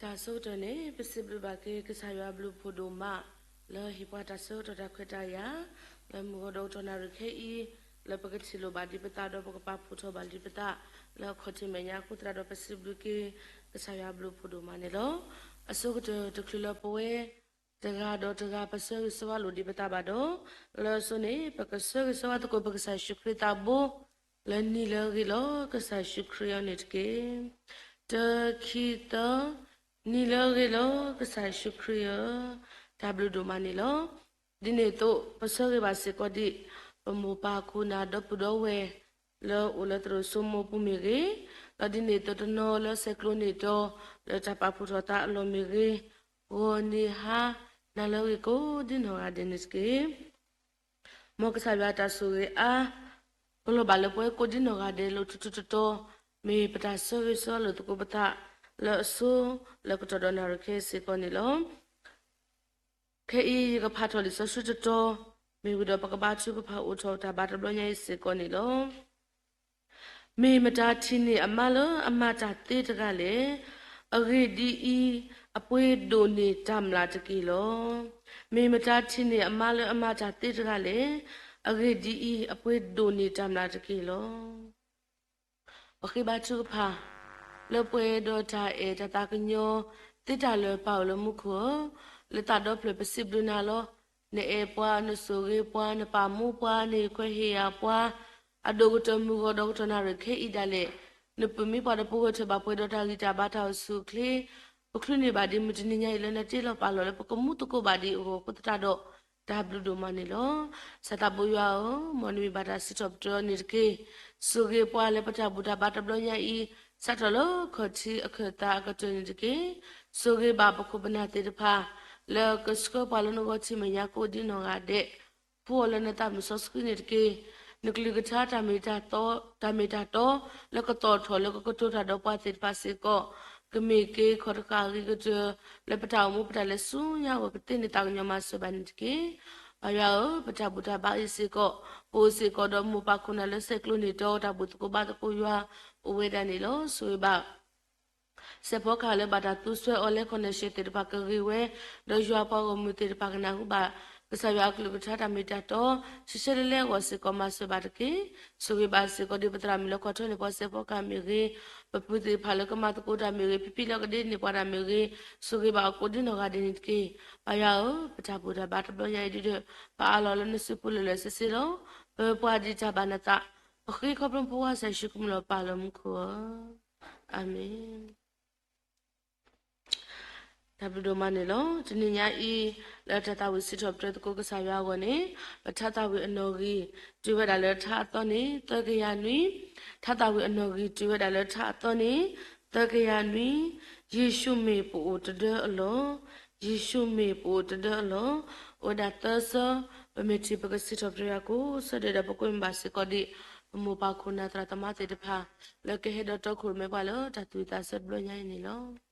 တၢ်ဆၢကတီၢ်န့ၣ် ပစံးဘျုးဘၣ်က့ၤကစၢ်ယွၤအဘျုးအဖှိၣ်ဒိၣ်မး လၢဟ့ၣ်ပှၤတၢ်ဆၢကတီၢ်တၢ်ခွဲးတၢ်ယာ် လၢမုၢ်ဂီၤဒီးကတီၢ်နၣ်ရံၣ်ခဲအံၤ လၢပကထံၣ်လိာ်ဘၣ်ဒံးပသးဒီးပကပာ်ဖှိၣ်ထီၣ်ဘၣ်ဒံးပသး လၢအခီၣ်ထံးမဲာ်ညါအဃိသတးဒီး ပစံးဘျုးက့ၤ ကစၢ်ယွၤအဘျုးအဖှိၣ်ဒိၣ်မးန့ၣ်လီၤ. အဆိကတၢၢ်တချုးလၢပဝဲ တဂၤဒီးတဂၤပဆၢဂ့ၤဆၢဝါလိာ်ဒံးပသးဘၣ်ဒီး, လၢအဆိန့ၣ် ပကဆၢဂ့ၤဆၢဝါသကိးပကစၢ်ယ့ၣ်ၡူးခရံာ်သးဘိ လၢနံၤလၢအဂ့ၤလီၤ ကစၢ်ယ့ၣ်ၡူးခရံာ်အံၤန့ၣ်တက့ၢ်. တၢ ခံ သၢ, နံၤလၢအဂ့ၤလီၤ ကစၢ်ယ့ၣ်ၡူးခရံာ်ဧၢ, တၢ်ဘျုးဒိၣ်မးန့ၣ်လီၤ. ဒ်န့ၣ်အသိး ပဆၢဂ့ၤဘၣ်စ့ၢ်ကီးဒံး ပမိၢ်ပၢ်ခိၣ်နၢ်ဒီပုၢ်ဒီဝဲၢ် လၢအိၣ်လၢသရိာ်စိမိးပူၤမ့ၢ်ဂ့ၤ, ဒီးဒ်န့ၣ်အသိးတနီၤလၢဆဲးကျိးန့ၢ်တီၤ လၢတၢ်ပာ်ဖှိၣ်ထီၣ်သးအလီၢ်မ့ၢ်ဂ့ၤ, ဂီၤနံၤဟါ နၤလၢအဂ့ၤကိးဒ်နီၢ်ဂၤဒဲးန့ၣ်တက့ၢ်. မ်ကစၢ်ယွၤအတၢ်ဆိၣ်ဂ့ၤအါ ကလီၤဘၣ်လၢပဝဲကိးဒ်နီၢ်ဂၤဒဲးလီၤထူထူတီတီ, မ့ၢ်ပတၢ်ဆၢဂ့ၤဆၢဝါလိာ်သကိးပသး လၢအဆိလၢကတီၢ်ဒီးနၣ်ရံၣ်ခဲအံၤစ့ၢ်ကီးန့ၣ်လီၤ. ခဲအံၤယကဖးထီၣ်လံာ်စီဆှံတတီၤ, မ့ၢ်ဝံၤဒီးပကဘါထုကဖၣ်အိၣ်ထီၣ်တၢ်ဘါတဘျီညါအံၤစ့ၢ်ကီးန့ၣ်လီၤ. မ့ၢ်မတၤထံၣ်န့ၢ်အမါလၢအမၤတၢ်သ့တဂၤလဲၣ်. အဂ့ၢ်ဒ်အံၤ, အပှ့ၤဒိၣ်န့ၢ်တၢ်မျၢ်တက့ၢ်လီၤ. မ့ၢ်မတၤထံၣ်န့ၢ်အမါလၢအမၤတၢ်သ့တဂၤလဲၣ်. အဂ့ၢ်ဒ်အံၤ, အပှ့ၤဒိၣ်န့ၢ်တၢ်မျၢ်တက့ၢ်လီၤ. ပဃ့ဘါထုကဖၣ် လၢပှဲၤဒီးတၢ်အဲၣ်တၢ်သးကညီၤသ့တၢ်လၢပၢ်အိၣ်လၢမူခိၣ်ဧၢ, လၢသးဒီဖျၢၣ်ပစံးဘျုးနၤလီၤ. နအဲၣ်ပှၤ, နဆိၣ်ဂ့ၤပှၤ, နပာ်မူပှၤ, နဟ့ၣ်ခွဲးဟ့ၣ်ယာ်ပှၤ, အဒိၣ်ကတၢၢ်မုၢ်ဂီၤဒီးကတီၢ်နၣ်ရံၣ်ခဲအံၤဒၣ်လဲာ်, နပၢၤမံပှၤဒီးပဂဲၤထၢၣ်ဘၣ်ပှဲၤဒီးတၢ်ဂံၢ်တၢ်ဘါတၢ်အိၣ်ဆူၣ်အိၣ်ချ့, ပချုးန့ၢ်ဘၣ်ဒံးမုၢ်တနံၤညါအံၤလၢနတ့လီၤပာ်လီၤလၢပကမူသကိးဘၣ်ဒံးအဂီၢ်အဃိသတးဒီး တၢ်ဘျုးဒိၣ်မးန့ၣ်လီၤ. စီၤသးဘိယွၤဧၢ, မ်နမံၤဘၣ်တၢ်စံးထီၣ်ပတြၢၤန့ၣ်တက့ၢ်. ဆိၣ်ဂ့ၤပှၤလၢပတၢ်ဘူၣ်တၢ်ဘါတဘျီညါအံၤ, စးထီၣ်လၢခီၣ်ထံးအခၢၣ်သးအကတၢၢ်န့ၣ်တက့ၢ်. ဆိၣ်ဂ့ၤဘၣ်ပခိၣ်ပနၢ်သ့ၣ်တဖၣ် လၢကဆှၢပှၤလၢနဂီၢ်ထံးမဲာ်ညါကိးဒ်နီၢ်ဂၤဒဲး, ဖှူအီၤလၢနသးမုၢ်စီဆှံန့ၣ်တက့ၢ်. နကလုၢ်ကထါတၢ်မ့ၢ်တၢ်တီ, တၢ်မ့ၢ်တၢ်တီ လၢကသီၣ်ထီၣ်လၢကကတိၤတၢ်ဒီးပှၤသ့ၣ်တဖၣ်စ့ၢ်ကီး, ကမ့ၢ်က့ၤခီၣ်တဃာ်အဂ့ၤကတၢၢ် လၢပတၢ်အိၣ်မူပတၢ်လဲၤဆူညါအဂီၢ် ကသ့န့ၢ်သးကညီၤမၤစၢၤဘၣ်န့ၣ်တက့ၢ်. ပၢ်ယွၤဧၢ, ပတၢ်ဘူၣ်တၢ်ဘါအံၤစ့ၢ်ကီး, ပအိၣ်စ့ၢ်ကီးဒီးမိၢ်ပၢ်ခိၣ်နၢ်လၢဆဲးကျိးန့ၢ်တီတၢ်ဘူၣ်သကိးဘါသကိးယွၤ အိၣ်ဝဲဒၣ်န့ၣ်လီၤ. ဆိၣ်ဂ့ၤဘၣ် စဲးဖီကဟၣ်လၢဘၣ်တၢ်သူစွဲအီၤလၢ connection သ့ၣ်တဖၣ်ကဂ့ၤဝဲ, ဒီးယွၤပှၤဂီၢ်မုၢ်သ့ၣ်တဖၣ်ကနၢ်ဟူဘၣ် ကစၢ်ယွၤအကလုၢ်ကထါတၢ်မ့ၢ်တၢ်တီ ဆံးဆဲလၢလၢအဂီၢ်စ့ၢ်ကီးမၤစၢၤဘၣ်တက့ၢ်. ဆိၣ်ဂ့ၤဘၣ်စ့ၢ်ကီးဒ်ပသရၣ်မုၣ်လၢကွၢ်ထွဲန့ၢ်ပှၤစဲးဖီကဟၣ်မ့ၢ်ဂ့ၤ, ပပုၢ်သ့ၣ်တဖၣ်လၢကမၤသကိးတၢ်မ့ၢ်ဂ့ၤ, ဖံဖံလၢကဒ့န့ၢ်ပှၤတၢ်မ့ၢ်ဂ့ၤ, ဆိၣ်ဂ့ၤဘၣ်အကိးဒ်နီၢ်ဂၤဒဲးန့ၣ်တက့ၢ်. ပၢ်ယွၤဧၢ, ပတၢ်ဘူၣ်တၢ်ဘါတဘျီညါအံၤဒ်ဒီး ပအးလီၤလၢနစုပူၤလၢာ်လၢာ်ဆ့ဆ့လီၤ. ပပှၤဒံးတၢ်ဘၣ်နသး, ပဃ့ခီဖျိပဖိခွါကစၢ်ယ့ၣ်ၡူးခရံာ်မံၤလီၤပၢ်လၢမူခိၣ်ဧၢ, အၤမ့ၣ်. တၢ်ဘျုးဒိၣ်မးန့ၣ်လီၤ. တနံၤညါအံၤ လၢတၢ်သးဝံၣ်စံးထီၣ်ပတြၢၤသကိးကစၢ်ယွၤအဂီၢ်န့ၣ်, ပထါသးဝံၣ်အနီၣ်ဂံၢ် တုၤဝဲဒၣ်လၢထါအသီန့ၣ် သၢကယၤနွံ, ထါသးဝံၣ်အနီၣ်ဂံၢ် တုၤဝဲဒၣ်လၢထါအသီန့ၣ် သၢကယၤနွံ, ယ့ၣ်ၡူးမ့ၢ်ပအိၣ်တဒၢအလီၢ်, ယ့ၣ်ၡူးမ့ၢ်ပအိၣ်တဒၢအလီၢ်, အိၣ်ဝဲဒၣ်သၢဆၢ, ပမ့ၢ်ထံၣ်ပကစံးထီၣ်ပတြၢၤယွၤကိးဆၢဒဲးဒီး ပကွဲမုာ်ဘၣ်စ့ၢ်ကီးဒံး ပမိၢ်ပၢ်ခိၣ်နၢ်သရၣ်သမါသ့ၣ်တဖၣ် လၢကဟဲဒီးတီခိၣ်ရိၣ်မဲပှၤလၢတၢ်သူၣ်ဝံၣ်သးဆၢတဘျီညါအံၤန့ၣ်လီၤ.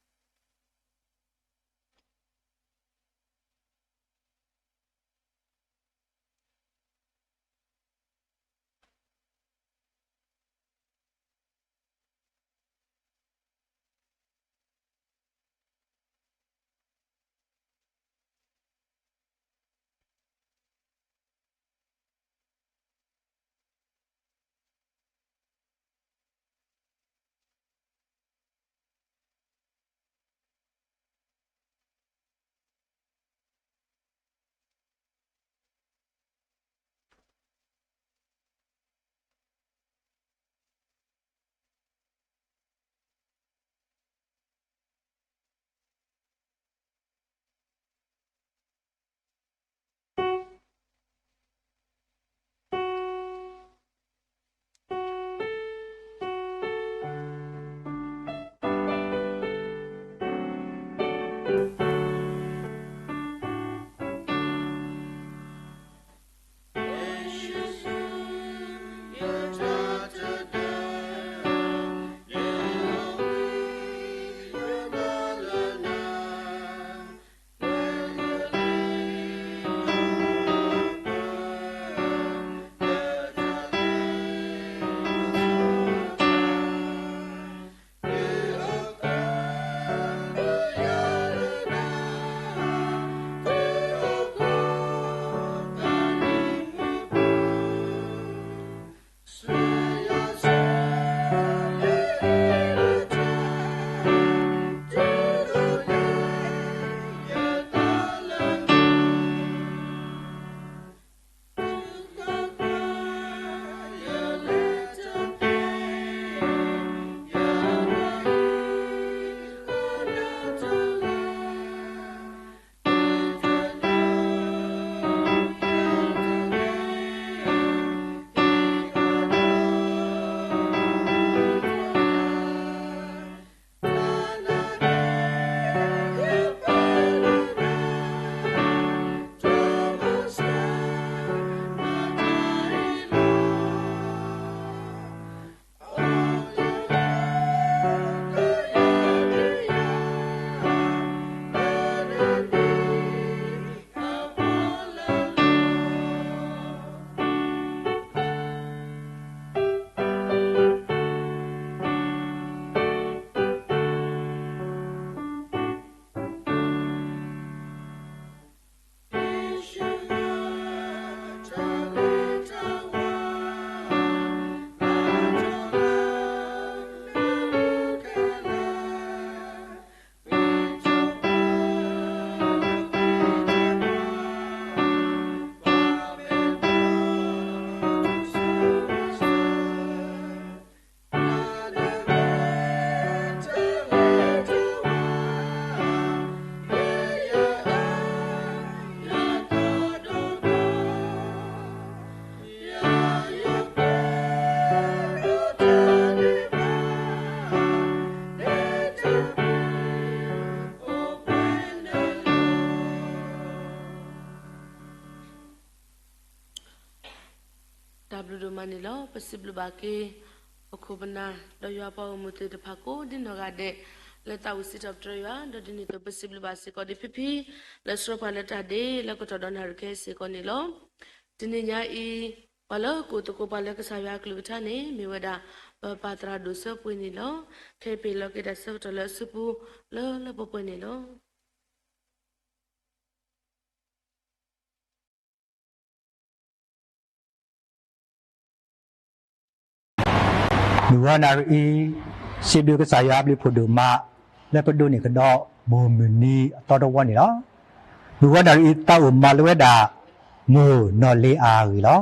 ဘျုးဒိၣ်မးန့ၣ်လီၤ. ပစံးဘျုးဘၣ်က့ၤ ပခိၣ်ပနၢ် ဒီးယွၤပှၤဂီၢ်မုၢ်သ့ၣ်တဖၣ်ကိးဒ်နီၢ်ဂၤဒဲး လၢသးဝံၣ်စံးထီၣ်ပတြၢၤယွၤ, ဒီးဒ်န့ၣ်အသိးပစံးဘျုးဘၣ်စ့ၢ်ကီးဒ်ဖံဖံ လၢဆှၢပှၤလၢတၢ်ဒ့လၢကတီၢ်ဒီးနၣ်ရံၣ်ခဲအံၤစ့ၢ်ကီးန့ၣ်လီၤ. တနံၤညါအံၤ ပှၤလၢကိးသကိးပှၤလၢကစၢ်ယွၤအကလုၢ်ကထါန့ၣ် မ့ၢ်ဝဲဒၣ် ပပၢ်သရၣ်ဒိၣ်စၢဖှ့န့ၣ်လီၤ. ခဲအံၤပဟ့ၣ်လီၤက့ၤတၢ်ဆၢကတီၢ်လၢအစုပူၤလၢလၢပှဲၤပှဲၤန့ၣ်လီၤ. မုၢ်ဂီၤနၣ်ရံၣ်အံၤ စံးဘျုးကစၢ်ယွၤအဘျုးဖှိၣ်ဒိၣ်မး လၢပဒိးန့ၢ်ကဒီး ဘိၣ်မုၢ်နံၤအသီတဝီန့ၣ်လီၤ. မုၢ်ဂီၤနၣ်ရံၣ်အံၤ သးအိၣ်မၤလိဝဲဒၣ် မိၢ်နီၢ်လ့ၤအၤအဂ့ၢ်လီၤ.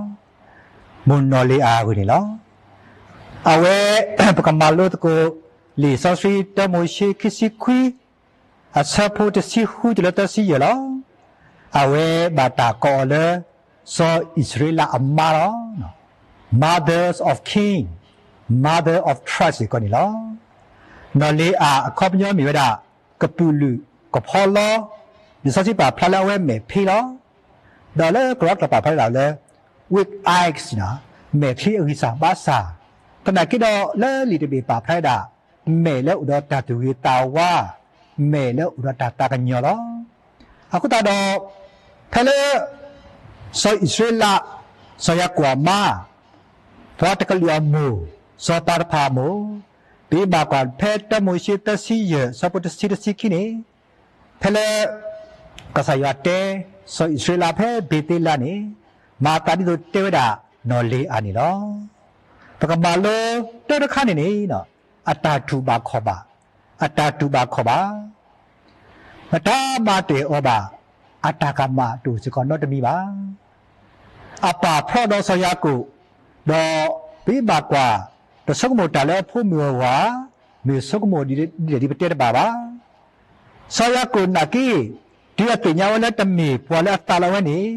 မိၢ်နီၢ်လ့ၤအၤအဂ့ၢ်န့ၣ်လီၤ. အဝဲ ပကမၤလိသကိး လံာ်စီဆှံတၢမိၤၡ့ခံဆံခွံ အဆၢဖိတဆံဃုတုၤလၢသၢဆံယဲၢ်လီၤ. အဝဲဘၣ်တၢ်ကိးအီၤလၢ စီၤအံၣ်စရ့လးအမါလီၤ. Mothers of King, Mother of Trust စ့ၢ်ကီးန့ၣ်လီၤ. နီၢ်လ့ၤအၤအခီပညီမ့ၢ်ဝဲဒၣ် ကပုာ်လုာ်ကဖီလီ, လံာ်စီဆှံပာ်ဖျါလၢအဝဲမဲာ်ဖံလီၤ. ဒီးလၢကရၢကရိပာ်ဖျါဒၣ်လၢ weak eyes န့ၣ် မဲာ်ချံအဂံၢ်စၢ်ဘါစၢ်, သနာ်က့ဒီးလၢလံာ်တဘ့ၣ်ပာ်ဖျါဒၣ် မဲာ်လၢအိၣ်ဒီးတၢ်သူၣ်ဂ့ၤသးဝါ, မဲာ်လၢအိၣ်ဒီးတၢ်သးကညီၤလီၤ. အဃိသတးဒီး ဖဲလၢ စီၤအံၣ်စရ့လး, စီၤယၤကိာ်အမါ, ပှၤတကလုာ်အမိၢ်, စီၤပၤတဖၣ်အမိၢ်, ပဘၣ်ကွၢ်ဖဲတၢမိၤၡ့သၢဆံယဲၢ် ဆၢဖိတဆံတဆံခံန့ၣ် ဖဲလၢ ကစၢ်ယွၤတဲ စီၤအံၣ်စရ့လးဖဲဘ့ၤသ့လးန့ၣ် မၤသးဒ်သိးတဲဝဲဒၣ်နီၢ်လ့ၤအၤန့ၣ်လီၤ. ပကမၤလိတၢ်တခါန့ၣ်န့ၣ် အတၢ်တူၢ်ဘၣ်ခီၣ်ဘၣ်, အတၢ်တူၢ်ဘၣ်ခီၣ်ဘၣ်, မတၤမၤတ့ၢ်အီၤဘၣ်, အတၢ်ကမၣ်တအိၣ်စ့ၢ်ကီးနီတမံၤဘၣ်. အပၢ်ဖျီဒီးစီၤယၤကိာ်, ဒီးပဘၣ်ကွၢ်, တဆိကမိၣ်တၢ်လၢအဖိမုၣ်အဂီၢ်ဧါ, မ့ၢ်ဆိကမိၣ်ဒ်လဲၣ်ဒ်ပတဲတဘၣ်ဘၣ်. စီၤယၤကိာ်နာ်က့, တုၤအသ့ၣ်ညါဝဲလၢတမ့ၢ်ပှၤလၢအသးလီဝဲန့ၣ်,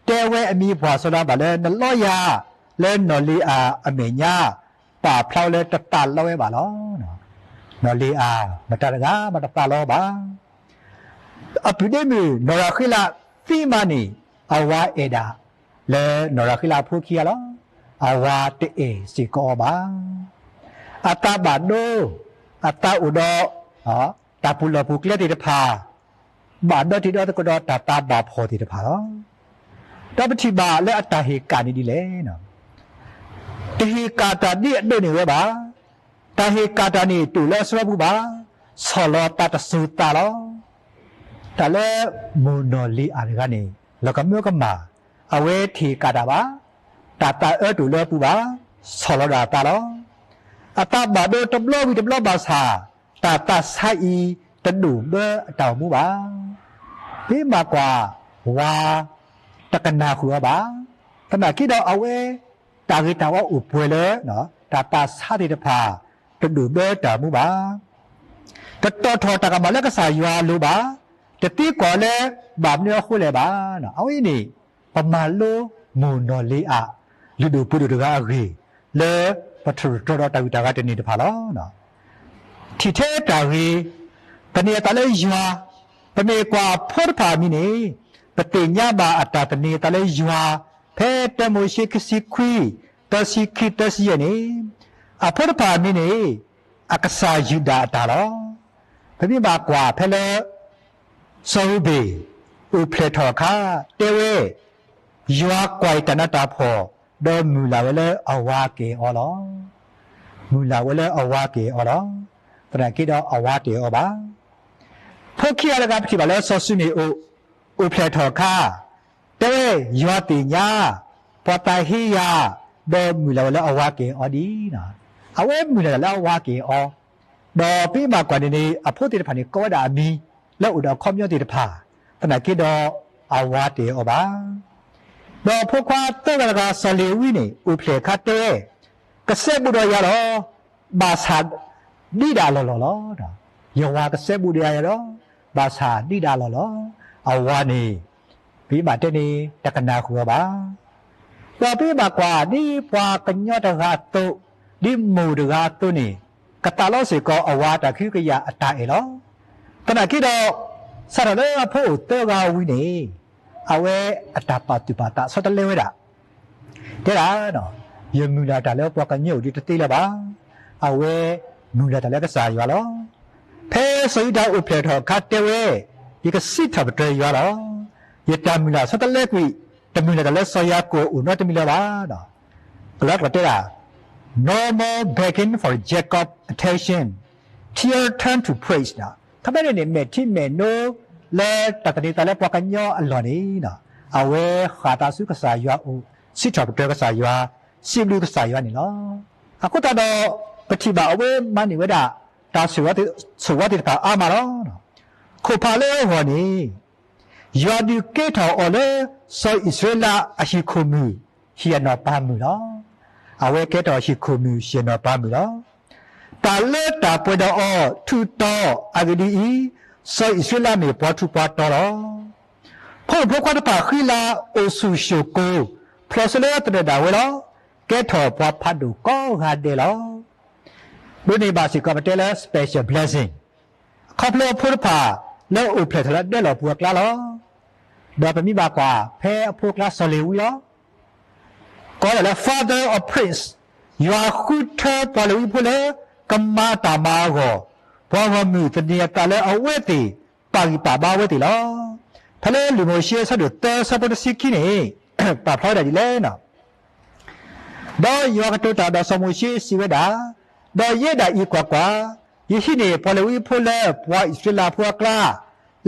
တဲဝဲအမံၤပှၢ်စီၤလီၤဘၣ်လၢ နလီယၤလၢနီၢ်လ့ၤအၤအမဲာ်ညါ, ပာ်ဖျါဝဲလၢတသးလီဝဲဘၣ်လီၤ. နီၢ်လ့ၤအၤ မတၤတဂၤမးတသးလီဘၣ်. အပုၢ်ဒ့မုၣ်နီၢ်ရၤဃ့လးသံမးန့ၣ် အဝၤအဲၣ်ဒၣ် လၢနီၢ်ရၤဃ့လးအဖိခံဂၤလီၤ. အဝၤတအဲၣ်စ့ၢ်ကီးအီၤဘၣ်. အသးဘၣ်ဒိ, အသးအိၣ်ဒီး တၢ်ပူၤလီၢ်ပူၤကျဲသ့ၣ်တဖၣ်, ဘၣ်ဒီတ့ၢ်ဒီသကိးဒီးတၢ်သးဘၣ်ဖှီၣ်သ့ၣ်တဖၣ်လီၤ. ဒီးပထံၣ်ဘၣ်လၢအတၢ်ဟ့ၣ်ကၣ်န့ၣ်ဒ်လဲၣ် တဟ့ၣ်ကၣ်တၢ်ဒ်အဒိးန့ၢ်ဝဲဘၣ်. တၢ်ဟ့ၣ်ကၣ်တၢ်န့ၣ်တအိၣ်လၢအဆၢပူၤဘၣ်, ဆီၣ်လီၤသးတစိၤသးလီၤ. တၢ်လၢမိၢ်နီၢ်လ့ၤအၤတဂၤန့ၣ် လီၤကမၢကမၣ်, အဝဲတဟ့ၣ်ကၣ်တၢ်ဘၣ်, တၢ်သးအၢတအိၣ်လၢအပူၤဘၣ်, ဆီၣ်လီၤဒၣ်အသးလီၤ. အသးဘၣ်ဒိတဘျီဝံၤတဘျီဘၣ်ဆၣ်, တၢ်သးဆါအံၤတဒိၣ်ဘၢအတၢ်အိၣ်မူဘၣ်. ပမ့ၢ်ကွၢ်ဝၤ တကနၣ်ဃုာ်အီၤဘၣ်. သနာ်က့ဒီးအဝဲ တၢ်ဂ့ၤတၢ်ဝါအိၣ်ပှဲၤလၢ တၢ်သးဆါသ့ၣ်တဖၣ် တဒိၣ်ဘၢတၢ်အိၣ်မူဘၣ်. တတီၢ်ထီၣ်တၢ်ကမၣ်လၢကစၢ်ယွၤအလိၤဘၣ်. တသံကွၢ်လၢဘၣ်မနုၤအဃိလဲၣ်ဘၣ်. အဝဲအံၤန့ၣ် ပမၤလိမိၢ်နီၢ်လ့ၤအၤ လုၢ်ဒိၣ်ပှ့ၤဒိၣ်တဂၤအဂ့ၢ် လၢပတြီတၢ်ဒီးတၢ်ဂံၢ်တၢ်ဘါတန့ၢ်တဖၣ်လီၤ. ထံၣ်ထဲတၢ်ဂ့ၤ, သန့ၤအသးလၢယွၤ, ပမ့ၢ်ကွၢ်အဖိတဖၣ်အမံၤန့ၣ်, ပသ့ၣ်ညါဘၣ်အတၢ်သန့ၤအသးလၢယွၤ, ဖဲတၢမိၤၡ့ခံဆံခွံ, သၢဆံခံ သၢဆံယဲၢ်န့ၣ်, အဖိတဖၣ်အမံၤန့ၣ် အကစၢ်ယူဒၤအတၢ်လီၤ. ပမ့ၢ်ဘၣ်ကွၢ်ဖဲလၢ စီၤရူဘ့ၣ် အိၣ်ဖျဲၣ်ထီၣ်အခါ, တဲဝဲ, ယွၤကွၢ်အံၤတၢ်နးတၢ်ဖှီၣ်, ဒီးမုၢ်လၢ်ဝဲလၢအဝၤကအဲၣ်အီၤလီၤ. မုၢ်လၢ်ဝဲလၢအဝၤကအဲၣ်အီၤလီၤ. သနာ်က့ဒီးအဝၤတအဲၣ်အီၤဘၣ်. ဖိခံဂၤတဂၤပထံၣ်ဘၣ်လၢစီၤၡူမ့ၣ်အိၣ်, အိၣ်ဖျဲၣ်ထီၣ်အခါ, တဲဝဲ, ယွၤသ့ၣ်ညါ, ပှၤသးဟ့ယၤ, ဒီးမုၢ်လၢ်ဝဲလၢအဝၤကအဲၣ်အီၤဒ်, အဝဲမုၢ်လၢ်လၢအဝၤကအဲၣ်အီၤ, ဒီးပမ့ၢ်ဘၣ်ကွၢ်န့ၣ်န့ၣ် အဖိသ့ၣ်တဖၣ်န့ၣ် ကိးဝဲဒၣ်အမံၤ လၢအိၣ်ဒီးအခီပညီသ့ၣ်တဖၣ်, သနာ်က့ဒီးအဝၤတအဲၣ်အီၤဘၣ်. ဒီးဖိခွါသၢဂၤတဂၤစီၤလ့ၤဝံန့ၣ် အိၣ်ဖျဲၣ်အခါတဲဝဲ, ကစဲဘူးဒီးယၤလီၤ, ဘၣ်ဆၣ်ဒ်ဒၣ်လီၢ်လီၢ်လီၤ. ယဝၤကစဲဘူးဒီးယၤလီၤ, ဘၣ်ဆၣ်ဒ်ဒၣ်လီၢ်လီၢ်, အဝၤန့ၣ် ပမ့ၢ်ဘၣ်တဲန့ၣ် တကနၣ်ဃုာ်အီၤဘၣ်. ဒီးပမ့ၢ်ဘၣ်ကွၢ် ဒ်ပှၤကညီတဂၤအသိး, ဒ်မိၢ်တဂၤအသိးန့ၣ်, ကသးလီစ့ၢ်ကီးအဝၤတၢ်ကဟုကယာ်အတၢ်အဲၣ်လီၤ. သနာ်က့ဒီး, စးထီၣ်လၢအဖိအိၣ်သၢဂၤဝံၤန့ၣ်, အဝဲအတၢ်ပာ်သူၣ်ပာ်သးဆီတလဲဝဲဒၣ်, တဲဒၣ်, ယမုၢ်လၢ်တၢ်လၢပှၤကညီအိၣ်ဒံးတသ့လၢၤဘၣ်. အဝဲမုၢ်လၢ်တၢ်လၢကစၢ်ယွၤလီၤ. ဖဲစီၤယူဒၤအိၣ်ဖျဲၣ်ထီၣ်အခါတဲဝဲ, ယကစံးထီၣ်ပတြၢၤယွၤလီၤ. ယတၢ်မုၢ်လၢ်ဆီတလဲကွံာ်, တမုၢ်လၢ်တၢ်လၢစီၤယၤကိာ်အိၣ်နီတမံၤလၢၤဘၣ်. ကလီတကီးတဲဒၣ်, No more begging for Jacob attention, tear turn to praise. ခီဖျိန့ၣ်န့ၣ် မဲာ်ထံမဲာ်နိလၢတၢ်သန့ၤသးလၢပှၤကညီအလီၢ်န့ၣ်, အဝဲဃၣ်သးဆူကစၢ်ယွၤအိၣ်, စံးထီၣ်ပတြၢၤကစၢ်ယွၤ, စံးဘျုးကစၢ်ယွၤန့ၣ်လီၤ. အဃိသတးဒီး ပထံၣ်ဘၣ်အဝဲမၤန့ၢ်ဝဲဒၣ် တၢ်ဆိၣ်ဂ့ၤသ့ၣ်တဖၣ်အါမးလီၤ. ခိၣ်ဖးလၢအဂီၢ်န့ၣ် ယွၤဒုးကဲထီၣ်အီၤလၢ စီၤအံၣ်စရ့လးအဟံၣ်ခိၣ်မုၢ် ဟံၣ်အနီၢ်ပၤမုၢ်လီၤ. အဝဲကဲထီၣ်ဟံၣ်ခိၣ်မုၢ် ဟံၣ်အနီၢ်ပၤမုၢ်လီၤ. တၢ်လၢတၢ်ပှဲၤဒီးအီၤထူးတီၤအဂ့ၢ်ဒ်အံၤ, စီၤအံၣ်စရ့လးမ့ၢ်ပှၤထူးပှၤတီၤလီၤ. ဖိမုၣ်ဖိခွါတဖၣ်ဃံလၤအိၣ်ဆူၣ်ၡိၣ်ကိၤ, ဖျိးဆၢလၢသနၢၣ်ဒၣ်ဝဲလီၤ. ကဲထီၣ်ပှၤဖးဒိၣ်ကိးဂၤဒဲးလီၤ. ဒိးန့ၢ်ဘၣ်စ့ၢ်ကီးပတဲလၢ special blessing ခီဖျိဖိတဖၣ်လၢအိၣ်ဖျဲၣ်ထီၣ်လၢဒဲလီၢ်ပူၤအကျါလီၤ. ဒီးပမ့ၢ်ဘၣ်ကွၢ်ဖဲအဖိအကျါစီၤလ့ၤဝံလီၤ. ကိးဒၣ်လၢ Father of Prince, ယွၤဃုထၢပှၤလ့ၤဝံဖိလၢ ကမၤတၢ်မၤအဂီၢ်, ပှၤဂီၢ်မုၢ်သန့ၤအသးလၢအဝဲသ့ၣ် ပာ်ဂံၢ်ပာ်ဘါအဝဲသ့ၣ်လီၤ. ဖဲလၢလံာ်မိၤၡ့အဆၢဒိၣ်သၢဆၢဖိတဆံခံန့ၣ် ပာ်ဖျါဝဲဒၣ်ဒ်လဲၣ်န့ၣ် ဒီးယွၤကတိၤတၢ်ဒီးစီၤမိၤၡ့စံးဝဲဒၣ်, ဒီးယဲဒၣ်အံၤကွၢ်ကွၢ်, ယဟံးန့ၢ်ပှၤလ့ၤဝံဖိလၢပှၤအံၣ်စရ့လးဖိအကျါ,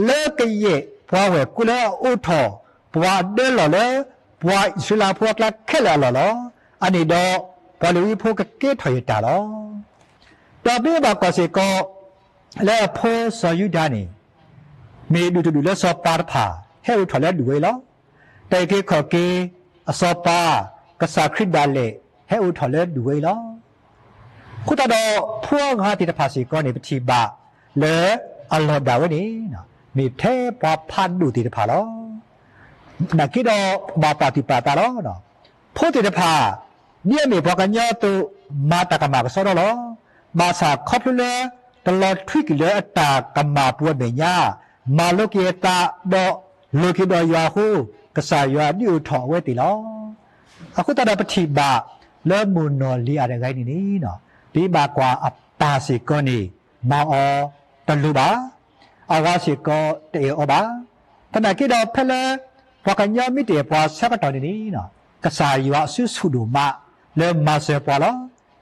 လၢကယဲၢ်ပှၤဝဲၢ်ကိလၢအအိးထီၣ်ပှၤဒၢလီၢ်လၢ ပှၤအံၣ်စရ့လးဖိအကျါခဲလၢာ်အလီၢ်လီၤ. အန့ၣ်ဒီး ပှၤလ့ၤဝံဖိကကဲထီၣ်ယတၢ်လီၤ. ဒီးပမ့ၢ်ဘၣ်ကွၢ်စ့ၢ်ကီး လၢအဖိစီၤယူဒၤန့ၣ် မ့ၢ်ဒူၣ်တဒူၣ်လၢစီၤပၤတဖၣ် ဟဲအိးထီၣ်လၢဒူၣ်ဝဲအံၤလီၤ. တၢ်အုၣ်က့ၤခီၣ်က့ၤအစီၤပၤ ကစၢ်ခရံာ်ဒၣ်လဲာ် ဟဲအိးထီၣ်လၢဒူၣ်ဝဲအံၤလီၤ. အဃိသတးဒီး ဖိအဂၤသ့ၣ်တဖၣ်စ့ၢ်ကီးန့ၣ် ပထံၣ်ဘၣ်လၢအလီၢ်ဒၣ်ဝဲန့ၣ် မ့ၢ်ထဲပှၤဖးဒိၣ်သ့ၣ်တဖၣ်လီၤ. နာ်က့ဒီးဘၣ်ပာ်သူၣ်ပာ်သးလီၤ. ဖိသ့ၣ်တဖၣ် ဒ်အမ့ၢ်ပှၤကညီအသိး မၤတၢ်ကမၣ်ကစီဒီလီၤ. ဘၣ်ဆၣ်ခီဖျိလၢ တလီၤထွံက့ၤလၢအတၢ်ကမၣ်ပူၤအမဲာ်ညါ, မၤလိက့ၤအသးဒီးလိၤက့ၤဒီးယွၤအဃိ, ကစၢ်ယွၤဒုးအိၣ်ထီၣ်အဝဲသ့ၣ်လီၤ. အဃိသတးဒီးပထံၣ်ဘၣ်လၢမိၢ်နီၢ်လံၤအၤတဂၤအံၤန့ၣ်န့ၣ်, ပမ့ၢ်ဘၣ်ကွၢ်အပၢ်စ့ၢ်ကီးန့ၣ် မၤအီၤတလိၤဘၣ်, အဝၤစ့ၢ်ကီးတအဲၣ်အီၤဘၣ်. သနာ်က့ဒီးဖဲလၢ ပှၤကညီမ့ၢ်တအဲၣ်ပှၤဆၢကတီၢ်န့ၣ်န့ၣ်, ကစၢ်ယွၤအစုဆူၣ်ဒိၣ်မးလၢမၤစၢၤပှၤ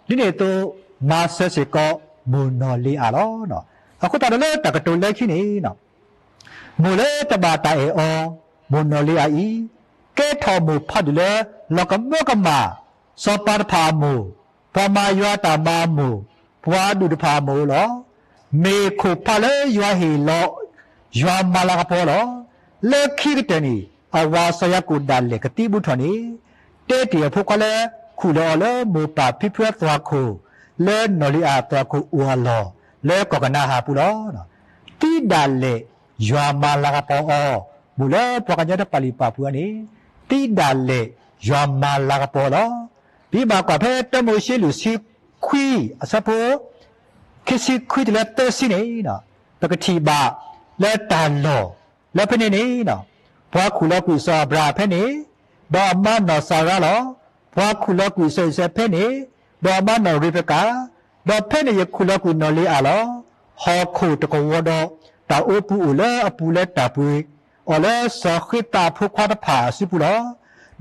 လီၤ. ဒ်န့ၣ်အသိး မၤစၢၤစ့ၢ်ကီးမိၢ်နီၢ်လံၤအၤလီၤ. အဃိသတးဒီးလၢတၢ်ကတိၤလၢခံန့ၣ် မိၢ်လၢတဘၣ်တၢ်အဲၣ်အီၤ, မိၢ်နီၢ်လံၤအၤအံၤ, ကဲထီၣ်မိၢ်ဖးဒိၣ်လၢလီၤကမၢကမၣ်, စီၤပၤတဖၣ်အမိၢ်, ပှၤမၤယွၤတၢ်မၤအမိၢ်, ပှၤဒူၣ်တဖၣ်အမိၢ်လီၤ. မ့ၢ်ခိၣ်ဖးလၢယွၤဟ့ၣ်လီၤ, ယွၤမၤလၤကပီၤလီၤ. လၢခံကတၢၢ်န့ၣ် အဝၤစီၤယၤကိာ်ဒၣ်လဲာ်ကသံဘူးထီၣ်န့ၣ်, တဲတ့ၢ်အဖိခွါလၢ ခူၣ်လီၤအီၤလၢမိၢ်ပၢ်ဖံဖုအသွၣ်ခိၣ်, လၢနီၢ်လံၤအၤအသွၣ်ခိၣ်အိၣ်အလီၢ်, လၢကီၢ်ကနၤအၣ်ပူၤလီၤ. သံဒၣ်လဲာ်ယွၤမၤလၤကပီၤအီၤ, မိၢ်လၢပှၤကညီတပာ်လုၢ်ပာ်ပှ့ၤအီၤန့ၣ်, သံဒၣ်လဲာ်ယွၤမၤလၤကပီၤလီၤ. ပမ့ၢ်ဘၣ်ကွၢ်ဖဲတၢမိၤၡ့လွံၢ်ဆံခွံအဆၢဖိ ခံဆံခွံတုၤလၢသၢဆံန့ၣ်, ပကထံၣ်ဘၣ်လၢတၢ်လီၢ်လၢဖဲန့ၣ်န့ၣ်, ပှၤခူၣ်လီၤကွံာ်စီၤအၤဘြၤဟၣ်ဖဲန့ၣ်, ဒီးအမါနီၢ်စၤရါလီၤ. ပှၤခူၣ်လီၤကွံာ်စီၤယိၤၡဲးဖဲန့ၣ်, ဒီးအမါနီၢ်ရ့ၤဘ့ကၤ, ဒီးဖဲန့ၣ်ယခူၣ်လီၤကွံာ်နီၢ်လံၤအၤလီၤ. ဟီၣ်ခိၣ်တကဝီၤဒီး တၢ်အိပူၤအိၣ်လၢအပူၤလၢတၢ်ပှ့ၤအီၤလၢစီၤဃ့သးအဖိခွါတဖၣ်အစုပူၤလီၤ.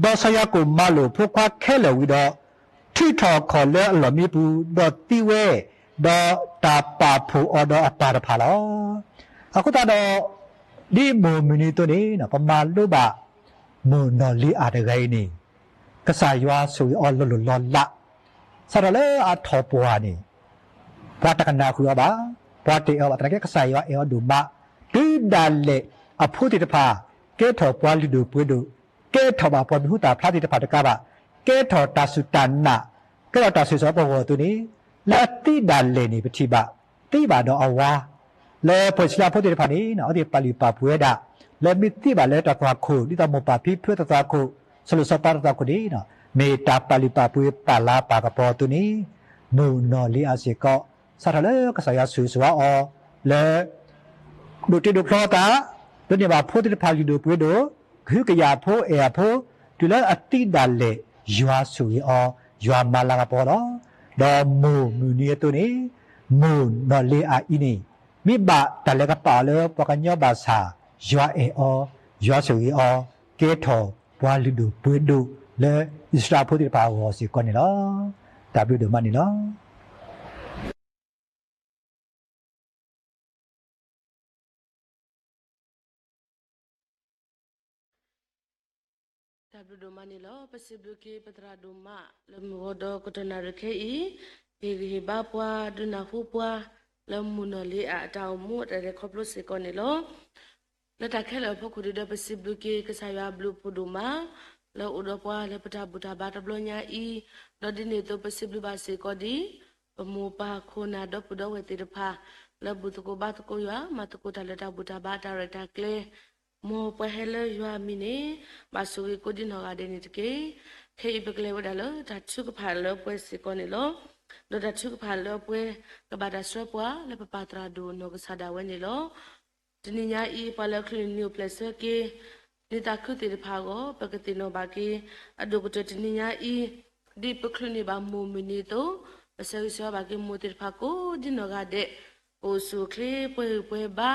ဒီးစီၤယၤကိာ်မၤလိာ်ဖိခွါခဲလၢာ်ဝံၤဒီး ထုးထီၣ်အခီၣ်လၢအလီၢ်မံပူၤ, ဒီးသံဝဲ, ဒီးတၢ်ပာ်ဖှိၣ်အီၤဒီးအပၢ်တဖၣ်လီၤ. အဃိသတးဒီး ဒ်မိၢ်မုၢ်နံၤအသိးန့ၣ် ပမၤလိဘၣ် မိၢ်နီၢ်လံၤအၤတဂၤအံၤန့ၣ် ကစၢ်ယွၤဆိၣ်ဂ့ၤအီၤလီၤလိၢ်လီၤလး, စးထီၣ်လၢအထီၣ်ပှၢ်န့ၣ် ပှၤတကနၣ်ဃုာ်အီၤဘၣ်, ပှၤတအဲၣ်အီၤဘၣ်, သနာ်က့ကစၢ်ယွၤအဲၣ်အီၤဒိၣ်မး, တုၤဒၣ်လဲာ်အဖိသ့ၣ်တဖၣ် ကဲထီၣ်ပှၤလုၢ်ဒိၣ်ပှ့ၤဒိၣ်, ကဲထီၣ်ဘၣ်ပှၤမံၤဟူသၣ်ဖျါသ့ၣ်တဖၣ်တကးဘၣ်, ကဲထီၣ်တၢ်စူၢ်တၢ်နာ်, ကဲထီၣ်တၢ်ဆိၣ်ဂ့ၤပဂီၢ်အသိးန့ၣ်, လၢအသံဒၣ်လဲာ်န့ၣ် ပထံၣ်ဘၣ်, သံဘၣ်ဒီးအဝၤ, လၢပှၤအံၣ်စရ့လးဖိသ့ၣ်တဖၣ်န့ၣ် အဝဲသ့ၣ်ပာ်လုၢ်ပာ်ပှ့ၤဝဲဒၣ်, လၢမ့ၢ်သံဘၣ်လၢတၢ်သွၣ်ခိၣ် ဒ်သိးမိၢ်ပၢ်ဖံဖုတၢ်သွၣ်ခိၣ်, စီၤလိၤစီၤပၤတၢ်သွၣ်ခိၣ်န့ၣ်, မ့ၢ်တၢ်ပာ်လုၢ်ပာ်ပှ့ၤပာ်လၤပာ်ကပီၤအသိးန့ၣ်, မိၢ်နီၢ်လံၤအၤစ့ၢ်ကီး စးထီၣ်လၢကစၢ်ယွၤဆိၣ်ဂ့ၤဆိၣ်ဝါအီၤ, လၢ ဒိးတ့ဒိးဖျီသး, ဒိးန့ၢ်ဘၣ်ဖိသ့ၣ်တဖၣ်လုၢ်ဒိၣ်ပှ့ၤဒိၣ်, ကဟုကယာ်ဖိအဲၣ်အဖိ, တုၤလၢအသံဒၣ်လဲာ် ယွၤဆိၣ်ဂ့ၤအီၤ, ယွၤမၤလၤကပီၤလီၤ. ဒီးမိၢ်မုၢ်နံၤအသိးန့ၣ်, မိၢ်နီၢ်လ့ၤအၤအံၤန့ၣ်, မ့ၢ်ဘၣ်တၢ်လဲၤကပာ်အီၤလၢပှၤကညီဘၣ်ဆၣ်, ယွၤအဲၣ်အီၤ, ယွၤဆိၣ်ဂ့ၤအီၤ, ကဲထီၣ်ပှၤလုၢ်ဒိၣ်ပှ့ၤဒိၣ်လၢအံၣ်စရ့လးဖိသ့ၣ်တဖၣ်အဂီၢ်စ့ၢ်ကီးန့ၣ်လီၤ. တၢ်ဘျုးဒိၣ်မးန့ၣ်လီၤ. တၢ်ဘျုးဒိၣ်မးန့ၣ်လီၤ. ပစံးဘျုးက့ၤပသရၣ်ဒိၣ်မးလၢမုၢ်ဂီၤဒီးကတီၢ်နၣ်ရံၣ်ခဲအံၤ, ဟ့ၣ်ဂံၢ်ဟ့ၣ်ဘါပှၤ ဒုးနၢ်ဟူပှၤ လၢမိၢ်နီၢ်လ့ၤအၤအတၢ်အိၣ်မူအတၢ်လဲၤခီဖျိစ့ၢ်ကီးန့ၣ်လီၤ. လၢတၢ်ခဲလၢာ်အဖီခိၣ်ဒီး ပစံးဘျုးက့ၤကစၢ်ယွၤအဘျုးအဖှိၣ်ဒိၣ်မး လၢအအိၣ်ဒီးပှၤလၢပတၢ်ဘူၣ်တၢ်ဘါတဘျီညါအံၤ, ဒီးဒ်န့ၣ်အသိးပစံးဘျုးဘၣ်စ့ၢ်ကီးဒ် ပမိၢ်ပၢ်ခိၣ်နၢ်ဒီပုၢ်ဒီဝဲၢ်သ့ၣ်တဖၣ် လၢဘူၣ်သကိးဘါသကိးယွၤ မၤသကိးတၢ်လၢတၢ်ဘူၣ်တၢ်ဘါအတၢ်ရဲၣ်တၢ်ကျဲၤ မ်ပှၤဟဲလၢယွၤအမံၤန့ၣ် ဘၣ်ဆိၣ်ဂ့ၤကိးဒ်နီၢ်ဂၤဒဲးန့ၣ်တက့ၢ်. ခဲအံၤပကလဲၤဝဲဒၣ်လၢတၢ်ထုကဖၣ်လၢပှဲၤစ့ၢ်ကီးန့ၣ်လီၤ. ဒီးတၢ်ထုကဖၣ်လၢပှဲၤ ကဘၣ်တၢ်ဆှၢပှၤလၢပပၢ်သရၣ်ဒိၣ်နီၢ်ကစၢ်ဒၣ်ဝဲန့ၣ်လီၤ. တနံၤညါအံၤ ပှၤလၢအချုးန့ၢ်နံၤအိၣ်ဖျဲၣ်ဆၢက့ၤ န့ၢ်သးခုသ့ၣ်တဖၣ်အဂီၢ် ပကသ့ၣ်နီၣ်ဘၣ်က့ၤ အဒိၣ်ကတၢၢ်တနံၤညါအံၤ, ဒ်ပချုးန့ၢ်ဘၣ်မိၢ်မုၢ်နံၤအသိး, ပဆၢဂ့ၤဆၢဝါဘၣ်က့ၤမိၢ်သ့ၣ်တဖၣ်ကိးဒ်နီၢ်ဂၤဒဲး, ကအိၣ်ဆူၣ်အိၣ်ချ့ပှဲၤဂံၢ်ပှဲၤဘါ,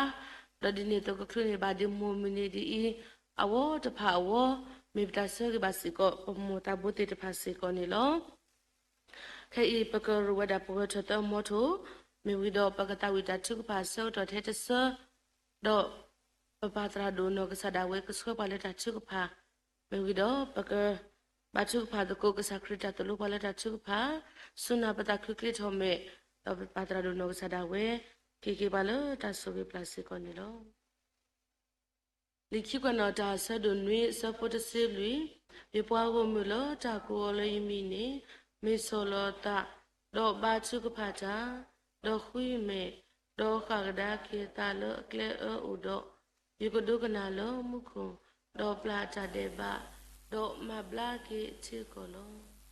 ဒီးဒ်န့ၣ်အသိးကချုးန့ၢ်ဘၣ်ဒ်မိၢ်မုၢ်နံၤဒ်အံၤ, အဝီတဖၣ်အဝီ, မ့ၢ်ပတၢ်ဆၢဂ့ၤဘၣ်စ့ၢ်ကီးပမိၢ်သးဘိသ့ၣ်တဖၣ်စ့ၢ်ကီးန့ၣ်လီၤ. ခဲအံၤပကရူးဝဲဒၣ်ပဂဲၤထီၣ်သၢမီထိၣ်, မ့ၢ်ဝံၤဒီးပကသးဝံၣ်တၢ်ထုကဖၣ်အဆၢကတီၢ်ထဲတဆၢ, ဒီးပပၢ်သရၣ်ဒိၣ်နီၢ်ကစၢ်ဒၣ်ဝဲကဆှၢပှၤလၢတၢ်ထုကဖၣ်, မ့ၢ်ဝံၤဒီးပကဘါထုကဖၣ်သကိး ကစၢ်ခရံာ်တၢ်သိၣ်လိပှၤလၢတၢ်ထုကဖၣ်, စူၢ်နာ်ပသးခုချ့ထီၣ်မဲာ်, ဒီးပပၢ်သရၣ်ဒိၣ်နီၢ်ကစၢ်ဒၣ်ဝဲ, က့ၤက့ၤပှၤလၢတၢ်ဆိၣ်ဂ့ၤပျၢ်စ့ၢ်ကီးန့ၣ်လီၤ. လံာ်ခံကွဲးနီၣ်တၢ်အဆၢဒိၣ်နွံအဆၢဖိတဆံလွံၢ်, ယပှၤဂီၢ်မုၢ်လၢတၢ်ကိးအီၤလၢယမံၤန့ၣ်, မ့ၢ်ဆီၣ်လီၤသး, ဒီးဘါထုကဖၣ်တၢ်, ဒီးဃုမဲာ်, ဒီးဃၣ်ကဒါက့ၤအသးလၢအကျဲအၢအိၣ်ဒီး, ယကဒိကနၣ်လၢမူခိၣ်, ဒီးပျၢ်အတၢ်ဒဲးဘး, ဒီးမၤဘျါက့ၤအ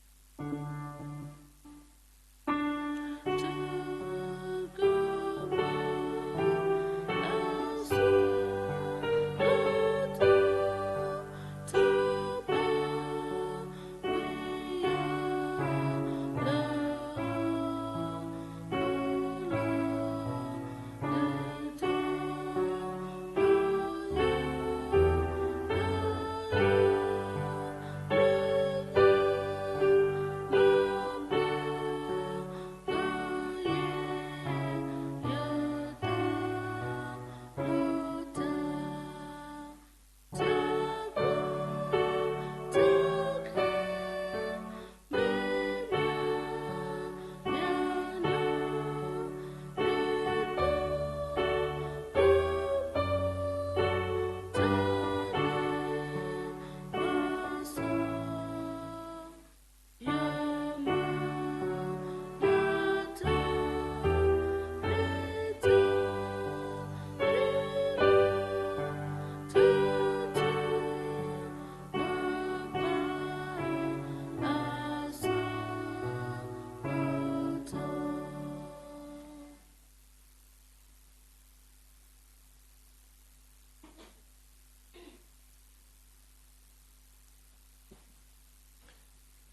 ထံအကီၢ်လီ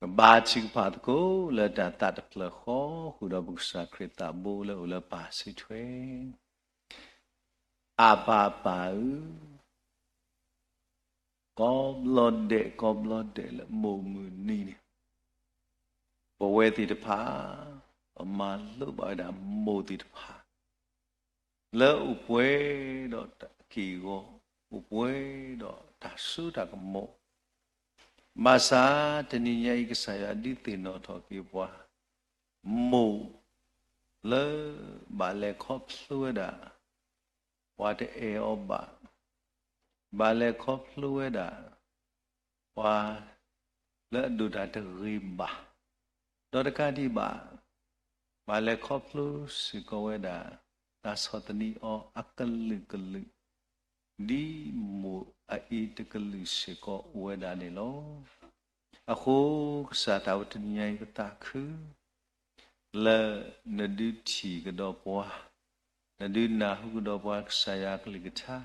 ၤ. ကဘါထုကဖၣ်သကိးလၢတၢ်သးတဖျၢၣ်ဃီ ဃုာ်ဒီးပကစၢ်ခရံာ်သးဘိလၢအအိၣ်လၢပၢ်စုထွဲ, အၢ်ပၢ်ပၢ်ဧၢ, ကိးဘျီဒဲးကိးဘျီဒဲးလၢမိၢ်မုၢ်နံၤန့ၣ်, ပဝဲသ့ၣ်တဖၣ်, ပမၤလိဘၣ်ဝဲဒၣ်မိၢ်သ့ၣ်တဖၣ် လၢအိၣ်ပှဲၤဒီးတၢ်က့ၢ်ဂီၤ, အိၣ်ပှဲၤဒီးတၢ်စိတၢ်ကမီၤ, ဘၣ်ဆၣ်တနံၤညါအံၤ ကစၢ်ယွၤဒုးသ့ၣ်နီၣ်ထီၣ်က့ၤပှၤ, မိၢ်လၢဘၣ်လဲၤခီဖျိဝဲဒၣ် ပှၤတအဲၣ်အီၤဘၣ်, ဘၣ်လဲၤခီဖျိဝဲဒၣ် ပှၤလၢအဒိၣ်တၢ်တဂ့ၤဘၣ်, ဒီးတကးဒံးဘၣ်, ဘၣ်လဲၤခီဖျိစ့ၢ်ကီးဝဲဒၣ် တၢ်ဆီၣ်သနံးအီၤအကလုာ်ကလုာ်, ဒ်မိၢ်အအံၤတကလုာ်စ့ၢ်ကီးအိၣ်ဝဲဒၣ်န့ၣ်လီၤ. အဃိကစၢ်သးဝဲတနံၤညါအံၤ ပသးခု လၢနဒုးထံၣ်ကဒီးပှၤ, နဒုးနၢ်ဟူကဒီးပှၤကစၢ်ယွၤအကလုၢ်ကထါ,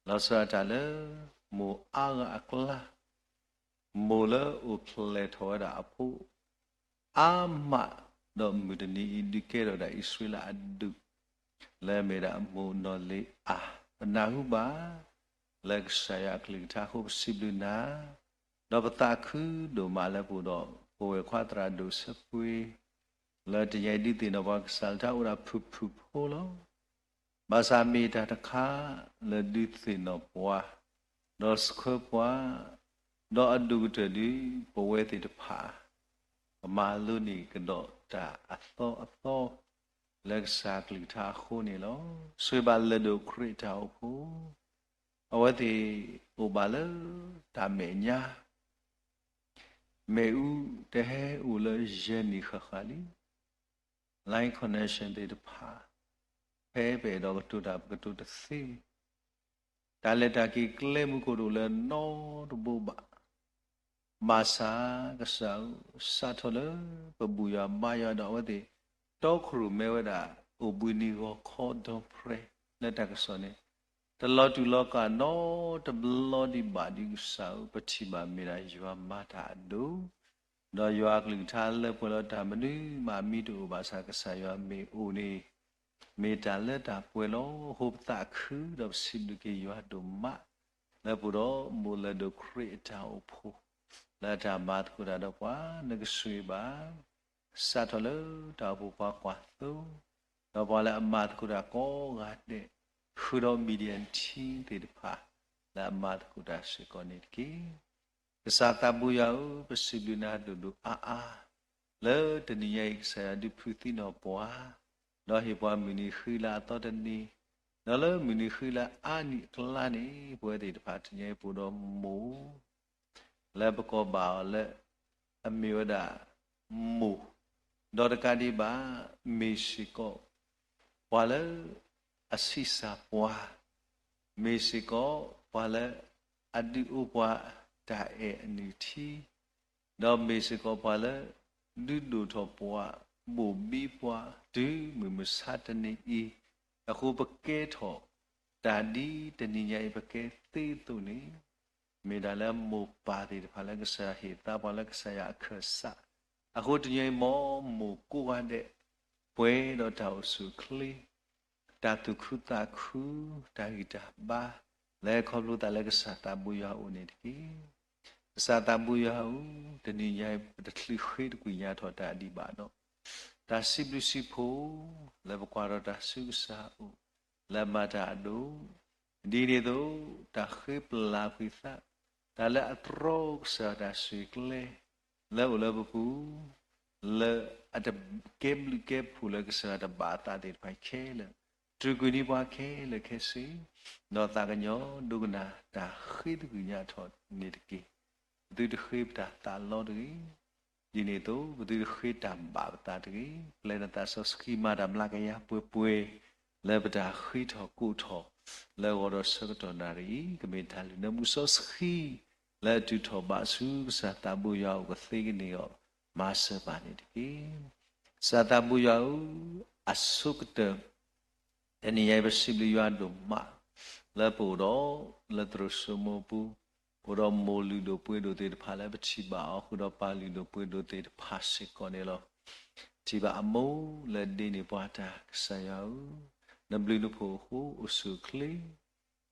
လီၤဆီဒၣ်တၢ်လၢမိၢ်အါဂၤအကျါ, မိၢ်လၢအိၣ်ဖျဲၣ်ထီၣ်ဝဲဒၣ်အဖိ အါမး, ဒီးမုၢ်တနံၤအံၤ ဒုးကဲထီၣ်ဒၣ်အံၣ်စရ့လးအဒူၣ် လၢအမ့ၢ်ဒၣ်မိၢ်နီၢ်လ့ၤအၤ, ပနၢ်ဟူဘၣ် လၢကစၢ်ယွၤအကလုၢ်ကထါအဃိ ပစံးဘျုးနၤ, ဒီးပသးခုဒိၣ်မးလၢပအိၣ်ဒီး ပဝဲၢ်ခွါသရၣ်ဒိၣ်ဆၢပှ့ၤ လၢတနံၤအံၤဒုးသ့ၣ်နီၣ်ပှၤ ကစၢ်အကလုၢ်ကထါအိၣ်ဒၣ်ဖုၣ်ဖုၣ်ဖိလီၤ. ဘၣ်ဆၣ်မ့ၢ်တၢ်တခါလၢဒုးသ့ၣ်နီၣ်ပှၤ, ဒီးဆှၢပှၤ, ဒီးအဒိၣ်ကတၢၢ်ဒုး ပဝဲသ့ၣ်တဖၣ် ကမၤလိန့ၢ်ကဒီးတၢ်အသီအသီ လၢကစၢ်အကလုၢ်ကထါအဃိန့ၣ်လီၤ. ဆိၣ်ဂ့ၤဘၣ်လၢၢ်ဒိၣ်ခရံာ်အတၢ်အိၣ်ဖှိၣ်, အဝဲသ့ၣ်အိၣ်ဘၣ်လၢတၢ်မဲာ်ညါ မ့ၣ်အူတဟဲအိၣ်လၢယဲၢ်နံၣ်ဃၣ်ဃၣ်လံ. Line connection သ့ၣ်တဖၣ် ဖဲပအဲၣ်ဒိးကတိၤတၢ် ပကတိၤတသ့, တၢ်လဲၤတၢ်က့ၤကျဲမုၢ်ခိၣ်တအိၣ်လၢၤနီတဘိဘၣ်. ဘၣ်ဆၣ်ကစၢ်ဧၢ, စးထီၣ်လၢပဘူၣ်ယွၤဘါယွၤဒီး အဝဲသ့ၣ်တီခိၣ်ရိၣ်မဲဝဲဒၣ် အိၣ်ဘှံးနံၤဂီၤခီ dawn prayer လၢတၢ်ကစီၣ်န့ၣ် တလီၤတူာ်လီၤကာ်နီတဘျီဒံးဘၣ်ဒ်ကစၢ်ဧၢ, ပထံၣ်ဘၣ်မ့ၢ်ဒၣ်ယွၤမၤတၢ်အဒိၣ်, ဒီးယွၤအကလုၢ်ကထါလၢပှဲၤလီၤတၢ်မနုၤမးမံတအိၣ်ဘၣ်ဆၣ် ကစၢ်ယွၤမ့ၢ်အိၣ်န့ၣ် မ့ၢ်တၢ်လၢတၢ်ပှဲၤလီၤ. အဃိပသးခုဒီးပစံးဘျုးက့ၤယွၤဒိၣ်မး လၢပအိၣ်ဒီးမိၢ်လၢၢ်ဒိၣ်ခရံာ်အတၢ်အိၣ်ဖှိၣ် လၢအတၢ်မၤသကိးတၢ်ဒီးပှၤ, နကဆိၣ်ဂ့ၤဘၣ် စးထီၣ်လၢတၢ်အိၣ်ဖှိၣ်ပှၤကွၢ်သိ, ဒီးပှၤလၢအမၤသကိးတၢ်ကိးဂၤဒဲး, ဃုာ်ဒီး media team သ့ၣ်တဖၣ် လၢအမၤသကိးတၢ်စ့ၢ်ကီးန့ၣ်တက့ၢ်. ကစၢ်သးဘိယွၤဧၢ, ပစံးဘျုးနၤဒိၣ်ဒိၣ်အါအါ, လၢတနံၤညါအံၤ ကစၢ်ယွၤဒုးဖုးသံနီၣ်ပှၤ, ဒီးဟ့ၣ်ပှၤမုၢ်နံၤဃံလၤအသီတနံၤ, ဒီးလၢမုၢ်နံၤဃံလၤအါနံၣ်အကျါန့ၣ် ပဝဲသ့ၣ်တဖၣ်တနံၤညါအံၤပအိၣ်ဒီးမိၢ် လၢပကိးဘၣ်အီၤလၢ အမ့ၢ်ဝဲဒၣ် မိၢ်, ဒီးတကးဒံးဘၣ် မ့ၢ်စ့ၢ်ကီး ပှၤလၢ အဆံးစၢ်ပှၤ, မ့ၢ်စ့ၢ်ကီး ပှၤလၢ အဒုးအိၣ်ပှၤ တၢ်အဲၣ်အနုၢ်ထံ ဒီးမ့ၢ်စ့ၢ်ကီးပှၤလၢ ဒုးဒိၣ်ထီၣ်ပှၤ ဘိၣ်ဘံပှၤ တုၤမုၢ်မဆါတနံၤအံၤ, အဃိပကဲထီၣ် တၢ်ဒ်တနံၤညါအံၤပကဲသ့အသိးန့ၣ်, မ့ၢ်ဒၣ်လၢမိၢ်ပၢ်သ့ၣ်တဖၣ်လၢကစၢ်ယွၤဟ့ၣ်သါပှၤလၢကစၢ်ယွၤအခၢၣ်စး, အဃိတနံၤအံၤ မ်မိၢ်ကိးဂၤဒဲး ပှဲၤဒီးတၢ်အိၣ်ဆူၣ်အိၣ်ချ့ တၢ်သူၣ်ခုသးခု, တၢ်ဂံၢ်တၢ်ဘါ, လၢခီဖျိသးလၢကစၢ်သးဘိယွၤအအိၣ်န့ၣ်တက့ၢ်. ကစၢ်သးဘိယွၤဧၢ, တနံၤညါအံၤ ပတချုးဃ့တကွံာ်ညါထီၣ်တၢ်ဒံးဘၣ်ဒီး, တၢ်စံးဘျုးစံးဖှိၣ် လၢပကွၢ်ထီၣ်တၢ်ဆူကစၢ်အအိၣ်, လၢအမၤတၢ်အဒိၣ်, ဒ်န့ၣ်အသိး တၢ်ဃ့ပျၢ်ကွံာ်သး, တၢ်လၢအတြီကစၢ်တၢ်ဆိၣ်ဂ့ၤကျဲ လၢအအိၣ်လၢပပူၤ, လၢအတကဲဘျုးကဲဖှိၣ်လၢကစၢ်တဘၣ်အသးသ့ၣ်တဖၣ်ခဲလၢာ်, တြီကွံာ်န့ၢ်ပှၤခဲလၢာ်ခဲဆ့, ဒီးသးကညီၤဒိကနၣ်တၢ်ဃ့တကွံာ်ညါထီၣ်န့ၣ်တက့ၢ်. ပသုတဃ့ပတၢ်သးလီတဂ့ၤ, ဒ်န့ၣ်အသိး ပသုတဃ့တၢ်ဘၣ်ပသးတဂ့ၤ, ပျဲနသးစီဆှံမၤတၢ်မျးကယၤပှဲၤပှဲၤ, လၢပတၢ်ဃ့ထီၣ်ကိးထီၣ် လၢဂီၤဒီးဆၢကတီၢ်နၣ်ရံၣ်အံၤ, ကမ့ၢ်တၢ်လုၢ်နၢမူစီဆှံ လၢအတုၤထီၣ်ဘးဆူကစၢ်သးဘိယွၤအအိၣ်ကသ့ကန့ၢ်အီၤ မၤစၢၤပှၤန့ၣ်တက့ၢ်. ကစၢ်သးဘိယွၤဧၢ, အဆိကတၢၢ် တနံၤညါအံၤပစံးဘျုးယွၤဒိၣ်မး လၢပအိၣ်ဒီး လၢသရိာ်စိမိပူၤ, အိၣ်ဒီးမိၢ်လုၢ်ဒိၣ်ပှ့ၤဒိၣ်သ့ၣ်တဖၣ်လၢပထံၣ်ဘၣ်အီၤ ဃုာ်ဒီးပၢ်လုၢ်ဒိၣ်ပှ့ၤဒိၣ်သ့ၣ်တဖၣ်စ့ၢ်ကီးန့ၣ်လီၤ. ထံၣ်ဘၣ်အမိၢ်လၢဒ့န့ၢ်ပှၤတၢ် ကစၢ်ယွၤဧၢ, နဘျုးနဖှိၣ်အဃိ အိၣ်ဆူၣ်အိၣ်ချ့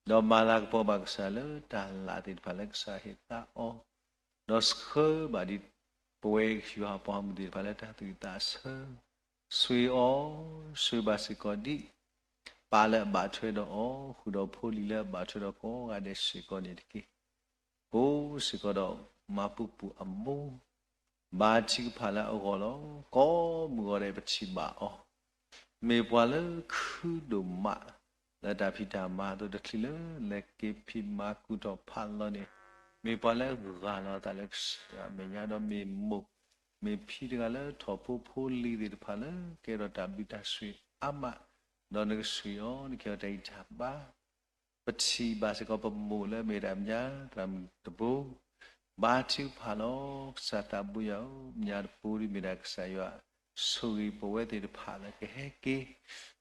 ဒီးမၤလၤကပီၤဘၣ်ကစၢ်လၢတၢ်လၢ်သ့ၣ်တဖၣ်လၢကစၢ်ဟ့ၣ်သါအီၤ, ဒီးဆှၢဘၣ်ဒ်ပဝဲယွၤအပှၤမုၣ်သ့ၣ်တဖၣ်လၢတၢ်သူၣ်ဝံၣ်သးဆၢ, ဆိၣ်ဂ့ၤအီၤ, ဆိၣ်ဂ့ၤဘၣ်စ့ၢ်ကီးဒ် ပၢ်လၢအဘၣ်ထွဲဒီးအီၤ, ဃုာ်ဒီးဖိလံၤလၢအဘၣ်ထွဲဒီးကိးဂၤဒဲးစ့ၢ်ကီးန့ၣ်တက့ၢ်. အိၣ်စ့ၢ်ကီးဒီးမၤပူၤပူၤအမိၢ် ဘါထုကဖၣ်လၢအဂီၢ်လီၤ. ကိးမုၢ်ဂီၤဒဲးပထံၣ်ဘၣ်အီၤ, မ့ၢ်ပှၤလၢခုဒိၣ်မး လၢတၢ်ဖံးတၢ်မၤအသိး တချုးလၢလဲၤက့ၤဖံးမၤကူၣ်ထီၣ်ဖးလီၤန့ၣ်, မ့ၢ်ပှၤလၢဂၢ်လီၤအသးလၢကစၢ်အမဲာ်ညါဒီးမ့ၢ်မိၢ်, မ့ၢ်ဖံတဂၤလၢထီၣ်ဖိဖိလံၤသ့ၣ်တဖၣ်လၢကဲထီၣ်တၢ်ဘျုးတၢ်ဆိၣ်ဂ့ၤအါမး, ဒီးနကဆိၣ်ဂ့ၤအီၤ နကဲထီၣ်တၢ်ဂံၢ်တၢ်ဘါ ပထံၣ်ဘၣ်စ့ၢ်ကီးပမိၢ်လၢအမ့ၢ်ဒၣ်မညါသရၣ်မုၣ်တဘိ, ဘါထုကဖၣ်လီၤ. ကစၢ်သးဘိယွၤဧၢ, မညါတဘိဒ်မ့ၢ်ဒၣ်ကစၢ်ယွၤ ဆိၣ်ဂ့ၤပဝဲသ့ၣ်တဖၣ်လၢကဟဲက့ၤ,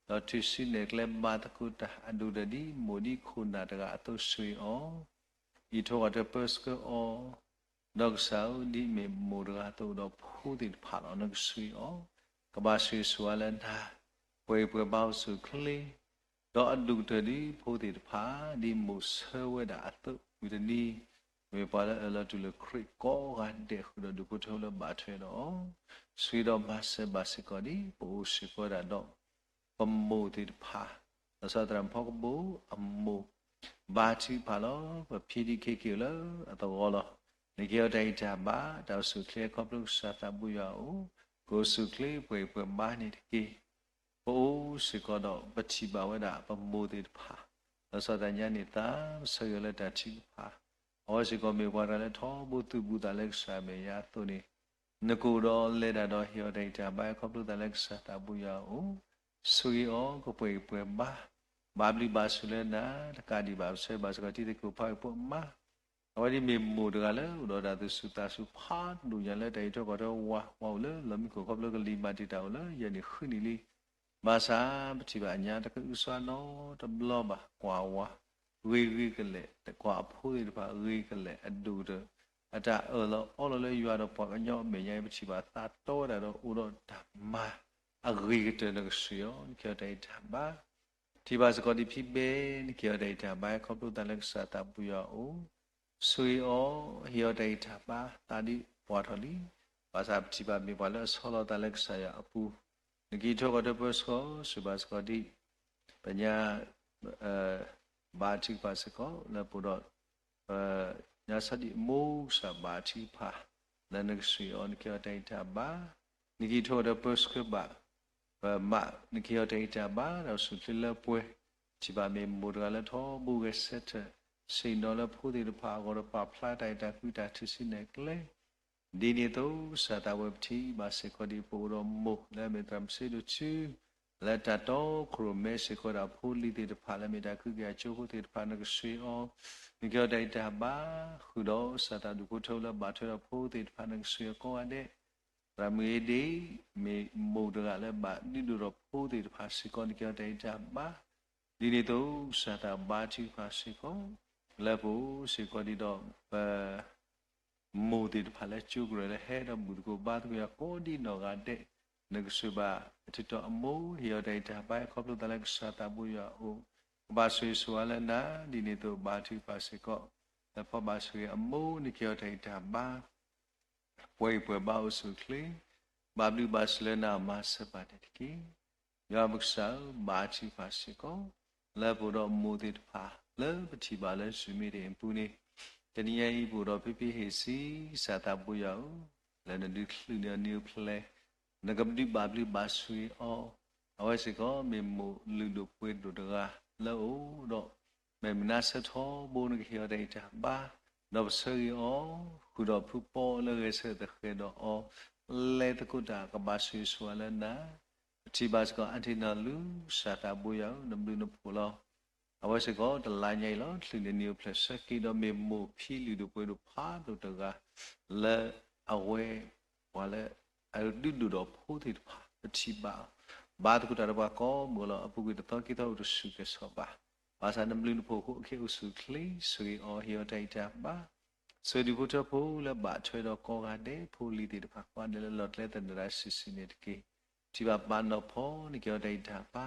ဒီးထုးစုနဲၣ်ကျဲမၤသကိးတၢ်အဒိၣ်ကတၢၢ်ဒ်မိၢ်ဒ်ခိၣ်နၢ်တဂၤအသိးဆိၣ်ဂ့ၤအီၤ, အံးထွဲကွၢ်ထွဲပၢဆှၢအီၤ, ဒီးကစၢ်ဧၢ, ဒ်မ့ၢ်မိၢ်တဂၤအသိးဒီးဖိသ့ၣ်တဖၣ်လီၤ. နကဆှံအီၤ, ကဘၣ်ဆိၣ်ဂ့ၤဆိၣ်ဝါလၢနၤ, ပှဲၤဂံၢ်ပှဲၤဘါအိၣ်ဆူၣ်အိၣ်ချ့, ဒီးအဒိၣ်ကတၢၢ်ဒ်ဖိသ့ၣ်တဖၣ်, ဒ်မိၢ်ဆၢဝဲဒၣ်အသိးဝံၤတနံၤ, မ့ၢ်ပှၤလၢအအၢၣ်လီၤတူၢ်လိာ်ခရံာ်ကိးဂၤဒဲးဃုာ်ဒီးဒူၣ်ဖိထၢဖိလၢဘၣ်ထွဲဒီးအီၤ, ဆှံဒီးမၤစၢၤဘၣ်စ့ၢ်ကီးဒ်ပအိၣ်စ့ၢ်ကီးဝဲဒၣ်ဒီး ပမိၢ်သ့ၣ်တဖၣ်, လီၤဆီသရၣ်မုၣ်ဖီကဘိၣ်အမိၢ်, ဘါထုကဖၣ်လီၤ. ပဖံဒ်ခဲက့ၤအိၣ်လၢအသဝီလီၤ. နကဟ့ၣ်အီၤတၢ်ဂံၢ်တၢ်ဘါ, တၢ်အိၣ်ဆူၣ်အိၣ်ချ့ခီဖျိကစၢ်သးဘိယွၤအအိၣ်, ကအိၣ်ဆူၣ်အိၣ်ချ့ပှဲၤဂံၢ်ပှဲၤဘါန့ၣ်တက့ၢ်. ပအိၣ်စ့ၢ်ကီးဒီးပထံၣ်ဘၣ်ဝဲဒၣ်ပမိၢ်သ့ၣ်တဖၣ်, လီၤဆီဒၣ်ညါန့ၣ်သး, ပဆၢဂ့ၤလၢတၢ်ထုကဖၣ်, အဝဲစ့ၢ်ကီးမ့ၢ်ပှၤတဂၤလၢထီဘိသူၣ်ဘူးသးလၢကစၢ်အမဲာ်ညါအသိးန့ၣ်, နကအိၣ်ဒီးလဲၤတၢ်ဒီးဟ့ၣ်အီၤတၢ်ဂံၢ်တၢ်ဘါခီဖျိသးလၢကစၢ်သးဘိယွၤအအိၣ်, ဆိၣ်ဂ့ၤအီၤကပှဲၤဂံၢ်ပှဲၤဘါ, ဘၣ်ဘျုးဘၣ်ဆိၣ်လၢနၤ, တကးဒံးဘၣ်ပဆၢဘၣ်စ့ၢ်ကီးတံၤသကိးဖးဂ့ၢ်ဖိအမါ, အဝဲဒ်မ့ၢ်မိၢ်တဂၤလၢအိၣ်ဒီးတၢ်သူၣ်ဆူၣ်သးဆူၣ်ဖးဒိၣ်ညါလၢတၢ်အံးထွဲကွၢ်ထွဲဝၤ, ဝၤအိၣ်လၢလီၢ်မံခိၣ်ခီဖျိကလံၤမၤတံာ်တာ်အိၣ်လၢယဲၢ်နံၣ်ဃုနံၣ်လံ. ဘၣ်ဆၣ်ပထံၣ်ဘၣ်အညါတကအုကစွါနီတဘျီဘၣ်, ကွၢ်ဝၤဂ့ၤဂ့ၤကလဲာ်, ကွၢ်အဖိသ့ၣ်တဖၣ်ဂ့ၤကလဲာ်, အဒိၣ်ကတၢၢ် အတၢ်အၢၣ်လီၤအီလီၤလၢယွၤဒီးပှၤကညီအမဲာ်ညါအံၤ ပထံၣ်ဘၣ်သးတီဝဲဒၣ်ဒီးအိၣ်ဒီးတၢ်မၤအဂ့ၤကတၢၢ် နကဆှံအီၤ, နကဟ့ၣ်အီၤတၢ်ဂံၢ်တၢ်ဘါ ထံၣ်ဘၣ်စ့ၢ်ကီးဒ်ဖံဘဲ, နကဟ့ၣ်အီၤတၢ်ဂံၢ်တၢ်ဘါခီဖျိသးလၢကစၢ်သးဘိယွၤအအိၣ်, ဆိၣ်ဂ့ၤအီၤ, ဟ့ၣ်အီၤတၢ်ဂံၢ်တၢ်ဘါ, သးဒ်ပှၢ်ထီၣ်လံ, ဘၣ်ဆၣ်ပထံၣ်ဘၣ်မ့ၢ်ပှၤလၢအဆီလီၤသးလၢကစၢ်ယွၤအပူၤ, နကအံးထွဲကွၢ်ထွဲပၢဆှၢအီၤ, ဆိၣ်ဘၣ်စ့ၢ်ကီးဒ် ပညါ ဘါထုကဖၣ်စ့ၢ်ကီး လၢပအိၣ်ဒီး ပညါစၢ်ဒံးအမိၢ်ကစၢ်ဘါထုကဖၣ် လၢနကဆှံအီၤ နကဟ့ၣ်အီၤတၢ်ဂံၢ်တၢ်ဘါ, နကအံးထွဲကွၢ်ထွဲပၢဆှၢဘၣ် ပမး နကဟ့ၣ်အီၤတၢ်ဂံၢ်တၢ်ဘါ ဒီးဆူၣ်ချ့လၢပှဲၤ, ထံၣ်ဘၣ်မ့ၢ်မိၢ်တဂၤလၢထီဘိဂဲၤဆၢထၢၣ် ဆ့ၣ်နီၤလၢဖိသ့ၣ်တဖၣ်အဂီၢ်ဒီး ပာ်ဖျါတၢ်အဲၣ်တၢ်ကွံတၢ်ထုးစုနဲၣ်ကျဲ ဒ်န့ၣ်အသိး ကစၢ်သးဝဲပထံၣ်ဘၣ်စ့ၢ်ကီးဒ်ပအိၣ်ဒီးမိၢ်လၢအမ့ၢ်သရၣ်မုၣ်စ့ဒိၣ်ထူ လၢတၢ်တီခိၣ်ရိၣ်မဲစ့ၢ်ကီးဒီးအဖိအလံၤသ့ၣ်တဖၣ် လၢအမ့ၢ်တၢ်ကူၣ်က့ၤအကၠိဖိသ့ၣ်တဖၣ် နကဆှံအီၤ, နကဟ့ၣ်အီၤတၢ်ဂံၢ်တၢ်ဘါ, ဃုာ်ဒီးကစၢ်သးဒူၣ်ဖိထၢဖိလၢဘၣ်ထွဲဒီးဖိသ့ၣ်တဖၣ် နကဆှံအီၤကိးဂၤဒဲး, သရၣ်မုၣ်အံၤဒ် မ့ၢ်မိၢ်တဂၤလၢဘၣ်ဒုးဒိၣ်ဒီးဖိသ့ၣ်တဖၣ်စ့ၢ်ကီး နကဟ့ၣ်အီၤတၢ်ဂံၢ်တၢ်ဘါ, ဒ်န့ၣ်အသိး ကစၢ်သးဘါထုကဖၣ်စ့ၢ်ကီး လၢပအိၣ်စ့ၢ်ကီးဒ်ဒီး ပ မိၢ်သ့ၣ်တဖၣ်လၢကၠိကရၢလၢဟဲဒီးဘူၣ်သကိးဘါသကိးယွၤကိးဒ်နီၢ်ဂၤဒဲး, နကဆိၣ်ဘၣ်အထုးထီၣ်အမိၢ် ဟ့ၣ်အီၤတၢ်ဂံၢ်တၢ်ဘါ ခီဖျိသးလၢကစၢ်သးဘိယွၤအအိၣ်, ကဘၣ်ဆိၣ်ဂ့ၤဆိၣ်ဝါလၢနၤ, ဒ်န့ၣ်အသိးဘါထုကဖၣ်စ့ၢ်ကီး လၢဖီဘၣ်ဆိၣ်ဂ့ၤအမိၢ် နကဟ့ၣ်အီၤတၢ်ဂံၢ်တၢ်ဘါ ပှဲၤဂံၢ်ပှဲၤဘါအိၣ်ဆူၣ်အိၣ်ချ့, ဘၣ်ဘျုးဘၣ်ဆိၣ်လၢနၤမၤစၢၤဘၣ်န့ၣ်တက့ၢ်. ယွၤပကစၢ်ဧၢ, ဘါထုကဖၣ်စ့ၢ်ကီး လၢပအိၣ်ဒီးမိၢ်သ့ၣ်တဖၣ် လၢပထံၣ်ဘၣ်လၢ Zoom meeting အပူၤန့ၣ်, တနံၤညါအံၤ ပအိၣ်ဒီးဖံဖံဟ့ၣ်ဆံ ကစၢ်သးဘိယွၤဧၢ, လၢနဒုးချုးန့ၢ်အီၤနံၤအိၣ်ဖျဲၣ်, နကဒုးဘၣ်ဘျုးဘၣ်ဆိၣ်ဂ့ၤအီၤ, အဝဲစ့ၢ်ကီးမ့ၢ်မိၢ်လုၢ်ဒိၣ်ပှ့ၤဒိၣ်တဂၤ လၢအအိၣ်ဒီး မဲာ်မုာ်နါဆၢထီဘိ နကဟ့ၣ်အီၤတၢ်ဂံၢ်တၢ်ဘါ, ဒီးပဆၢဂ့ၤအီၤ, ဃုာ်ဒီးဖုပီလၢဂဲၤဆၢထၢၣ်သဃဲးဒီးအီၤ, လဲၤသကိးတၢ်ကဘၣ်ဆိၣ်ဂ့ၤဆိၣ်ဝါလၢနၤ, ပထံၣ်ဘၣ်စ့ၢ်ကီး Aunty Nolu ကစၢ်သးဘိယွၤဧၢ, နဘျုးနဖှိၣ်လီၤ. အဝဲစ့ၢ်ကီးတလါညါအံၤလီၤ ချုးန့ၢ်နံၤအိၣ်ဖျဲၣ်ဆၢက့ၤဒီး မ့ၢ်မိၢ်ဖံလုၢ်ဒိၣ်ပှ့ၤဒိၣ်ဖးဒိၣ်တဂၤ လၢအဝဲ ပှၤလၢအဒုးဒိၣ်ဒီးဖိသ့ၣ်တဖၣ် ပထံၣ်ဘၣ်, ဘါသကိးတၢ်ဒီးပှၤကိးမုၢ်လီၤ. အပူၤကွံာ်တသီခံသီအိၣ်တဆူၣ်ကဲၤဆိးဘၣ်, ဘၣ်ဆၣ်နဘျုးနဖှိၣ်အဃိ အခဲအံၤအိၣ်ဆူၣ်အိၣ်ချ့, ဆိၣ်ဂ့ၤအီၤ ဟ့ၣ်အီၤတၢ်ဂံၢ်တၢ်ဘါ, ဆိၣ်ဂ့ၤဒူၣ်ဖိထၢဖိလၢဘၣ်ထွဲဒီးကိးဂၤဒဲး, ဖိလံၤသ့ၣ်တဖၣ်ကိးဂၤဒဲးလၢလီၤကျဲသနၢၣ်တၢ်စုာ်စုာ်န့ၣ်တက့ၢ်. ထံၣ်ဘၣ်ပၢ်နီၢ်ဖီ နကဟ့ၣ်အီၤတၢ်ဂံၢ်တၢ်ဘါ,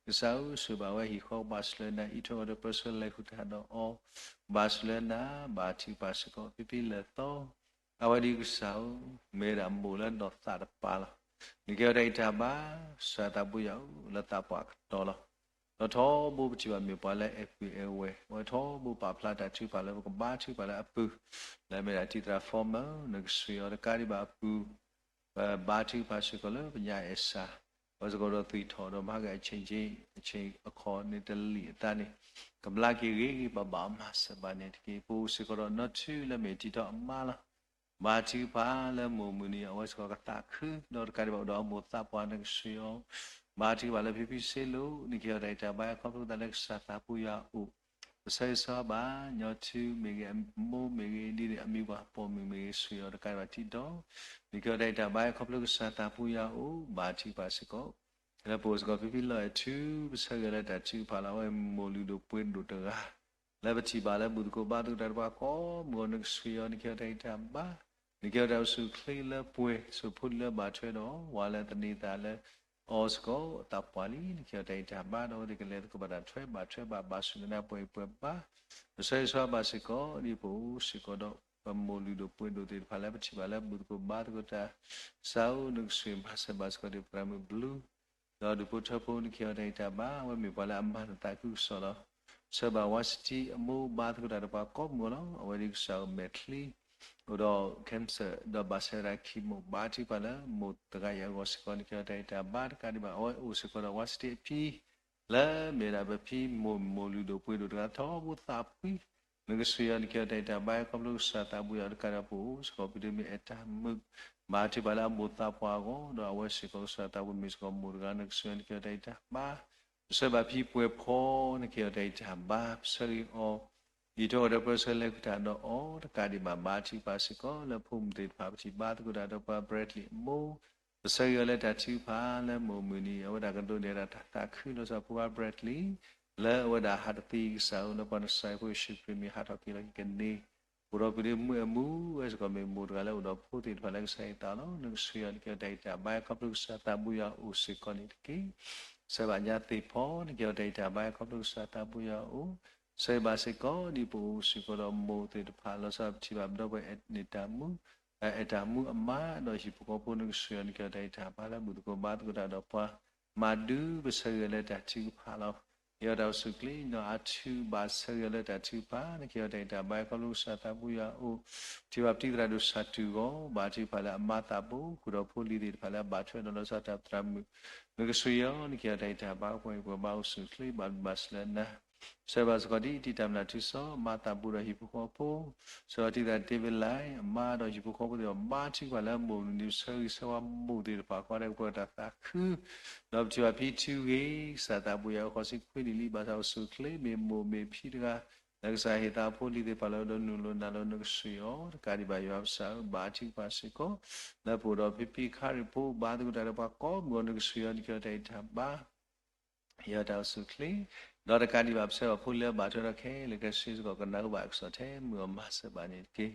ကစၢ်ဧၢ ဆိၣ်ဂ့ၤဘၣ်ဝဲဟံၣ်ဃီ ကဘၣ်ဆိၣ်လၢနၤ, အံးထွဲအီၤဒီးပၢဆှၢလဲၤဃုာ်တၢ်ဒီးအီၤ, ကဘၣ်ဆိၣ်လၢနၤ, ဘါထုကဖၣ်စ့ၢ်ကီး ဖံဖံလၢာ်သီ အဝဲဒ်ကစၢ်ဧၢ, မ့ၢ်ဝဲဒၣ်မိၢ်လၢနီၢ်သးတပၤလီၤ. နကဟ့ၣ်အီၤတၢ်ဂံၢ်တၢ်ဘါ, ကစၢ်သးဘိယွၤဧၢ, လၢသးပှၢ်ကတီၤလီၤ. ဒီးထီဘိပထံၣ်ဘၣ်မ့ၢ်ပှၤလၢအဲၣ်ကွံာ်အဲၣ်ဝဲ, အဝဲထီဘိပာ်ဖျါတၢ်ထုကဖၣ်လၢပကဘါထုကဖၣ်လၢအပူၤ, လၢအမ့ၢ်ဒၣ်တံၤသရၣ် former နကဆှံအီၤတကးဒံးဘၣ်အပူၤ, ပဘါထုကဖၣ်စ့ၢ်ကီးလၢပညါအဲၣ်စၢ်, အဝဲစ့ၢ်ကီးဒီးသွံၣ်ထီၣ်ဒီးမၤက့ၤအဆ့ၣ်က့ၣ်, အဆ့ၣ်အခီၣ်န့ၣ်တလံၣ်အသးန့ၣ်, ကဘျါက့ၤဂ့ၤဂ့ၤဘၣ်ဘၣ် မၤစၢၤဘၣ်န့ၣ်တက့ၢ်. ပအိၣ်စ့ၢ်ကီးဒီးနီၢ်ထူလၢမ့ၢ်တံၤထီၣ်အမါလီၤ. ဘါထုကဖၣ်လၢမိၢ်မုၢ်နံၤ အဝဲစ့ၢ်ကီးကသးခု, ဒီးတကးဒံးဘၣ်အိၣ်ဒီးအမိၢ်သးပှၢ် နကဆှံအီၤ, ဘါထုကဖၣ်လၢဖံဖံစ့လိာ်, နကဟ့ၣ်အီၤတၢ်ဂံၢ်တၢ်ဘါ ခီဖျိသးလၢကစၢ်သးဘိယွၤအအိၣ်, ပဆၢဂ့ၤဆၢဝါဘၣ်, ညီထူမ့ၢ်ဂ့ၤ, အမိၢ်မ့ၢ်ဂ့ၤ, ဒ်န့ၣ်အမံၤပှၢ်ပိာ်မုၣ်မ့ၢ်ဂ့ၤ, ဆှံအီၤတကးဒံးဘၣ်ထံၣ်ဒီး, နကဟ့ၣ်အီၤတၢ်ဂံၢ်တၢ်ဘါ ခီဖျိကစၢ်သးဘိယွၤအအိၣ်, ဘါထုကဖၣ်စ့ၢ်ကီး လၢပအိၣ်စ့ၢ်ကီးဖံဖံလီၤအဲၣ်ထူ, ပဆၢဂ့ၤလၢတၢ်ထုကဖၣ်လၢအဝဲမိၢ်လုၢ်ဒိၣ်ပှ့ၤဒိၣ်တဂၤ, လၢပထံၣ်ဘၣ်လၢဘူၣ်သကိးဘါသကိးတၢ်တပှၤကိးမုၢ်ဂီၤ နကဆှၢအီၤ နကဟ့ၣ်အီၤတၢ်ဂံၢ်တၢ်ဘါ, နကဟ့ၣ်အီၤတၢ်အိၣ်ဆူၣ်အိၣ်ချ့လၢပှဲၤ ဆိၣ်ဖိလၢဘၣ်ထွဲဒီး ဝၤလၢသန့ၤသးလၢအီၤစ့ၢ်ကီး သးပှၢ်လံ နကဟ့ၣ်အီၤတၢ်ဂံၢ်တၢ်ဘါ ဒီးအဝဲသ့ၣ်ကလဲၤသကိးဘၣ်တၢ်ထွဲဘၣ်ထွဲဘၣ် ဘၣ်ဆိၣ်ဂ့ၤနၤပှဲၤပှဲၤဘါ, ပဆၢဂ့ၤဆၢဝါဘၣ်စ့ၢ်ကီး ဒ်ပအိၣ်စ့ၢ်ကီးဒီး ပမိၢ်လုၢ်ဒိၣ်ပှ့ၤဒိၣ်သ့ၣ်တဖၣ်လၢပထံၣ်ဘၣ်လၢဘူၣ်သကိးဘါသကိးတၢ် ကစၢ်ဧၢ နကဆှၢမၤစၢၤဘၣ်စ့ၢ်ကီး ဒ်ပသရၣ်မုၣ်ဘျုး ဒီးဒူၣ်ဖိထၢဖိ နကဟ့ၣ်အီၤတၢ်ဂံၢ်တၢ်ဘါ အဝဲမ့ၢ်ပှၤလၢအမၤနသးခုကစီၣ်လီၤ. ဆှၢဘၣ်ဝါစတံအမိၢ်ဘါသကိးတၢ်တပှၤကိးမုၢ်ဂီၤလီၤ. အဝဲဒ်ကစၢ်ဧၢ မဲာ်ချံ အိၣ်ဒီး cancer ဒီးဘၣ်ဆၢဝဲဒၣ် chemo ဘါထုကဖၣ်လၢမိၢ်တဂၤအံၤအဂီၢ်စ့ၢ်ကီး နကဟ့ၣ်အီၤတၢ်ဂံၢ်တၢ်ဘါတကးဒံးဘၣ် အဝဲအိၣ်စ့ၢ်ကီးဒီးဝါစတံအဖံ လၢမ့ၢ်ဒၣ်ပဖံမိၢ်မိၢ်လုၢ်ဒိၣ်ပှ့ၤဒိၣ်တဂၤထီဘိသးဖှံ နကဆှၢအီၤ နကဟ့ၣ်အီၤတၢ်ဂံၢ်တၢ်ဘါ ခီဖျိကစၢ်သးဘိယွၤတကးဒံးဘၣ် ပအိၣ်စ့ၢ်ကီးဖံဒိၣ်မ့ၢ်အဲၣ်တၢ်မုာ် ဘါထုကဖၣ်လၢအမိၢ်သးပှၢ်အဂီၢ် ဒီးအဝဲစ့ၢ်ကီးကစၢ်သးဘိမ့ၢ်စ့ၢ်ကီးမိၢ်တဂၤ နကဆှၢအီၤ နကဟ့ၣ်အီၤတၢ်ဂံၢ်တၢ်ဘါ ပဆှၢဘၣ်ဖံပှဲၤဖီ နကဟ့ၣ်အီၤတၢ်ဂံၢ်တၢ်ဘါ ပဆၢဂ့ၤအီၤ ဒ်ထီၣ်ဝဲဒီးပဆၢလဲၤဃုာ်တၢ်ဒီးအီၤတကးဒံးဘၣ် ဘါထုကဖၣ်စ့ၢ်ကီး လၢဖိမုၣ်သ့ၣ်တဖၣ် ပထံၣ်ဘါသကိးတၢ်ဒီးပှၤ Bradley အမိၢ် ပဆၢဂ့ၤအီၤလၢတၢ်ထုကဖၣ်လၢမိၢ်မုၢ်နံၤ အဝဲဒၣ်ကဒိးန့ၢ်ဒၣ်တၢ်သးခုလီၤဆီဖိခွါ Bradley လၢအဝဲဒၣ်ဟးတသံကစၢ်ဧၢ လၢပှၤနစၢ်ဖိယ့ၣ်ၡူးခရံာ်မ့ၢ်ဟးထီၣ်က့ၤလီၤက့ၤကန့ၢ် အိၣ်ဒီးပှၤဒ့မုၣ်အမုၢ် ဝဲစ့ၢ်ကီးမ့ၢ်မိၢ်တဂၤလၢအိၣ်ဒီးဖိသ့ၣ်တဖၣ်လၢကစၢ်ယွၤအသးလီၤ. နကဆှၢအီၤ နကဟ့ၣ်အီၤတၢ်ဂံၢ်တၢ်ဘါ ခီဖျိကစၢ်သးဘိယွၤအိၣ်စ့ၢ်ကီးန့ၣ်တက့ၢ်. ဆှၢဘၣ်ညါသ့ၣ်ဖီ နကဟ့ၣ်အီၤတၢ်ဂံၢ်တၢ်ဘါ ခီဖျိကစၢ်သးဘိယွၤအိၣ် ဆှၢဘၣ်စ့ၢ်ကီး ဒ်ပအိၣ်စ့ၢ်ကီးဒီးမိၢ်သ့ၣ်တဖၣ် လီၤဆီပထံၣ်ဘၣ်ပဒီပုၢ်ဝဲၢ်န့ၣ်တၢ်မူ အဲၣ်တၢ်မူအမါ ဒီးဟံၣ်ဖိဃီဖိ နကဆှၢအီၤ နကဟ့ၣ်အီၤတၢ်ဂံၢ်တၢ်ဘါလၢဘူၣ်သကိးဘါသကိးတၢ်ဒီးပှၤ မၤဒုး ပဆၢဂ့ၤအီၤလၢတၢ်ထုကဖၣ်လီၤ. ဟ့ၣ်အီၤတၢ်အိၣ်ဆူၣ်အိၣ်ချ့ နီၢ်အါထူဘၣ်ဆၢဂ့ၤအီၤလၢတၢ်ထုကဖၣ် နကဟ့ၣ်အီၤတၢ်ဂံၢ်တၢ်ဘါ ခီဖျိကစၢ်သးဘိယွၤအိၣ် ထံၣ်ဘၣ်ပတံၤသရၣ်ဒိၣ်စၢ်တူၢ်ဂီၤ ဘါထုကဖၣ်လၢအမါသးဘိ ဃုာ်ဒီးဖိလံၤသ့ၣ်တဖၣ်လၢအဘၣ်ထွဲဒီးလီၤဆီတၢ်ပသရၣ်မုၣ် နကဆှၢအီၤ နကဟ့ၣ်အီၤတၢ်ဂံၢ်တၢ်ဘါ ပှဲၤပှဲၤဘါအိၣ်ဆူၣ်အိၣ်ချ့ ဘၣ်ဘျုးဘၣ်ဆိၣ်လၢနၤ ဆှၢဘၣ်စ့ၢ်ကီး ဒ်တံၤတၢ်မျၢ်ထူစီ အမါသးဘိဒီးဟံၣ်ဖိဃီဖိ ဆှၢအီၤတံၤသရၣ် David Lai အမါဒီးဟံၣ်ဖိဃီဖိသ့ၣ်တဖၣ် ဘါထုကဖၣ်လၢမိၢ်မုၢ်နံၤ ဆၢဂ့ၤဆၢဝါမိၢ်သ့ၣ်တဖၣ် ဃီဒဲးကပၢၤတၢ်သးခု ဒီးပထံၣ်ဘၣ်ဖံထူဂ့ၤ ကစၢ်သးဘိယွၤအိၣ်ဃီဆံခွံနံၣ်လံ ဘၣ်ဆၣ်အိၣ်ဆူၣ်အိၣ်ချ့ မ့ၢ်မိၢ်မ့ၢ်ဖံတဂၤ လၢကစၢ်ဟ့ၣ်သးဖိလံၤသ့ၣ်တဖၣ်လၢအဒိးနုာ်လီၤနုာ်လီၤ နကဆှၢအီၤ တကးဒံးဘၣ် ယွၤကစၢ်ဧၢ ဘါထုကဖၣ်စ့ၢ်ကီး လၢပအိၣ်ဒီးဖံဖံခါရံၣ်ဖိ ဘါသကိးတၢ်ဒီးပှၤကိးမုၢ်ဂီၤ နကဆှၢအီၤ နကဟ့ၣ်အီၤတၢ်ဂံၢ်တၢ်ဘါ ဟ့ၣ်အီၤတၢ်အိၣ်ဆူၣ်အိၣ်ချ့ ဒီးတကးဒံးဘၣ် ပဆှၢဘၣ်ဖိလၢအဘၣ်ထွဲဒီးခဲလၢာ်ခဲဆ့စ့ၢ်ကီး ကနၢ်ဟူဘၣ်အကစီၣ်ထဲ မုာ်အီၤမၤစၢၤဘၣ်န့ၣ်တက့ၢ်.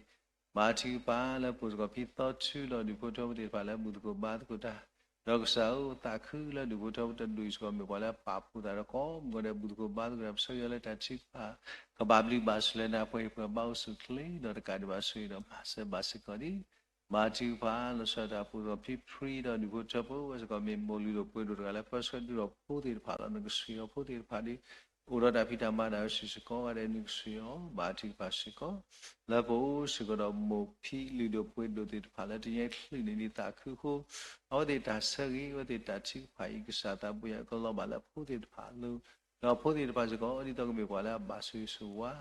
ဘါထုကဖၣ်လၢပအိၣ်စ့ၢ်ကီးဖံသီထူဒီးဒူၣ်ဖိထၢဖိသ့ၣ်တဖၣ်လၢဘူၣ်သကိးဘါသကိးတၢ်, ဒီးကစၢ်ဧၢ သးခုလၢဒူၣ်ဖိထၢဖိတဒူၣ်အံၤစ့ၢ်ကီး မ့ၢ်ပှၤလၢအပာ်ဖှိၣ်သးဒီးကိးမုၢ်ဂီၤဒဲး ဘူၣ်သကိးဘါသကိးတၢ် ပဆၢဂ့ၤအီၤလၢတၢ်ထုကဖၣ် ကဘၣ်ဘျုးဘၣ်ဆိၣ်လၢနၤ ပှဲၤပှဲၤဘါအိၣ်ဆူၣ်အိၣ်ချ့ ဒီးတကးဒံးဘၣ် ဆိၣ်ဂ့ၤဒီးမၤစၢၤဘၣ်စ့ၢ်ကီးဒံး ဘါထုကဖၣ်လီၤဆီဒၣ်တၢ် ပအိၣ်စ့ၢ်ကီးဖံဖရံဒီးဒူၣ်ဖိထၢဖိ ဝဲစ့ၢ်ကီးမ့ၢ်မိၢ်လုၢ်ဒိၣ်ပှ့ၤဒိၣ်တဂၤလၢ ပၢဆှၢဒုးဒီးဖိသ့ၣ်တဖၣ်လီၤ. နကဆှၢအီၤဖိသ့ၣ်တဖၣ်ဒ် အိၣ်ဒီးတၢ်ဖံးတၢ်မၤတၢ်ဝဲစ့ၢ်ကီးဂၤဒဲး နကဆှၢအီၤ ဘါထုကဖၣ်စ့ၢ်ကီး လၢပအိၣ်စ့ၢ်ကီးဒီးမိၢ်ဖံလုၢ်ဒိၣ်ပှ့ၤဒိၣ်သ့ၣ်တဖၣ်လၢတနံၤအံၤချုးန့ၣ်ဒ်သးခုအဃိ အဝဲသ့ၣ်တၢ်ဆၢဂ့ၤ အဝဲသ့ၣ်တၢ်ထုကဖၣ်အံၤ ကစၢ်သးဘိယွၤ ကလီၤဘၣ်လၢဖိသ့ၣ်တဖၣ်အလိၤ, ဒီးဖိသ့ၣ်တဖၣ်စ့ၢ်ကီး ဒ်သိးကမ့ၢ်ပှၤလၢအဘၣ်ဆိၣ်ဂ့ၤဆိၣ်ဝါ,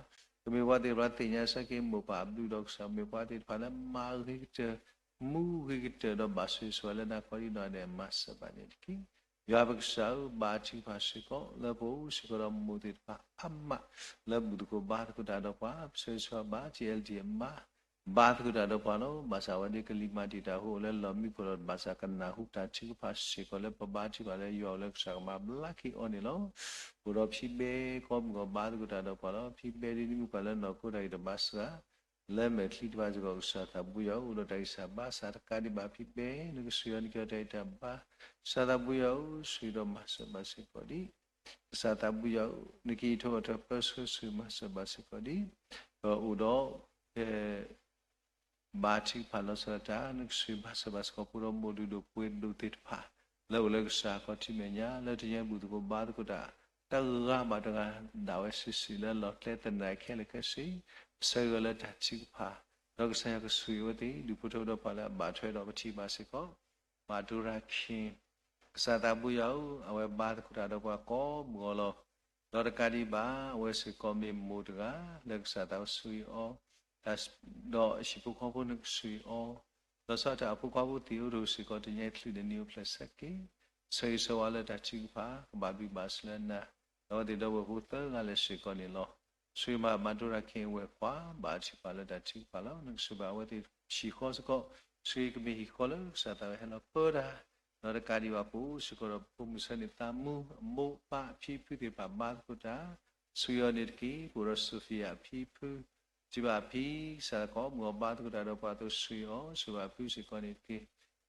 ကမ့ၢ်ပှၤသ့ၣ်တဖၣ်သ့ၣ်ညါဆၢက့ၤမိၢ်ပၢ်အဘျုးဒီးကစၢ် ကမ့ၢ်ပှၤသ့ၣ်တဖၣ်လၢမၤဂ့ၤကတၢၢ် မူဂ့ၤကတၢၢ်ဒီးဘၣ်ဆိၣ်ဂ့ၤဆိၣ်ဝါလၢနၤ ကိးဒ်နီၢ်ဂၤဒဲး မၤစၢၤဘၣ်န့ၣ်တက့ၢ်. ယွၤပကစၢ်ဧၢ ဘါထုကဖၣ်စ့ၢ်ကီး လၢပအိၣ်စ့ၢ်ကီးဒီးမိၢ်သ့ၣ်တဖၣ်အါမး လၢဘူၣ်သကိးဘါသကိးတၢ်ဒီးပှၤ ပဆၢဂ့ၤဆၢဝါဘၣ် TLD အမါ ဘါသကိးတၢ်ဒီးပှၤလီၤ. ဘၣ်ဆၣ်ဝဲဒၣ်ကလံၤမၤတံာ်တာ်ဟိ အိၣ်လၢလီၢ်မံခိၣ်ဒီး ဘၣ်ဆၣ်ကနၢ်ဟူတၢ်ထုကဖၣ်စ့ၢ်ကီး လၢပဘါထုကဖၣ်လၢယွၤအိၣ်လၢကစၢ်ကမၤဘျါက့ၤအီၤန့ၣ်လီၤ. အိၣ်ဒီးဖံဘဲကိးမုၢ်ဂီၤ ဘါသကိးတၢ်ဒီးပှၤလီၤ. ဖံဘဲဒ်နမ့ၢ်ပှၤလၢနီၢ်ခိတၢ်ဂံၢ်တဘါစှၤ လၢမဲာ်ချံတဖၣ်စ့ၢ်ကီး ကစၢ်သးဘိယွၤအိၣ်ဒီးတၢ်ဂံၢ်စၢ်ဘါစၢ် တကးဒံးဘၣ်ဖံဘဲ နကဆှၢအီၤ နကဟ့ၣ်အီၤတၢ်ဂံၢ်တၢ်ဘါ ကစၢ်သးဘိယွၤဧၢ ဆိၣ်ဂ့ၤဒီးမၤစၢၤဘၣ်စ့ၢ်ကီးဒံး ကစၢ်သးဘိယွၤဧၢ နကဟ့ၣ်ထီၣ်ထီၣ်ပၢဆှၢ ဆိၣ်ဂ့ၤမၤစၢၤဘၣ်စ့ၢ်ကီးဒံး ဒီးအိၣ်ဒီး ဘါထုကဖၣ်လီၤဆီဒၣ်တၢ် နကဆှၢမၤစၢၤဘၣ်စ့ၢ်ကီး ဖိဒီးမိၢ်လုၢ်ဒိၣ်ပှ့ၤဒိၣ်သ့ၣ်တဖၣ် လၢအိၣ်လၢကစၢ်ခီၣ်ထံးမဲာ်ညါ လၢတနံၤအံၤဘူၣ်သကိးဘါသကိးတၢ် တဂၤဘၣ်တဂၤ ဒၣ်ဝဲစုာ်စုာ်လၢလီၢ်ကျဲသနၢၣ်ခဲလၢာ်ခဲဆ့ ပဆၢဂ့ၤအီၤလၢတၢ်ထုကဖၣ် ဒီးကစၢ်ယွၤကဆိၣ်ဂ့ၤအဝဲသ့ၣ် ဒူၣ်ဖိထၢဖိဒီးပှၤလၢအဘၣ်ထွဲဒီးပထံၣ်ဘၣ်စ့ၢ်ကီး မၤဒိရၤခ့ၣ် ကစၢ်သးဘိယွၤဧၢ အဝဲဘါသကိးတၢ်ဒီးပှၤကိးမုၢ်ဂီၤလီၤ. ဒီးတကးဒံးဘၣ် အဝဲစ့ၢ်ကီးမ့ၢ်မိၢ်တဂၤ လၢကစၢ်သးကဆိၣ်ဂ့ၤအီၤ ဒီးဟံၣ်ဖိဃီဖိနကဆိၣ်ဂ့ၤအီၤ လီၤဆီဒၣ်တၢ်အဖိခွါဖိသ့ၣ်အိၣ်တအိၣ်စ့ၢ်ကီး တနံၤအံၤချုးန့ၣ်နံၤအိၣ်ဖျဲၣ်ဆၢက့ၤ ဆၢဂ့ၤဆၢဝါလၢတၢ်ထုကဖၣ် ကဘၣ်ဘျုးဘၣ်ဆိၣ်လၢနၤ ဒီးအဝဲသ့ၣ်ဒီပုၢ်ဝဲၢ်ဖိသၢဂၤလၢာ်စ့ၢ်ကီးန့ၣ်လီၤ. ဆိၣ်ဂ့ၤမၤ မၤဒိရၤခ့ၣ်အဝဲၢ်ခွါ ဘါထုကဖၣ်လၢတၢ်ထုကဖၣ်လီၤ. နကဆိၣ်ဂ့ၤဘၣ်အဝဲသ့ၣ်ဟံၣ်ဃီစ့ၢ်ကီး ဆိၣ်ဂ့ၤကမ့ၢ်ဟံၣ်ဃီလၢကစၢ်သးဝဲဟဲလီၤပၢတၢ် ဒီးတကးဒံးဘၣ်ပအိၣ်စ့ၢ်ကီးဒီးပဖိမုၣ်ဆၢန့ၣ်သးမူ အမိၢ်အပၢ်အဖံအဖုသ့ၣ်တဖၣ်ဘါသကိးတၢ် ဆှံအီၤန့ၣ်တက့ၢ်. ပအိၣ်ဒီး Sophia အဖံဖု, ထံၣ်ဘၣ်အဖံ ကစၢ်သးကီးမုၢ်အီၤဘါသကိးတၢ်ဒီးပှၤအသိးဆှံအီၤ, ဆှံဘၣ်အဖုစ့ၢ်ကီးန့ၣ်တက့ၢ်.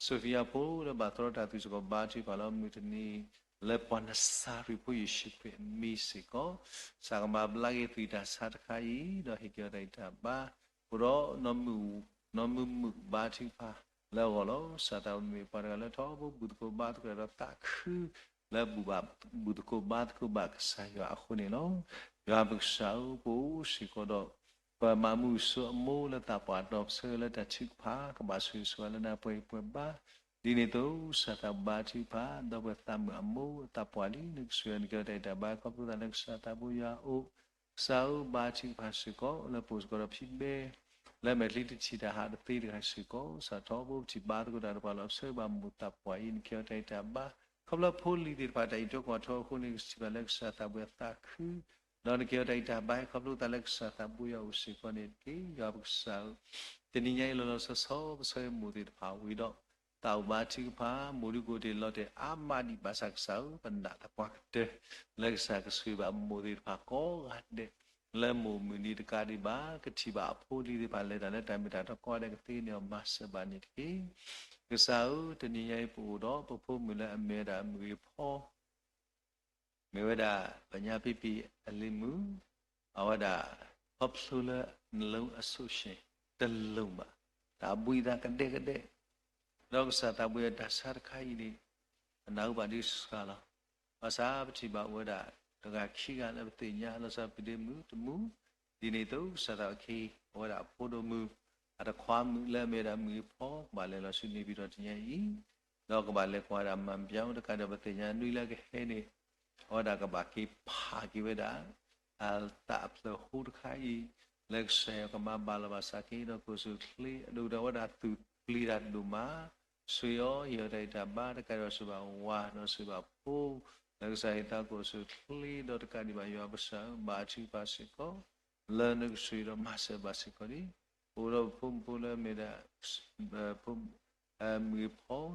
Sophia ဖိလၢ ဘၣ်သရီတၢ်သွံၣ်စ့ၢ်ကီး ဘါထုကဖၣ်လၢမုၢ်တနံၤ လၢပှၤနစၤရ့းဖိယ့ၣ်ၡူးခရံာ်အမံၤစ့ၢ်ကီး, ကစၢ်ကမၤဘျါက့ၤသွံၣ်တၢ်ဆါတခါအံၤ ဒီးဟ့ၣ်က့ၤအီၤတၢ်ဂံၢ်တၢ်ဘါ, အိၣ်ဒီး နီၢ်မုာ်မုာ်ဘါထုကဖၣ်လၢအဂီၢ်လီၤ. ကစၢ်သးမ့ၢ်ပှၤတဂၤလၢထီဘိဘူၣ်သကိးဘါသကိးဒီးသးခု လၢဘူၣ်ဘၣ်ဘူၣ်သကိးဘါသကိးဘၣ်ကစၢ်ယွၤအဃိန့ၣ်လီၤ. ယွၤပကစၢ်ဧၢ, ပအိၣ်စ့ၢ်ကီးဒီး ပမၤမုၢ်ဆူအမိၢ်လၢသးပှၢ်ဒီးပဆၢလၢတၢ်ထုကဖၣ် ကဘၣ်ဆိၣ်ဂ့ၤဆိၣ်ဝါလၢနၤပှဲၤပှဲၤဘါ, ဒ်န့ၣ်အသိး ကစၢ်သးဘါထုကဖၣ် ဒီပုၢ်ဝဲၢ်သးမုာ်အမိၢ်အသးပှၢ်လံ နကဆိၣ်ဂ့ၤအီၤ နကဲထီၣ်တၢ်ဂံၢ်တၢ်ဘါ ခီဖျိသးလၢကစၢ်သးဘိယွၤအအိၣ်, ကစၢ်ဧၢ ဘါထုကဖၣ်စ့ၢ်ကီး လၢပအိၣ်စ့ၢ်ကီးဒီးဖံဘဲ လၢမဲာ်ချံတထံၣ်တၢ်ဟးတသ့တဂၤစ့ၢ်ကီး, ကစၢ်ထီဘိပထံၣ်ဘါသကိးတၢ်ဒီးပှၤလီၤ ပဆၢဂ့ၤဘၣ်မိၢ်သးပှၢ်အံၤ နကဲထီၣ်တၢ်ဂံၢ်တၢ်ဘါ, ခီဖျိဖိလံၤသ့ၣ်တဖၣ်တၢ်အံးထွဲကွၢ်ထွဲအဃိန့ၣ် ကထံၣ်ဘၣ်လၢကစၢ်သးဘိယွၤသးခု ဒီးနကဲထီၣ်တၢ်ဂံၢ်တၢ်ဘါ ခီဖျိသးလၢကစၢ်သးဘိယွၤအိၣ်စ့ၢ်ကီးန့ၣ်တက့ၢ်. ယွၤပကစၢ်ဧၢ, တနံၤညါအံၤလီၤလီၤဆီဆီ ပဆၢဂ့ၤမိၢ်သ့ၣ်တဖၣ်ဝံၤဒီး သးအိၣ်ဘါထုကဖၣ်, မိၢ်ဒုးကအိၣ်တ့ၢ်လီၤတဲာ်အါမးဒံးဘၣ်ဆၣ်ကစၢ်ဧၢ, ပနာ်သပှၢ်ကတၢၢ် လၢကစၢ်ကဆိၣ်ဂ့ၤဘၣ်မိၢ်သ့ၣ်တဖၣ်ကိးဂၤဒဲး လၢမိၢ်မုၢ်နံၤတကးဒံးဘၣ် ကထံၣ်ဘၣ်အဖိအလံၤသ့ၣ်တဖၣ်လဲၤတၢ်လၢတၢ်မ့ၢ်တၢ်တီကိးဂၤဒဲးကသ့န့ၢ်အီၤမၤစၢၤဘၣ်န့ၣ်တက့ၢ်. ကစၢ်ဧၢ, တနံၤညါအံၤပအိၣ်ဒီးပဖိမုၣ်လၢအမ့ၢ်ဝဲဒၣ်မုၢ်ဂ့ၤဖီ မ့ၢ်ဝဲဒၣ်ပညါဖံဖံအလံၤမုၣ်, အဝဲဒၣ် ခီဖျိလၢ နလုံးအစိတ်ရှင် တလိမ်ဘၣ်, တၢ်ဘှံးသးကဒဲကဒဲ, ဒီးကစၢ်သးဘိယွၤတၢ်ဆါတခါအံၤန့ၣ် အနၢ်ဟူဘၣ်ဒ်စှၤလီၤ. ဘၣ်ဆၣ်ပထံၣ်ဘၣ်အိၣ်ဝဲဒၣ် တဂၤခံဂၤလၢပသ့ၣ်ညါလီၤဆီ ပဒ့မုၣ်တမုၣ်, ဒ်န့ၣ်အသိးကစၢ်သးဘိယွၤ အဝဲဒၣ်အဖိဒိၣ်မုၣ် အတခွါမုၣ်လၢအမ့ၢ်ဝဲဒၣ်မုၢ်ဂ့ၤဖီ ကဘၣ်လဲၤလီၤဆူန့ၣ်ပံၤဒီးတနံၤညါအံၤ ဒီးကဘၣ်လဲၤကွၢ်ဝဲဒၣ်မၤဘျါတကးဒီး ပသ့ၣ်ညါနွံလၢကဟဲန့ၣ် အဝဲဒၣ်ကဘၣ်က့ၤဖးက့ၤဝဲဒၣ် အသးအဖျၢၣ်ဟူတခါအံၤ လၢကစၢ်ယွၤကမၤဘၣ်လီၤဘၣ်စးက့ၤဒီး ကိၣ်စူၣ်ချ့ အဒိၣ်ကတၢၢ်ဝဲဒၣ်သူၣ်ပျံၤတၢ်ဒိၣ်မး, ဆှံအီၤဟ့ၣ်အီၤတၢ်ဂံၢ်တၢ်ဘါတကးဒီးစံးဘၣ်ဝၤ ဒီးစံးဘၣ်ဖိ လၢကစၢ်ဟ့ၣ်သးကိၣ်စူၣ်ချ့ဒီးတကးဒံးဘၣ် ယွၤပကစၢ်ဧၢ ဘါထုကဖၣ်စ့ၢ်ကီး လၢနကဆိၣ်ဂ့ၤဒီးမၤစၢၤဘၣ်စ့ၢ်ကီးန့ၣ် ပအိၣ်ဒီးပဖိမုၣ်ဖိလၢအမ့ၢ်ဒၣ် မုၢ်ဂ့ၤဖီ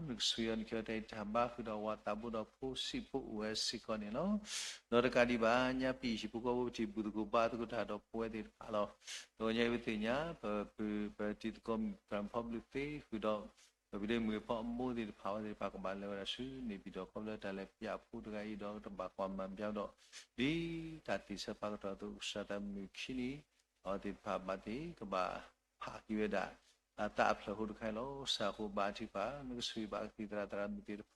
နကဆိၣ်ဂ့ၤအီၤ နကဲထီၣ်တၢ်ဂံၢ်တၢ်ဘါဃုာ်ဒီးဝၤသးဘိဒီးဖိဆံးဖိအိၣ်ဝဲစ့ၢ်ကီးန့ၣ်လီၤ. ဒီးတကးဒံးဘၣ် ညါပံာ်ဟံၣ်ဖိဃီဖိပထံၣ်ဘူၣ်သကိးဘါသကိးတၢ်ဒီးပဝဲသ့ၣ်တဖၣ်လီၤ. ဒီးညါအံၤပသ့ၣ်ညါ ပ ပ ပတံၤသကိး Karen Public သ့ၣ်ဃုာ်ဒီး ပဒ့မုၢ်ဂ့ၤဖီအမိၢ်သ့ၣ်တဖၣ် အဝဲသ့ၣ်တဖၣ်ကဘၣ်လဲၤဝဲဒၣ်ဆူန့ၣ်ပံၤဒီး ခီဖျိလၢတၢ်လဲၤပျၢ်အဖိတဂၤအံၤဒီးတဘၣ်ကွၢ်မၤဘျါဒီး ဒ်တၢ်သ့ၣ်ဆၢဖးကတီၢ်အသိး ကစၢ်သးမုၣ်ခံနံၣ် အဝဲသ့ၣ်တဖၣ်ဘၣ်သ့ၣ် ကဘၣ်ဖးက့ၤဝဲဒၣ် အသးအဖျၢၣ်ဟူတခါအံၤလီၤ. ကစၢ်ဖိဘါထုကဖၣ် နကဆိၣ်ဂ့ၤဘၣ်ကသံၣ်သရၣ်သရၣ်မုၣ်သ့ၣ်တဖၣ်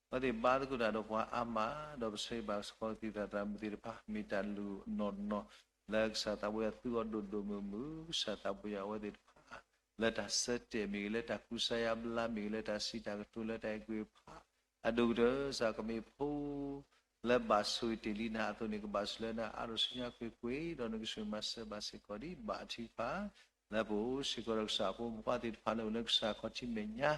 အဝဲသ့ၣ်ဘါသကိးတၢ်ဒီးပှၤအါမး ဒီးပဆၢဂ့ၤဘၣ်စ့ၢ်ကီးကသံၣ်သရၣ်သရၣ်မုၣ်သ့ၣ်တဖၣ် မ့ၢ်တၢ်လူၤနီၢ်နီၢ် လၢကစၢ်သးဘိယွၤသူအီၤဒိၣ်ဒိၣ်မုၢ်မုၢ် ကစၢ်သးဘိယွၤအဝဲသ့ၣ်တဖၣ် လၢတၢ်ဆၢတဲာ်မ့ၢ်ဂ့ၤ လၢတၢ်ကူစါယါဘျါမ့ၢ်ဂ့ၤ လၢတၢ်စံးတၢ်ကတိၤ လၢတၢ်အဲၣ်ကွံာ်ဖး အဒိၣ်ကတၢၢ် ကစၢ်ကမ့ၢ်ဖိ လၢဘၣ်ဆိၣ်ဂ့ၤတ့ၢ်လံနၤအသိးန့ၣ် ကဘၣ်ဆိၣ်လၢနၤအါထီၣ်ဆူညါကွ့ၢ်ကွ့ၢ် ဒီးနကဆိၣ်ဂ့ၤမၤစၢၤဘၣ်စ့ၢ်ကီးဒ်ဘၣ်ထုကဖၣ် လၢပအိၣ်စ့ၢ်ကီးဒီးကစၢ်အဖိမုၣ်ဖိခွါသ့ၣ်တဖၣ်လၢအိၣ်လၢကစၢ်ခီၣ်ထံးမဲာ်ညါ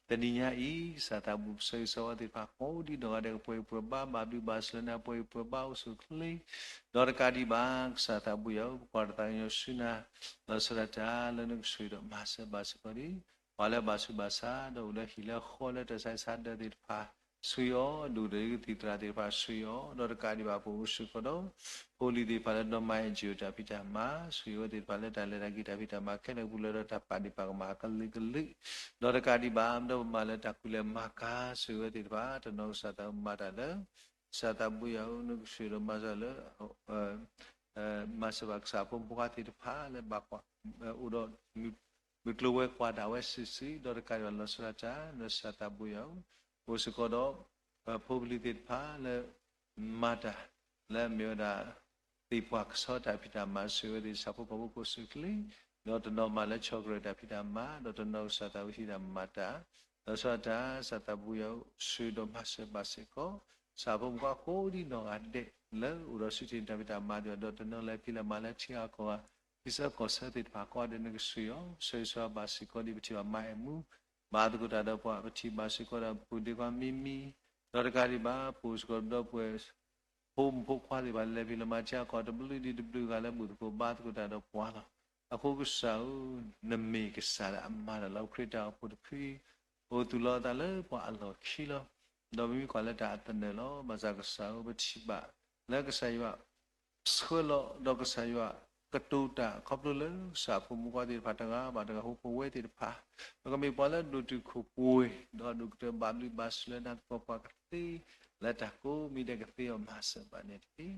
တနံၤညါအံၤ ကစၢ်သးဘိယွၤပဆၢဂ့ၤဆၢဝါသ့ၣ်တဖၣ် ကိးဒ်နီၢ်ဂၤဒဲးကပှဲၤပှဲၤဘါ ဘၣ်ဘျုးဘၣ်ဆိၣ်လၢနၤပှဲၤပှဲၤဘါအိၣ်ဆူၣ်အိၣ်ချ့ ဒီးတကးဒံးဘၣ် ကစၢ်သးဘိယွၤဧၢ ပကွၢ်တၢ်သးကညီၤဆူနၤ လီၤဆီဒၣ်တၢ်လၢနကဆိၣ်ဂ့ၤဒီးမၤစၢၤဘၣ်စ့ၢ်ကီးဒ် ပှၤလၢအဘၣ်ဆူးဘၣ်ဆါဒီးအိၣ်လၢဟံၣ်လၢဃီလၢတၢ်ဆါဆါဒၢသ့ၣ်တဖၣ် ဆိၣ်ဂ့ၤအီၤ ဒိၣ်ကတၢၢ်ကသံၣ်သရၣ်သ့ၣ်တဖၣ် ဆိၣ်ဂ့ၤအီၤ ဒီးတကးဒံးဘၣ်ပအိၣ်စ့ၢ်ကီးဒီး ဖိလံၤသ့ၣ်တဖၣ်လၢနီၢ်မၤအ့ၣ်ကၠံၣ်တၢ်ဖံးတၢ်မၤ ဆိၣ်ဂ့ၤအဝဲသ့ၣ်တဖၣ်လၢတၢ်လဲၤတၢ်က့ၤတၢ်ဖံးတၢ်မၤ ခဲလၢာ်ပူၤလၢဒီးတၢ်ပာ်ဒ့ၣ်ပာ်ကမၣ်အကလုာ်ကလုာ် ဒီးတကးဒံးဘၣ် ဒီးပမၤလၢတၢ်ကူၣ်လဲၤမၤကၤ ဆိၣ်ဂ့ၤအဝဲသ့ၣ်တဖၣ် တနီၤကစၢ်သးမၤတၢ်လၢ ကစၢ်သးဘိယွၤဧၢ နကဆိၣ်ဂ့ၤဒီးမၤစၢၤလၢ မၤစၢၤဘၣ်ကစၢ်ဖိမုၣ်ဖိခွါသ့ၣ်တဖၣ်လၢဘၣ်ကွၢ် အိၣ်ဒီး မုၢ်ကျိၤဝဲၤကွာ်ဒၣ်ဝဲစုာ်စုာ် ဒီးတကးဒံးဘၣ်လီၤဆီဒၣ်တၢ် လၢကစၢ်သးဘိယွၤဧၢ အိၣ်စ့ၢ်ကီးဒီး ဖိပလံၤသ့ၣ်တဖၣ်လၢ မၤတၢ် လၢအမ့ၢ်ဝဲဒၣ် သ့ၣ်ပှၢ်ကဆီတၢ်ဖံးတၢ်မၤ ဆိၣ်ဂ့ၤအဝဲသ့ၣ် ဆၣ်ဖိကီၢ်ဖိကိးဆူၣ်ချ့ ဒီးတနီၤမၤလၢဆီၣ်ကရၢၢ်တၢ်ဖံးတၢ်မၤ ဒီးတနီၤကစၢ်သးဝံဟံးတၢ်မၤတၢ် လီၤဆီဒၣ်တၢ် ကစၢ်သးဘိယွၤဧၢ ဆိၣ်ဂ့ၤဒီးမၤစၢၤဘၣ်စ့ၢ်ကီး ကစၢ်ဖိမုၣ်ဖိခွါကိးဒ်နီၢ်ဂၤဒဲး လၢအိၣ်ဒီးဆူၣ်ချ့တၢ်ဖံးတၢ်မၤသ့ၣ်တဖၣ် ဒီးတနီၤလဲၤဖံးလဲၤမၤလၢထံဂၤကီၢ်ဂၤ ထံဆၢကီၢ်ဆၢသ့ၣ်တဖၣ်ကိးဂၤဒဲး နကဆိၣ်ဂ့ၤအီၤ ဆိၣ်ဂ့ၤဆိၣ်ဂ့ၤဘၣ်စ့ၢ်ကီးဒ်ပထံၣ်ဘၣ်မၤအဲၣ်မူ ဘၣ်သကိးတၢ်ဒီးပှၤ ပထံၣ်ဘၣ်စ့ၢ်ကီးဒီးပူၤဒ့ခွါမံမံ ဒီးတကးဒံးဘၣ် ပအိၣ်စ့ၢ်ကီးဒီးပှၤ ဖိမုၣ်ဖိခွါသ့ၣ်တဖၣ် လဲၤဖံးလဲၤမၤထံဂၤကီၢ်ဂၤ တဘျုးဒ်တဘျုးဂၤလၢဘူၣ်သကိးဘါသကိးတၢ်ဒီးပှၤလီၤ. အဃိကစၢ်ဧၢ, နမ့ၢ်ကစၢ်လၢအမၤတၢ်လၢခရံာ်တၢ်အိၣ်ဖှိၣ်တဖု အိၣ်သူၣ်လီၤအသးလၢပှၤအလီၢ်ခံလီၤ. ဒီးပမ့ၢ်ကွၢ်လၢတၢ်အသနၢၣ်လီၤ. ဘၣ်ဆၣ်ကစၢ်ဧၢ, ပထံၣ်ဘၣ်လၢကစၢ်ယွၤ ဆှၢလီၤဒီးကစၢ်ယွၤကတိၤတၢ် ခီဖျိလၢကစၢ်အဖိမုၣ်ဖိခွါသ့ၣ်တဖၣ်တဂၤဘၣ်တဂၤ ဟိဖိဝဲသ့ၣ်တဖၣ်, ဒီးကမ့ၢ်ပှၤလၢအဒိၣ်တုာ်ခိၣ်ပှ့ၤ ဒီးဒိၣ်ကတၢၢ်ဘၣ်ဘျုးဘၣ်ဆိၣ်လၢနၤသပှၢ်ပှၢ်ကသ့ လၢတၢ်ကိးမံၤဒဲးကသ့အီၤမၤစၢၤဘၣ်န့ၣ်တက့ၢ်.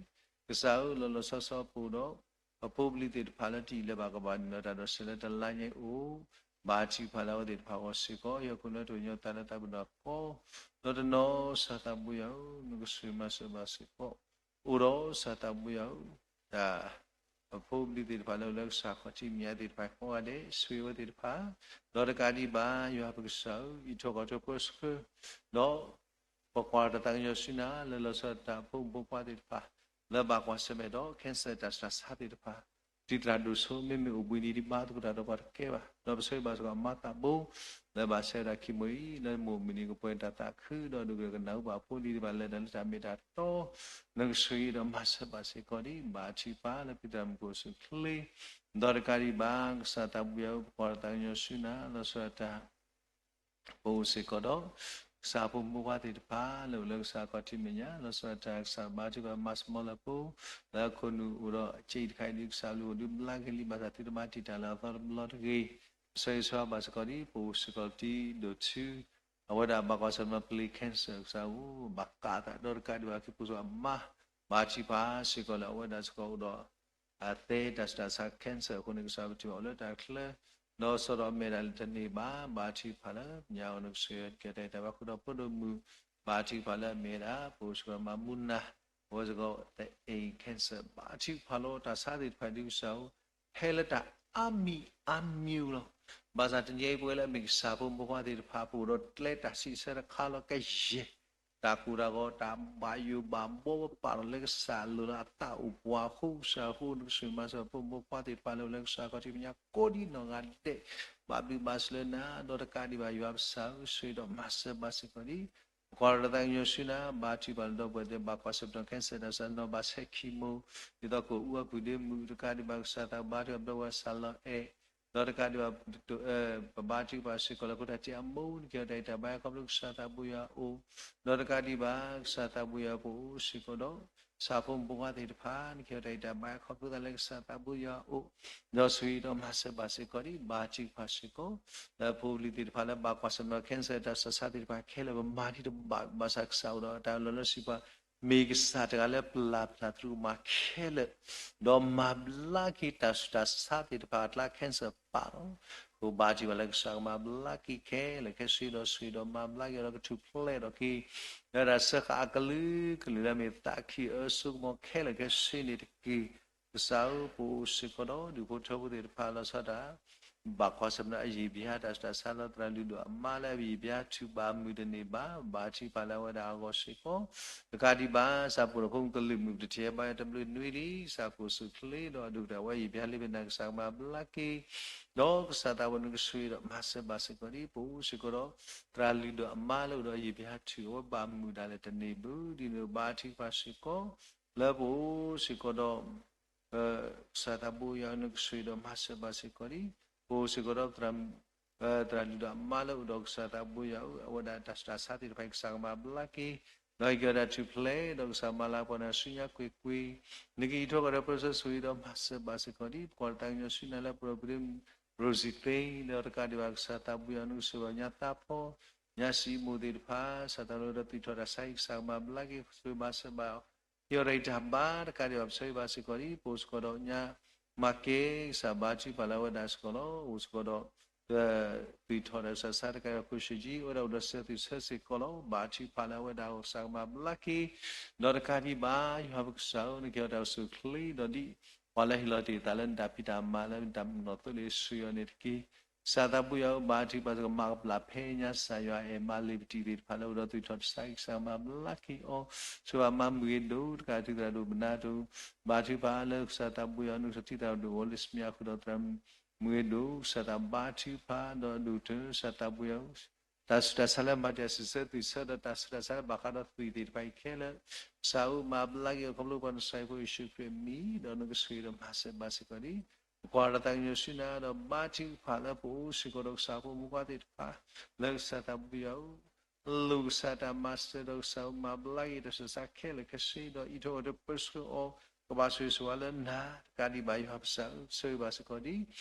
ကစၢ်ဧၢ, လီၤလီၤဆီဆီပအိၣ်ဒီး ပဖိပလံၤသ့ၣ်တဖၣ်လၢတအံၣ်လၢၤဘၣ်ကဘၣ်န့ၣ်ဒီး တၢ်ဒိးစဲးလၢတလါညါအံၤအိၣ်, ဘါထုကဖၣ်လၢအဝဲသ့ၣ်တဖၣ်အဂီၢ်စ့ၢ်ကီး, ဟံၣ်ခိၣ်လၢတအိၣ်ညီသးလၢသးပ့ၤနီၣ်ကီၢ်, ဒီးတနီၤ ကစၢ်သးဘိယွၤဧၢ, နကဆိၣ်ဂ့ၤမၤစၢၤဘၣ်စ့ၢ်ကီး, အိၣ်ဒီးကစၢ်သးဘိယွၤဧၢ, တၢ် ပဖိပလံၤသ့ၣ်တဖၣ်လၢအိၣ်လၢကစၢ်ခီၣ်ထံးမဲာ်ညါသ့ၣ်တဖၣ်ကိးဂၤဒဲး ဆိၣ်ဂ့ၤအဝဲသ့ၣ်တဖၣ်, ဒီးတကးဒံးဘၣ် ယွၤပကစၢ်ဧၢ, အံးထွဲကွၢ်ထွဲပၢဆှၢ ဒီး ပကွၢ်တၢ်သးကညီၤဆူနၤ လၢလီၤဆီဒၣ်တၢ်အဖိမုၣ်ဖိခွါသ့ၣ်တဖၣ် လၢဘၣ်ကွၢ်ဆၢၣ်မဲာ်ဒီး cancer တၢ်ဆူးတၢ်ဆါသ့ၣ်တဖၣ်, တံၤသရၣ်ဒိၣ်စိ မ့မ့ၢ်အိၣ်ဘှံးနံၤဒံး ဘါသကိးတၢ်ဒီးပှၤတကဲဘၣ်, ဒီးပဆိၣ်ဂ့ၤဘၣ်စ့ၢ်ကီးအမါသးဘိ လၢဘၣ်ဆဲးဝဲဒၣ် chemo အံၤ လၢမိၢ်မုၢ်နံၤကပှဲၤတၢ်သးခု ဒီးဒိၣ်ကတၢၢ်ကနၢ်ဟူဘၣ်အဖိလံၤသ့ၣ်တဖၣ် လဲၤတၢ်လၢတၢ်မ့ၢ်တၢ်တီ, နကဆိၣ်ဂ့ၤဒီးမၤစၢၤဘၣ်စ့ၢ်ကီးဒံး ဘါထုကဖၣ်လၢဖံသရၣ်မုၣ်ကအိၣ်ဆူၣ်ချ့, ဒီးတကးဒံးဘၣ် ကစၢ်သးဘိယွၤဧၢ, ပကွၢ်တၢ်သးကညီၤဆူနၤ လီၤဆီဒၣ်တၢ် ပအိၣ်စ့ၢ်ကီးဒီး ကစၢ်အဖိမုၣ်ဖိခွါသ့ၣ်တဖၣ် လၢအိၣ်လၢကစၢ်ခီၣ်ထံးမဲာ်ညါ လီၤဆီဒၣ်တၢ် ကစၢ်ဘါထုကဖၣ်မၤစၢၤလၢပှၤ လၢအခိၣ်နူာ်အိၣ်ဒီးအစ့အံၤတခါအံၤဒ် ကစၢ်အဘျုးအိၣ်ဒုးဘျါက့ၤလံ ဘၣ်ဆၣ်သုတဘါတံာ်တာ်လၢအသီတဘျီတဂ့ၤ, ပဆိၣ်ဂ့ၤဆိၣ်ဂ့ၤဘၣ်စ့ၢ်ကီးဒံး ပအိၣ်စ့ၢ်ကီးတံၤဒိၣ်ထူ အဝဲဒၣ်ဘၣ်ကွၢ်ဆၢၣ်မဲာ်ပျ့ၤ cancer ကစၢ်ဧၢ, ဘၣ်ကးသးဒီးတကးဒံးဘၣ် က့ၤပူၤစ့ၢ်ကီးအမါ ဘါထုကဖၣ်စ့ၢ်ကီးလၢအဝဲဒၣ်စ့ၢ်ကီးအိၣ်ဒီး အသဲတၢ်ဆူးတၢ်ဆါ cancer အဃိန့ၣ် ကစၢ်ပထံၣ်ဘၣ်အိၣ်လၢတၢ်ချၢ ဒီးစီၤဒီးအမဲာ်ဒၣ်လၢတန့ၢ်ဘၣ် ဘါထုကဖၣ်လၢညါအီၤ နကဆိၣ်ဂ့ၤကဲတၢ်အံၤတၢ်ဘၣ်ဃုာ်ဒီးဖိဒိၣ်မုၣ် ဘါထုကဖၣ်လၢအမဲာ်ဒၣ် ပအိၣ်စ့ၢ်ကီးမၤမူနၤ အဝဲစ့ၢ်ကီး သအ့ၣ် cancer ဘါထုကဖၣ်လီၤ တၢ်ဆါသ့ၣ်တဖၣ်ဒ်ကစၢ်ဧၢ ဟဲလၢတၢ်အါမံၤအါ မျိုး လီၤ. ဘၣ်ဆၣ်တနံၤအံၤ ပဝဲလၢအမ့ၢ်ကစၢ်ဖိမုၣ်ဖိခွါသ့ၣ်တဖၣ် ပအိၣ်ဒီးကျဲတၢ်စံးဆၢတခါလီၤ ကယဲၢ် တၢ်ကိၢ်တၢ်ဂီၤ တၢ်ဘၣ်ယိၣ်ဘၣ်ဘှီ ပပာ်ထီၣ်လၢကစၢ်အလိၤလၢအသးအိၣ်ပှၤအဃိ ကစၢ်အဃိ နကဆိၣ်ဂ့ၤမၤစၢၤဖိမုၣ်ဖိခွါသ့ၣ်တဖၣ်လၢအိၣ်လၢကစၢ်ခီၣ်ထံးမဲာ်ညါကိးဒ်နီၢ်ဂၤဒဲး ဘၣ်ဘျုးဘၣ်ဆိၣ်လၢနၤ ဒီးတကးဒံးဘၣ် ယွၤပကစၢ်ဧၢ ဆိၣ်ဂ့ၤဒီးမၤစၢၤဘၣ်စ့ၢ်ကီးဒံး ပကွၢ်ဒီးတၢ်သးကညီၤဆူနၤ ဘါထုကဖၣ်လၢဒီပုၢ်ဝဲၢ်သ့ၣ် ဘၣ်ကွၢ်ဆၢၣ်မဲာ်ဒီး cancer တၢ်ဆူးတၢ်ဆါ ဘၣ်ဆဲး chemo ဒ်သိးကအိၣ်အီၣ်ကုၢ်ဒ့မုၣ် တကးဒံးဘၣ် ကစၢ်သးဘါထုကဖၣ်ဘျီဝဲစၢ်လီၤအဲၣ် ဒီးတကးဒံးဘၣ် ပဘါထုကဖၣ်စ့ၢ်ကီးလၢဖိတၢ်တ့အမိၢ် နကဟ့ၣ်အီၤတၢ်ဂံၢ်တၢ်ဘါခီဖျိကစၢ်သးဘိယွၤအအိၣ်, ဒီးတကးဒံးဘၣ် ကစၢ်သးဘိယွၤပအိၣ်စ့ၢ်ကီးဒီး ကစၢ်ဖိမုၣ်ဖိခွါသ့ၣ်တဖၣ် နကဟ့ၣ်အီၤတၢ်ဂံၢ်တၢ်ဘါခီဖျိသးလၢကစၢ်သးဘိယွၤအအိၣ်, ဒီးဆိၣ်ဂ့ၤဒီးမၤစၢၤဘၣ်စ့ၢ်ကီးဒံး ဘါထုကဖၣ်စ့ၢ်ကီး လၢဖိပလံၤသ့ၣ်တဖၣ်လၢဘၣ်ကွၢ်ဆၢၣ်မဲာ်ဒီး cancer တၢ်ဆူးတၢ်ဆါသ့ၣ်တဖၣ်ခဲလၢာ် ပမၤဒ်တဘၣ်ဘၣ်ဆၣ်ကစၢ်အိၣ်ဒီးတၢ်လီၢ်လၢစံးပှၤ မ့ၢ်ကစၢ်တဂၤလၢပျၢ်ပျၢ်သရူးကမၣ်ခဲလၢာ်, ဒီးမၤဘျါက့ၤတၢ်ဆူးတၢ်ဆါသ့ၣ်တဖၣ်အကျါ cancer ပာ်လီၤ. ပဘါထုကဖၣ်လၢကစၢ်ကမၤဘျါက့ၤခဲလၢာ်ခဲဆ့ ဒီးဆိၣ်ဂ့ၤဒီးမၤဘျါက့ၤဒီးကထူၣ်ဖျဲးထီၣ်က့ၤ လၢတၢ်စၢဃာ်အကလုာ်ကလုာ်လၢအမ့ၢ်သးခုအစိကမီၤခဲလၢာ်ခဲဆ့ န့ၣ်တက့ၢ်. ကစၢ်ဧၢ ပအိၣ်စ့ၢ်ကီးဒီးဒူၣ်ဖိထၢဖိသ့ၣ်တဖၣ်လီၤဆီဒၣ်တၢ် ဘၣ်ကွၢ်ဆၢၣ်မဲာ်ဒီးအယံာ်ဘံယၤ တၢ်ဆူးတၢ်ဆါလီၤ သရၣ်လုၢ်ဒိၣ်အမါလၢအယံာ်ဘံယၤ ထုးဘၣ်မုာ်တန့ၢ်ဘၣ် ဘါထုကဖၣ်လၢအဝဲဒၣ်အဂီၢ်စ့ၢ်ကီး, တကးဒံးဘၣ် ကစၢ်ပှၤဖိမုၣ်ကလုာ်မုၣ်တထံၣ်ဘၣ်တဘျုးနွံဒံး ကစၢ်ကအိၣ်ဆူၣ်ချ့ဒီးအဒိၣ်ကတၢၢ် အဝဲယံာ်ဘံယၤလၢပနၢ် ကစၢ်ကမၤဘျါက့ၤ ဒီးကစၢ်သးဘိယွၤ နကဆိၣ်ဂ့ၤဒီးမၤစၢၤဘၣ်စ့ၢ်ကီးဒံး ပအိၣ်စ့ၢ်ကီးဒီး သရၣ်လုၢ်ဒိၣ်အမါလၢအိၣ်ဒီးယံာ်ဘံယၤ ထုးအဝဲဘၣ်မုာ်ဒၣ်လဲာ်တန့ၢ်ဘၣ် ဒ်န့ၣ်ဘါထုကဖၣ်စ့ၢ်ကီး လၢပအိၣ်စ့ၢ်ကီးဒီး ကစၢ်သးဘိယွၤ နကဆိၣ်ဂ့ၤဒီးမၤစၢၤဘၣ်စ့ၢ်ကီးဒံး ပအိၣ်စ့ၢ်ကီးဒီး သရၣ်လုၢ်ဒိၣ်အမါလၢအိၣ်ဒီးကစၢ်သးဘိယွၤဧၢ အဝဲဒၣ်တၢ်ဆူးတၢ်ဆါသ့ၣ်တဖၣ် ကစၢ်ကမၤဘျါက့ၤ ဒီးဟ့ၣ်က့ၤအီၤတၢ်ထူၣ်ဖျဲး ဒီးကစၢ်မၤလၤကပီၤနၤဆူညါကွ့ၢ်ကွ့ၢ် နကအံးထွဲကွၢ်ထွဲပၢဆှၢဆိၣ်ဂ့ၤဒီးမၤစၢၤဘၣ်စ့ၢ်ကီးဒံး ပကွၢ်တၢ်သးကညီၤဆူနၤလၢပဒီပုၢ်ဝဲၢ် ရိစံၣ်သ့ ဒီးတကးဒံးဘၣ် ကစၢ်သးဘိယွၤ နကဆိၣ်ဂ့ၤဘၣ်ညါသးဖီ ညါစံးမိၢ်သ့ၣ်တဖၣ် စၢ်သးလီၤဒီးသွံၣ်ထီၣ်တၢ်ဆါဟံၣ် ကစၢ်ကမၤဘျါက့ၤ ဆိၣ်ဂ့ၤမၤစၢၤဘၣ် ဟ့ၣ်အီၤတၢ်ဂံၢ်တၢ်ဘါ တကးဒံးဘၣ် ပဆိၣ်ဂ့ၤဘၣ်စ့ၢ်ကီးဒံး ပအိၣ်စ့ၢ်ကီးဒီးညါ မၤကဲ ကစၢ်ဘါထုကဖၣ်လၢအဝဲဒၣ်စ့ၢ်ကီးလီၤ. အိၣ်စ့ၢ်ကီးဒီး သွံၣ်ထီၣ်တၢ်ဆူးတၢ်ဆါ တကးဒံးဘၣ် ခိၣ်ဆူၣ်ကံ အဝဲဒၣ်အိၣ်ဒီးစၢၤသွံၣ်ဆၢစ့ၢ်ကီးလီၤ. ဘါထုကဖၣ်လၢအဝဲဒၣ်အဂီၢ် ကစၢ်ကမၤဘျါက့ၤ ဒီးတကးဒံးဘၣ် ယွၤပကစၢ်ဧၢ နကဟ့ၣ်အီၤတၢ်အိၣ်ဆူၣ်ချ့ဒီးဒ် ပှၤလၢဟ့ၣ်လီၤတ့ၢ်အသးလၢနတၢ်ဖံးတၢ်မၤလၢနတၢ်မၤနီၣ်သိလ့ၣ် ဆိၣ်ဂ့ၤအီၤန့ၣ်တက့ၢ်. ကစၢ်သးဘိယွၤဧၢ ဘါထုကဖၣ်စ့ၢ်ကီး မၤကပျၢ်ဖဲညါ ကစၢ်ယွၤအဲၣ်မါလ့ၤပတံၢ်သ့ၣ်တဖၣ်လၢအိၣ်ဒီးသွံၣ်ထီၣ်တၢ်ဆါဟံၣ် ကစၢ်ကမၤဘျါက့ၤအီၤ ဆိၣ်ဂ့ၤဘၣ်မါမုၢ်ဂ့ၤဒိၣ် တကးဒံးဘၣ် သုသရၣ်ဒိၣ်မနါဒိၣ် ဘါထုကဖၣ်လၢကစၢ်သးဘိယွၤ နကစၢ်ထံသရၣ်ဒိၣ်ဝီလ့ၣ် စမံအဃုာ်ဒီးသရၣ်မုၣ်ဂ့ၤဒိၣ် ကစၢ်သးဘါထုကဖၣ်ဒီးဒိၣ်ကတၢၢ် ကစၢ်သးဘိယွၤဧၢ တၢ်ဆူးတၢ်ဆါလၢမၤတ့ၢ်အစံးဆၢသွံၣ်ဆၢ ဒီးတၢ်ဆူးတၢ်ဆါလၢဘၣ်ဃးဒီးသွံၣ်သ့ၣ်တဖၣ်အံၤခဲလၢာ် ကစၢ်ဧၢ မၤဘျါက့ၤအီၤခီဖျိပှၤနဆှၢဖိယ့ၣ်ၡူးခရံာ်အမံၤ ဒီးနကဆိၣ်ဂ့ၤဒီးမၤစၢၤဘၣ်စ့ၢ်ကီးဒံး ပကွၢ်တၢ်သးကညီၤဆူနၤ ဒီးဘါထုကဖၣ်လၢပအိၣ်စ့ၢ်ကီးဒီးကစၢ်ဖိမုၣ်ဖိခွါသ့ၣ်တဖၣ် လၢကစၢ်သးဘိယွၤဧၢ လိၣ်ကစၢ်တၢ်မၤစၢၤဒီးကစၢ်ဧၢ မၤဘျါက့ၤတၢ်ဆူးတၢ်ဆါခဲလၢာ်ခဲဆ့ ဒီးအံးထွဲကွၢ်ထွဲပၢဆှၢအီၤ ကဘၣ်ဆိၣ်ဂ့ၤဆိၣ်ဝါလၢနၤ, တကးဒံးဘၣ်ယွၤပစၢ်ဧၢ, ဆိၣ်ဂ့ၤဘၣ်စ့ၢ်ကီးဒ်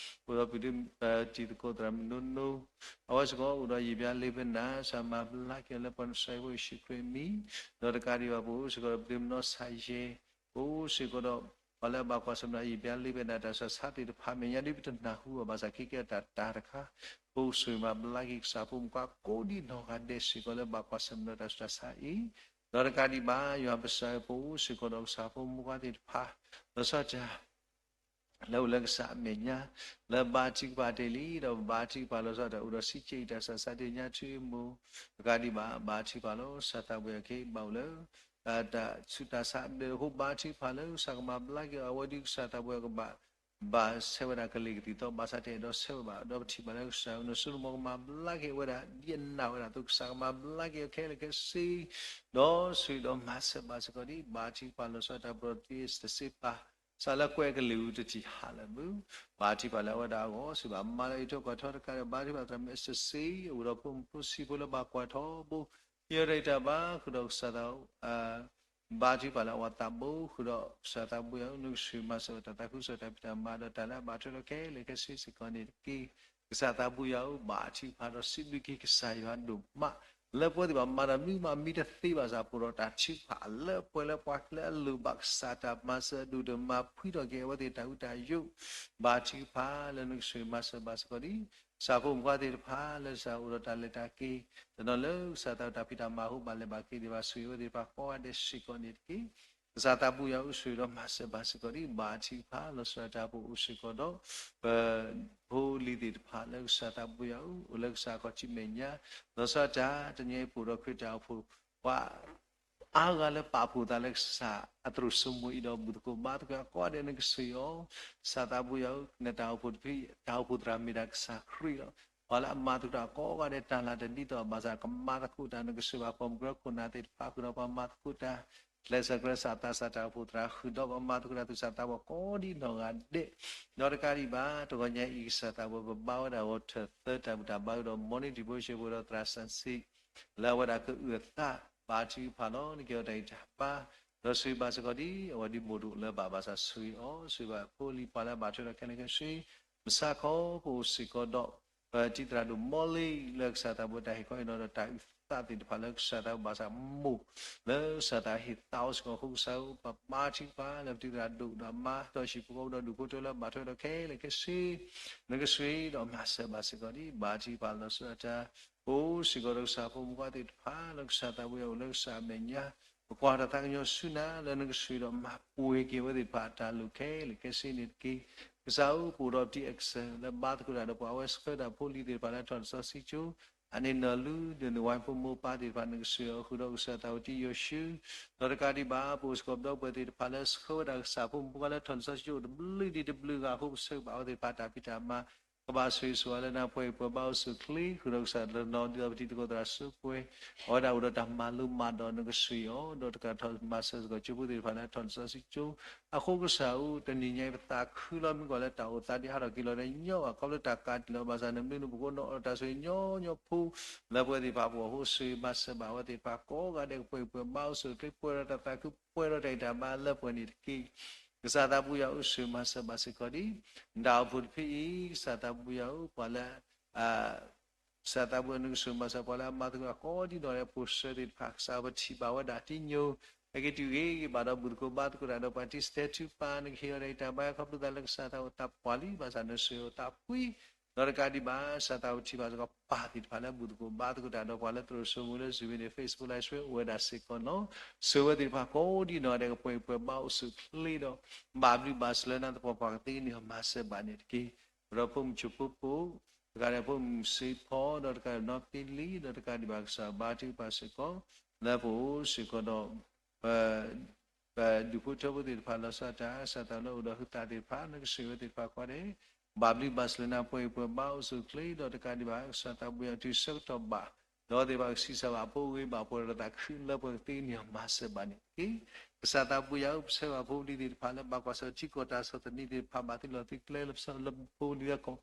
အိၣ်ဒီးပုၢ်ဒ့ တံၤသကိးသရၣ်မုၣ်နိနိ, အဝဲစ့ၢ်ကီးအိၣ်ဒီးယံာ်ဘျါလ့ပနၢ်, ကစၢ်မၤဘျါက့ၤအီၤလၢပှၤနဆှၢဖိယ့ၣ်ၡူးခရံာ်အမံၤ, ဒီးတကးဒံးဘၣ်ပအိၣ်စ့ၢ်ကီးဒီးပဒ့မနီၢ်ဆါယဲၢ်, ပအိၣ်စ့ၢ်ကီးဒီး ပှၤလၢအဘၣ်ကွၢ်ဆၢၣ်မဲာ်ယံာ်ဘျါလ့ပနၢ်တၢ်ဆူးတၢ်ဆါသ့ၣ်တဖၣ် မဲာ်ညါဒ်ပတနၢ်ဟူဘၣ်ဆၣ် ခဲကဲတၢ်တခါ, ပအိၣ်ဆိၣ်ဂ့ၤမၤဘျါက့ၤကစၢ်ဖိမုၣ်ခွါကိးဒံနီၢ်ဂၤဒဲးစ့ၢ်ကီးလၢဘၣ်ကွၢ်ဆၢၣ်မဲာ်ဒီးတၢ်ဆူးတၢ်ဆါအံၤ, ဒီးတကးဒံးဘၣ် ယွၤပစၢ်ဧၢ, ပအိၣ်စ့ၢ်ကီးဒီးကစၢ်ဖိမုၣ်ခွါသ့ၣ်တဖၣ်, လီၤဆီဒၣ်တၢ် လၢအိၣ်လၢကစၢ်အမဲာ်ညါ, လၢဘါထုကဖၣ်တ့ၢ်လံ, ဒီးဘါထုကဖၣ်လီၤဆီဒၣ်တၢ်အိၣ်ဒီးစံးက့ၤတၢ်ဆူးတၢ်ဆါ တ့ၢ်ညါထုအမိၢ်, တကးဒံးဘၣ် ဘါထုကဖၣ်လီၤ, ကစၢ်သးဘိယွၤက့ၤဘၣ်အိၣ်လၢ တၢ်ဆူးတၢ်ဆါအဘျဲၣ်အဃိ ဘါထုကဖၣ်လၢကစၢ်ကမၤဘျါက့ၤအီၤ အဝဲဒ်ကစၢ်သးဘိယွၤကဘၣ် ဘၣ်ဆဲးဝဲဒၣ်ကလ့ၢ်ကသံၣ်သီ ဘၣ်ဆၣ်တအဲၣ်ဒိးဆဲးဝဲဘၣ် ဒီးပထံၣ်ဘၣ်လၢကစၢ်ဧၢ နစိနကမီၤကမၤဘျါက့ၤဝဲဒၣ် ဒ်အနာ်ဝဲဒၣ်အသိး ကစၢ်ကမၤဘျါက့ၤအီၤခဲလၢာ်ခဲဆ့ ဒီးဆိၣ်ဂ့ၤဒီးမၤစၢၤဘၣ်စ့ၢ်ကီးဒ် ဘါထုကဖၣ်လီၤဆီဒၣ်တၢ်ပဒီးတ့ၢ်အ့စတၢ်စ့ပၤ စးလၢကွဲးကလံၤအူတထံၣ်ဟးလၢာ်ဘၣ်, ဘါထုကဖၣ်လၢအဝဲဒၣ်အဂီၢ် ဆိၣ်ဂ့ၤဘၣ်မါလၢအအံးထွဲကွၢ်ထွဲတကးဒီး ဘါထုကဖၣ်သရၣ်မုၣ်အ့စတၢ်စ့ အိၣ်ဒီးဖိမုၣ်ဖိဆံးဖိလၢဘၣ်ကွၢ်ထီဘိ ဟ့ၣ်အီၤတၢ်ဂံၢ်တၢ်ဘါ ဃုာ်ဒီးကစၢ်သး ဘါထုကဖၣ်လၢအဝဲသးဘိ ဃုာ်ဒီးကစၢ်သးဘိယွၤဧၢ နကဆိၣ်ဂ့ၤမၤစၢၤဝဲတၢ်သးခုကစီၣ်တၢ်ဖံးတၢ်မၤ ဒီးတၢ်လၢအဘၣ်ထွဲဒီးခဲလၢာ်ခဲဆ့စ့ၢ်ကီးန့ၣ်တက့ၢ်. ကစၢ်သးဘိယွၤဧၢ ဘါထုကဖၣ်ဒီးစံးဘျုးက့ၤကစၢ်ယွၤဒိၣ်မး လၢပဝဲသ့ၣ်ဘၣ်မၤတၢ်မနုၤမးမံတသ့ဘၣ်ဆၣ် ပအိၣ်ဒီးတၢ်ထုကဖၣ်အလၢပှဲၤလၢပှၤလၢအလိၣ်ဘၣ်ကစၢ်တၢ်မၤစၢၤအဒိၣ် တမၤဖှံထီၣ်က့ၤအဝဲသ့ၣ်တၢ်ဟူးတၢ်ယိာ် ဘါထုကဖၣ်လၢနကဆိၣ်ဂ့ၤမၤစၢၤဘၣ်စ့ၢ်ကီးဒ် ကစၢ်ဖိမုၣ်ခွါသ့ၣ်တဖၣ်လၢကစၢ်အိၣ်ဒီးတၢ်လဲၤတၢ်က့ၤ တနီၤလၢကစၢ်သးတၢ်ဖံးတၢ်မၤအဃိ ဘၣ်လဲၤဘၣ်က့ၤဒံးဘၣ် ဆိၣ်ဂ့ၤဝဲသ့ၣ်တဖၣ်ကိးဂၤဒဲးစ့ၢ်ကီးန့ၣ်တက့ၢ်. ကစၢ်သးဘိယွၤဧၢ ဆိၣ်ဂ့ၤဒီးမၤစၢၤဘၣ်စ့ၢ်ကီးဒ် ဘါထုကဖၣ်လီၤဆီဒၣ်တၢ်ပအိၣ်စ့ၢ်ကီးဒီး ပဖိလံၤသ့ၣ်တဖၣ်လၢကစၢ်သးဘိယွၤဧၢ အိၣ်လၢကစၢ်အခီၣ်ထံးမဲာ်ညါ လီၤဆီဒၣ်တၢ် တနံၤအံၤပအိၣ်ဒီးခရံာ်တၢ်အိၣ်ဖှိၣ် ပှၤ အါဂၤလၢပာ်ဖှိၣ်သးလၢကစၢ်အသရိာ်စိမိၤအံၤဒီး ဘူၣ်သကိးဘါသကိးအကိးဂၤဒဲး နကဆိၣ်ဂ့ၤအီၤ, ကစၢ်သးဘိယွၤဧၢ နတၢ်အိၣ်ဖှိၣ်တဖု တၢ်အိၣ်ဖှိၣ်သရၣ်မ့ၢ်ဒၣ်ကစၢ်ခရံာ်လီၤ. ပှၤလၢအမၤသကိးတၢ်ကိးဂၤဒဲး တၢ်လၢတၢ်ဒ်သိးဘၣ်ဆၣ် ကမၤသကိးတၢ် နကဆိၣ်ဂ့ၤဘၣ်ပိာ်မုၣ်ကရၢခိၣ်နၢ်သ့ၣ်တဖၣ် ဃုာ်ဒီးပှၤမၤသကိးတၢ် ကျဲးစၢးကျဲးစၢးသးစၢ်တၢ်အိၣ်ဖှိၣ်သရၣ် ဃုာ်ဒီးပှၤမၤသကိးတၢ်သူၣ်စၢ်သးဘီၣ်ကိးဒ်နီၢ်ဂၤဒဲး ဒီးတကးဒံးဘၣ် တဂီၤညါအံၤ ကစၢ်သးဘိယွၤ ပဘါဝဲဒၣ်ဂီၤထၢၣ်သၢတၢ်ဘူၣ်တၢ်ဘါဃုာ်ဒီး morning devotion ပှဲၤဒီးသရၣ်စၢ်စံး လၢအဝဲဒၣ်ကအုၣ်အသး ဘါထုကဖၣ်လီၤ နကဟ့ၣ်အီၤတၢ်ဂံၢ်တၢ်ဘါ ဒီးဆိၣ်ဂ့ၤဘၣ်စ့ၢ်ကီးဒ် အဝဲဒ်မိၢ်တအိၣ်လၢၤဘၣ်ဘၣ်ဆၣ် ဆိၣ်ဂ့ၤအီၤ ဆိၣ်ဂ့ၤဘၣ်ဖိလံၤပှၤလၢအဘၣ်ထွဲဒီးခဲလၢာ်ခဲဆ့ မုၢ်ဆါခီ ပအိၣ်စ့ၢ်ကီးဒီး ပတံၤသရၣ်ဒိၣ်မီလ့ လၢကစၢ်သးဘိတၢ်ဟ့ၣ်ခီဟ့ၣ်နီၤဒီး တၢ်အုၣ်သးသ့ၣ်တဖၣ်လၢကစၢ်သးဘိဘၣ်ဆၣ်မိၢ် လၢကစၢ်သးဟ့ၣ်သးအီၤစ့ၢ်ကီးအဃိ ကစၢ်ဧၢ ပဘါထုကဖၣ်လၢပတံၤသရၣ်ဒိၣ်ဒီးအမါ ဒီးဟံၣ်ဖိဃီဖိဒီးဒူၣ်ဖိထၢလၢဘၣ်ထွဲဒီးခဲလၢာ်ခဲဆ့ နကဆိၣ်ဂ့ၤဒီးမၤစၢၤဘၣ်စ့ၢ်ကီးဒ် ဘါထုကဖၣ်လီၤဆီဒၣ်တၢ် ပအိၣ်စ့ၢ်ကီးဒီးကစၢ်ဖိမုၣ်ခွါသ့ၣ်တဖၣ် လၢကစၢ်သးဘိယွၤအိၣ်လၢကစၢ်အမဲာ်ညါ ပကွၢ်တၢ်သးကညီၤဆူနၤ လၢနကဆိၣ်ဂ့ၤဒီးမၤပှဲၤက့ၤအဝဲသ့ၣ်တဖၣ်အတၢ်လိၣ်ခဲလၢာ်ခဲဆ့န့ၣ်တက့ၢ်. ကစၢ်ဧၢ ပအိၣ်ဒီးပတံၤ Excel လၢဘါသကိးတၢ်ဒီးပှၤ အဝဲဆှၢတၢ်ဖိလံၤသ့ၣ်တဖၣ်လၢထီၣ်လံာ်စီဆှံကၠိ အန့ၣ်နီၢ်လူ ဒီးနဝဲဖိမိၢ်ပၢ်သ့ၣ်တဖၣ် နကဆိၣ်ဂ့ၤအီၤဃုာ်ဒီးကစၢ်သးဝတံယိၤၡူ ဒီးတကးဒံးဘၣ် ပအိၣ်စ့ၢ်ကီးပဒီပုၢ်ဝဲၢ်သ့ၣ်တဖၣ်လၢဆှၢဝဲဒၣ်ကစၢ်ဖိမုၣ်ဖိခွါလၢထီၣ်လံာ်စီဆှံကၠိအိၣ်တဘျုးဒံးတဘျုးဂၤအဃိ ပဆှၢဘၣ်အဝဲသ့ၣ်တဖၣ်တၢ်ဖံးတၢ်မၤ ကဘၣ်ဆိၣ်ဂ့ၤဆိၣ်ဝါလၢနၤ ပှဲၤဂံၢ်ပှဲၤဘါအိၣ်ဆူၣ်အိၣ်ချ့ ဃုာ်ဒီးကစၢ်တနီၤဒ်သိးပတံၤသကိးသရၣ်စူးကွဲ အဝဲဒၣ်အိၣ်ဒီးတၢ်မၤလိမၤဒိး နကဆိၣ်ဂ့ၤအီၤ ဒီးတကးထီၣ်မၤစၢၤစ့ၢ်ကီးကၠိဖိသ့ၣ်တဖၣ်လၢထီၣ်လံာ်စီဆှံကၠိ အဃိကစၢ်ဧၢ တနံၤညါအံၤ ပသးခုလီၤမုၢ်ကီၢ်လၢတၢ်အိၣ်သးဒံးဟးထီၣ်က့ၤလီၤဒီးညီဘၣ် ခီဖျိတၢ်ကးတံာ်လီၤဘၣ်ဆၣ် နဘျုးနဖှိၣ်ကအိၣ်ဒီးတၢ်ဆိၣ်ဂ့ၤညီညီဖိ လၢပဝဲသ့ၣ်တဖၣ်အပူၤအဃိ ဆိၣ်ဂ့ၤမၤစၢၤဘၣ်အဝဲသ့ၣ်တဖၣ်ကိးဂၤဒဲး ကပှဲၤဂံၢ်ပှဲၤဘါအိၣ်ဆူၣ်အိၣ်ချ့ ပှဲၤဒီးတၢ်သးခု ပှဲၤဒီးတၢ်ဂံၢ်တၢ်ဘါလၢပှဲၤန့ၣ်တက့ၢ်. ကစၢ်သးဘိယွၤဧၢ ဆိၣ်ဂ့ၤမၤစၢၤဘၣ်စ့ၢ်ကီးဒ် နတၢ်အိၣ်ဖှိၣ်တဖုအံၤ ကစၢ်သးဘိယွၤဧၢ ပှၤလၢ ကစၢ်သးဘိယွၤ နကဆိၣ်ဂ့ၤမၤစၢၤပှၤလၢအမၤသကိးအကိးဒံးနီၢ်ဂၤဒဲး ပိာ်စၢၤသ့ၣ်တဖၣ် ကစၢ်ပထံၣ်ဘၣ်ဝဲဒၣ်တံညိ ဟဲက့ၤတုၤဂ့ၤဂ့ၤဘၣ်ဒီး ဘူၣ်သကိးဘါသကိးတၢ်ဒီးပှၤတံၤစတဲထူပၢ် နကဟ့ၣ်အီၤတၢ်ဂံၢ်တၢ်ဘါ ခီဖျိသးလၢကစၢ်သးအိၣ်သးပှၢ်လံ ဘၣ်ဆၣ်နဆိၣ်ဂ့ၤအိၣ်သးဖှံ ဒီးတကးဒံးဘၣ် ကစၢ်သးပထံၣ်ဘၣ်စ့ၢ်ကီးပၢ်သ့ၣ်တဖၣ်လၢဘူၣ်သကိးဘါသကိးတၢ်ဒီးပှၤလၢသရိာ်စိမိၤလၢ Zoom န့ၣ် Facebook Live အိၣ်ဝဲဒၣ်စ့ၢ်ကီးလီၤ. ဆိၣ်ဂ့ၤဝဲသ့ၣ်တဖၣ်ကိးဒံးနီၢ်ဂၤဒဲး ကပှဲၤဂံၢ်ပှဲၤဘါအိၣ်ဆူၣ်အိၣ်ချ့ဒီး ဘၣ်ဘျုးဘၣ်ဆိၣ်လၢနၤ သပှၢ်ပှၢ်ကသ့န့ၢ်အီၤမၤစၢၤဘၣ်န့ၣ်တက့ၢ်. ပဒီးဖိမုၣ်ဆူၣ်ဖိပိာ် တကးဒီးဖိမုၣ်စ့ဖီ ဒီးတကးဒီးနီၢ်ပ့လံ ဒီးတကးဒံးဘၣ် ကစၢ်ဘါထုကဖၣ်စ့ၢ်ကီး လၢပအိၣ်စ့ၢ်ကီးဒီး ပ ပဒူၣ်ဖိထၢဖိသ့ၣ်တဖၣ် လီၤဆီဒၣ်တၢ် ကစၢ်သးလၢအိၣ်ဒီးဟုသးသ့ၣ်တဖၣ် နကဆိၣ်ဂ့ၤဝဲသ့ၣ်တဖၣ်ကိးဂၤဒဲး ဘၣ်ဘျုးဘၣ်ဆိၣ်လၢနၤ ပှဲၤဂံၢ်ပှဲၤဘါအိၣ်ဆူၣ်အိၣ်ချ့ ဒီးတကးဒံးဘၣ် ကစၢ်သးဘိယွၤ တုၤဆၢကတီၢ်ဘၣ် ဒီးသ့ၣ်တဖၣ်ကဆံးစၢ်ဘၣ် အဖိအဂ့ၤဘၣ်ပှဲၤဒီးသးခုလၢပှဲၤကသ့န့ၢ်အီၤမၤစၢၤဘၣ်န့ၣ်တက့ၢ်. ကစၢ်သးဘိယွၤဧၢ ပဆှၢဘၣ်ဖိပလံၤသ့ၣ်တဖၣ်လၢဘၣ်ကွၢ်ဆၢၣ်ထံကီၢ်တၢ်ဆီၣ်သနံးသ့ၣ်တဖၣ် ဘၣ်သုးလီၢ်သုးကျဲလၢပဆှၢလၢဖိပလံၤလၢကီၢ်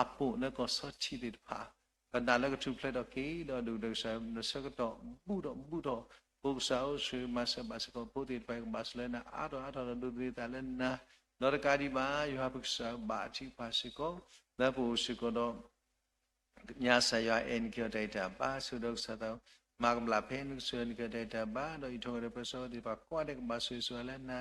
ဖးပိာ်လၢကီၢ်ဆီထံးသ့ၣ်တဖၣ် ပနာ်လၢကထူၣ်ဖျဲးထီၣ်က့ၤ ဒီးဒုၣ်ဒီးကစၢ် နဆၢကတီၢ်ဘူၣ်ထီၣ်ဘူၣ်ထီၣ် ဖိကစၢ်ဧၢ, ဆိၣ်ဂ့ၤမၤစၢၤဘၣ်စ့ၢ်ကီး ဖိသ့ၣ်တဖၣ်အံၤ ကဘၣ်ဆိၣ်လၢနၤအါထီၣ်အါထီၣ်ဒီးဒိးသန့ၤသးလၢနၤ, ဒီးတကးဒံးဘၣ် ယွၤပကစၢ်ဘၣ်ထံကဖၣ်စ့ၢ်ကီး လၢပအိၣ်စ့ၢ်ကီးဒီး ညါစၢ်ယွၤအဲၣ်နက့ၤအီၤတၢ်ဂံၢ်တၢ်ဘါ, ဆိၣ်ဒီးကစၢ်သး မၤကဘျၣ်ဖဲနကဆိၣ်ဂ့ၤအီၤနက့ၤအီၤတၢ်ဂံၢ်တၢ်ဘါ, ဒီးအံးထွဲကွၢ်ထွဲပၢဆှၢဝဲသ့ၣ်တဖၣ်ကိးဂၤဒဲး ကဘၣ်ဆိၣ်ဂ့ၤဆိၣ်ဝါလၢနၤ,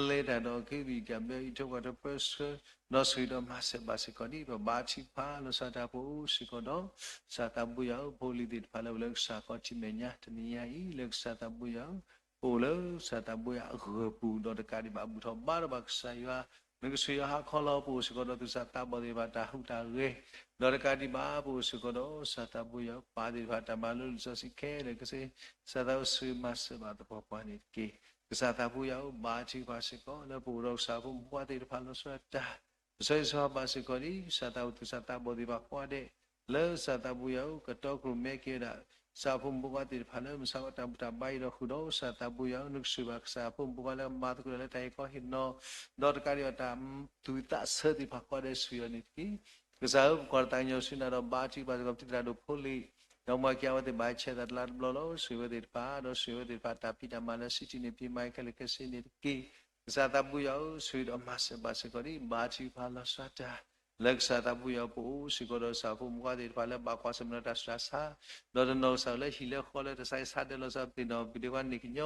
လဲၤတၢ်ဒီးအီၤက့ၤဘံၣ်ကဘျၢ အံးထွဲကွၢ်ထွဲပၢဆှၢ, ဒီးဆိၣ်ဂ့ၤဒီးမၤစၢၤဘၣ်စ့ၢ်ကီးဒ် ပဘၣ်ထံကဖၣ်လီၤဆီဒၣ်တၢ် ပအိၣ်စ့ၢ်ကီးဒီး ကစၢ်သးဘိယွၤဧၢ, ဖိလံၤသ့ၣ်တဖၣ်လၢအိၣ်လၢကစၢ်ခီၣ်ထံးမဲာ်ညါ တနံၤညါအံၤ လၢကစၢ်သးဘိယွၤဧၢ, ပအိၣ်လၢကစၢ်သးဘိယွၤအဂၢၢ်ပူၤ ဒီးတကးဒံးဘၣ် ဘူၣ်ထီၣ်ဘါထီၣ်ဘၣ်ကစၢ်ယွၤ, နကဆိၣ်ဂ့ၤအီၤဟါခီလီၤ, ပအိၣ်စ့ၢ်ကီးဒီးသူၣ်စၢ်သးဘီၣ်သ့ၣ်တဖၣ်တၢ်ဟူးတၢ်ဂဲၤ, ဒီးတကးဒံးဘၣ် ပအိၣ်စ့ၢ်ကီးဒီးကစၢ်သးဘိယွၤဧၢ, ပၢ်သ့ၣ်တဖၣ်တၢ်မၤလိလံာ်စီဆှံခဲလၢာ်ခဲဆ့, ကစၢ်သးဘိယွၤဧၢ ဆိၣ်ဂ့ၤမၤစၢၤဘၣ်သပှၢ်ပှၢ်န့ၣ်တက့ၢ်. ကစၢ်သးဘိယွၤဧၢ, ဘၣ်ထံကဖၣ်စ့ၢ်ကီး လၢပအိၣ်ဒီးကစၢ်ဖိမုၣ်ဖိခွါသ့ၣ်တဖၣ်လီၤဆီဒၣ်တၢ် ပဆၢဂ့ၤဆၢဝါဘၣ်စ့ၢ်ကီးဒ် ကစၢ်သးဘိသူၣ်စၢ်သးဘီၣ်သ့ၣ်တဖၣ်ကိးဂၤဒဲး, လၢကစၢ်သးဘိယွၤဧၢ ကတီခိၣ်ရိၣ်မဲက့ၤဝဲဒၣ် ကစၢ်ဖိမုၣ်ဖိခွါသ့ၣ်တဖၣ်လၢ မုၢ်ဆါတၢ်ဘူၣ်တၢ်ဘါအံၤဒီးဃုာ်ဒီး ကစၢ်သးဘိယွၤဧၢ နကဆိၣ်ဂ့ၤဘၣ်ကစၢ်ဖိမုၣ်ဖိခွါလၢမၤသကိးတၢ်လၢတၢ်ဟ့ၣ်ခီဟ့ၣ်နီၤ, ဒီးတကးဒံးဘၣ်တၢ်သူၣ်ဝံၣ်သးဆၢသ့ၣ်တဖၣ်ကိးဂၤဒဲး ဆိၣ်ဂ့ၤအီၤန့ၣ်တက့ၢ်. ကစၢ်ဧၢ ပကွၢ်တၢ်သးကညီၤဆူနၤဒီး ဘါထုကဖၣ်စ့ၢ်ကီး ပတံၤတၢ်ဒိၣ်ဖိလံၤ ဒီးမ့ၢ်က့ၤအဝဲသ့ၣ်ဘၣ်ဆဲးသးတလါတဘျီလီၤ. ဆိၣ်ဂ့ၤဝဲသ့ၣ်တဖၣ် ဒီးဆိၣ်ဂ့ၤဝဲသ့ၣ်တဖၣ်တၢ်ဖံးတၢ်မၤလၢ စံးတံၢ်န့ၢ်ဖံးမၤခဲလၢာ်ခဲဆ့န့ၣ်တက့ၢ်. ကစၢ်သးဘိယွၤဧၢ ဆိၣ်ဂ့ၤဒီးမၤစၢၤဘၣ်စ့ၢ်ကီးဒ် ဘါထုကဖၣ်လီၤဆီဒၣ်တၢ် လၢကစၢ်သးဘိယွၤဧၢ ပအိၣ်စ့ၢ်ကီးဒီးကစၢ်ဖိမုၣ်ဖိခွါသ့ၣ်တဖၣ်လၢဘၣ်ကွၢ်ဆၢၣ်မဲာ်ဒီးတၢ်ဆူးတၢ်ဆါ, ဒီးတနီၤကစၢ်လၢဟံၣ်လၢဃီလၢတၢ်ဆါဟံၣ်ဆါဒၢးလီၤဆီ ပသ့ၣ်နီၣ်ပဒ့ကွၢ်န့ၣ်ကညီ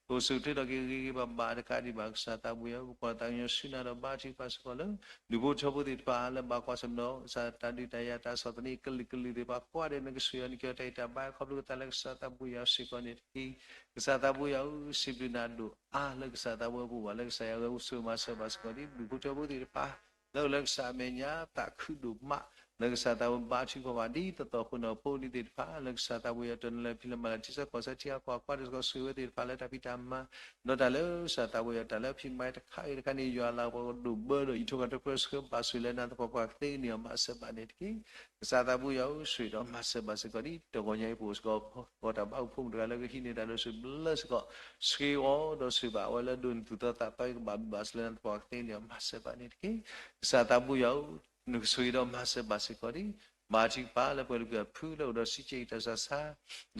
ပအိၣ်ဆူၣ်အိၣ်ချ့ထီၣ်က့ၤဂ့ၤဂ့ၤဘၣ်ဘၣ် တကးဒံးဘၣ် ကစၢ်သးဘိယွၤဧၢ ပကွၢ်တၢ်သးကညီၤဆူနၤဒီး ဘါထုကဖၣ်စ့ၢ်ကီးလၢ ဒူၣ်ဖိထၢဖိသ့ၣ်တဖၣ်လၢဘၣ်ကွၢ်ဆၢၣ်မဲာ်ဒီး ကစၢ်တၢ်ဒုးတၢ်ယၤတၢ်ဆီၣ်သနံးကလုာ်ကလုာ်သ့ၣ်တဖၣ်ကိးဂၤဒဲး နကဆိၣ်ဂ့ၤအီၤနက့ၤအီၤတၢ်ဂံၢ်တၢ်ဘါ ခီဖျိကသးလၢကစၢ်သးဘိယွၤစ့ၢ်ကီးန့ၣ်တက့ၢ်. ကစၢ်သးဘိယွၤဧၢ စံးဘျုးနၤဒိၣ်အါလၢကစၢ်သးဘိယွၤပူၤဘၣ် လၢကစၢ်ယွၤဂဲၤဆူ မၤစၢၤဘၣ်စ့ၢ်ကီးဒ် ဒူၣ်ဖိထၢဖိသ့ၣ်တဖၣ် လၢအိၣ်လၢကစၢ်အမဲာ်ညါ သးခုဒိၣ်မး လၢကစၢ်သးဘိဘါထုကဖၣ်ဘၣ်ဒ်သိးသိးအဃိန့ၣ် ဖိလံၤသ့ၣ်တဖၣ် လၢကစၢ်သးဘိယွၤတနီၤလၢဖံးလၢမၤလၢ ထံဆၢကီၢ်ဆၢထံဂၤကီၢ်ဂၤကိးဂၤဒဲးစ့ၢ်ကီး ဆိၣ်ဂ့ၤဝဲသ့ၣ်တဖၣ်လၢတၢ်ဖံးတၢ်မၤ ဒီးတၢ်လၢကစၢ်သးဘိယွၤတၢ်လၢဖံးမၤတခါဂ့ၤတခါန့ၣ် ယွၤလၤကပီၤကဒိၣ်ဘၢဒီး အံးထွဲကွၢ်ထွဲပၢဆှၢဘၣ်ဆိၣ်လၢနၤသပှၢ်ပှၢ်ကသ့န့ၣ် မၤစၢၤဘၣ်န့ၣ်တက့ၢ်. ကစၢ်သးဘိယွၤဧၢ ဆိၣ်ဂ့ၤဒီးမၤစၢၤဘၣ်စ့ၢ်ကီးဒ် တဂီၤညါအံၤပအိၣ်စ့ၢ်ကီး ဃီတၢ်ဘါအုၣ်ဖိမုၣ်တဂၤလၢကဟံးန့ၢ်တၢ်ဒိးဆူၣ်ဘျၢစ့ၢ်ကီး ဆှ့အီၤဒီးဆိၣ်ဘၣ်အဝဲလၢဒိးန့ၢ်သူၣ်သီသးသီအံၤ ကဘၣ်ဘျုးဘၣ်စၢၤလၢနၤသပှၢ်ကသ့န့ၣ် မၤစၢၤဘၣ်န့ၣ်တက့ၢ်. ကစၢ်သးဘိယွၤဧၢ နကဆိၣ်ဂ့ၤဒီးမၤစၢၤဘၣ်စ့ၢ်ကီးဒ် ဘါထုကဖၣ်လၢပှၤလၢပှၤဖုလၢအိၣ်ဒီးစံးကဲအံၤတၢ်ဆူးတၢ်ဆါ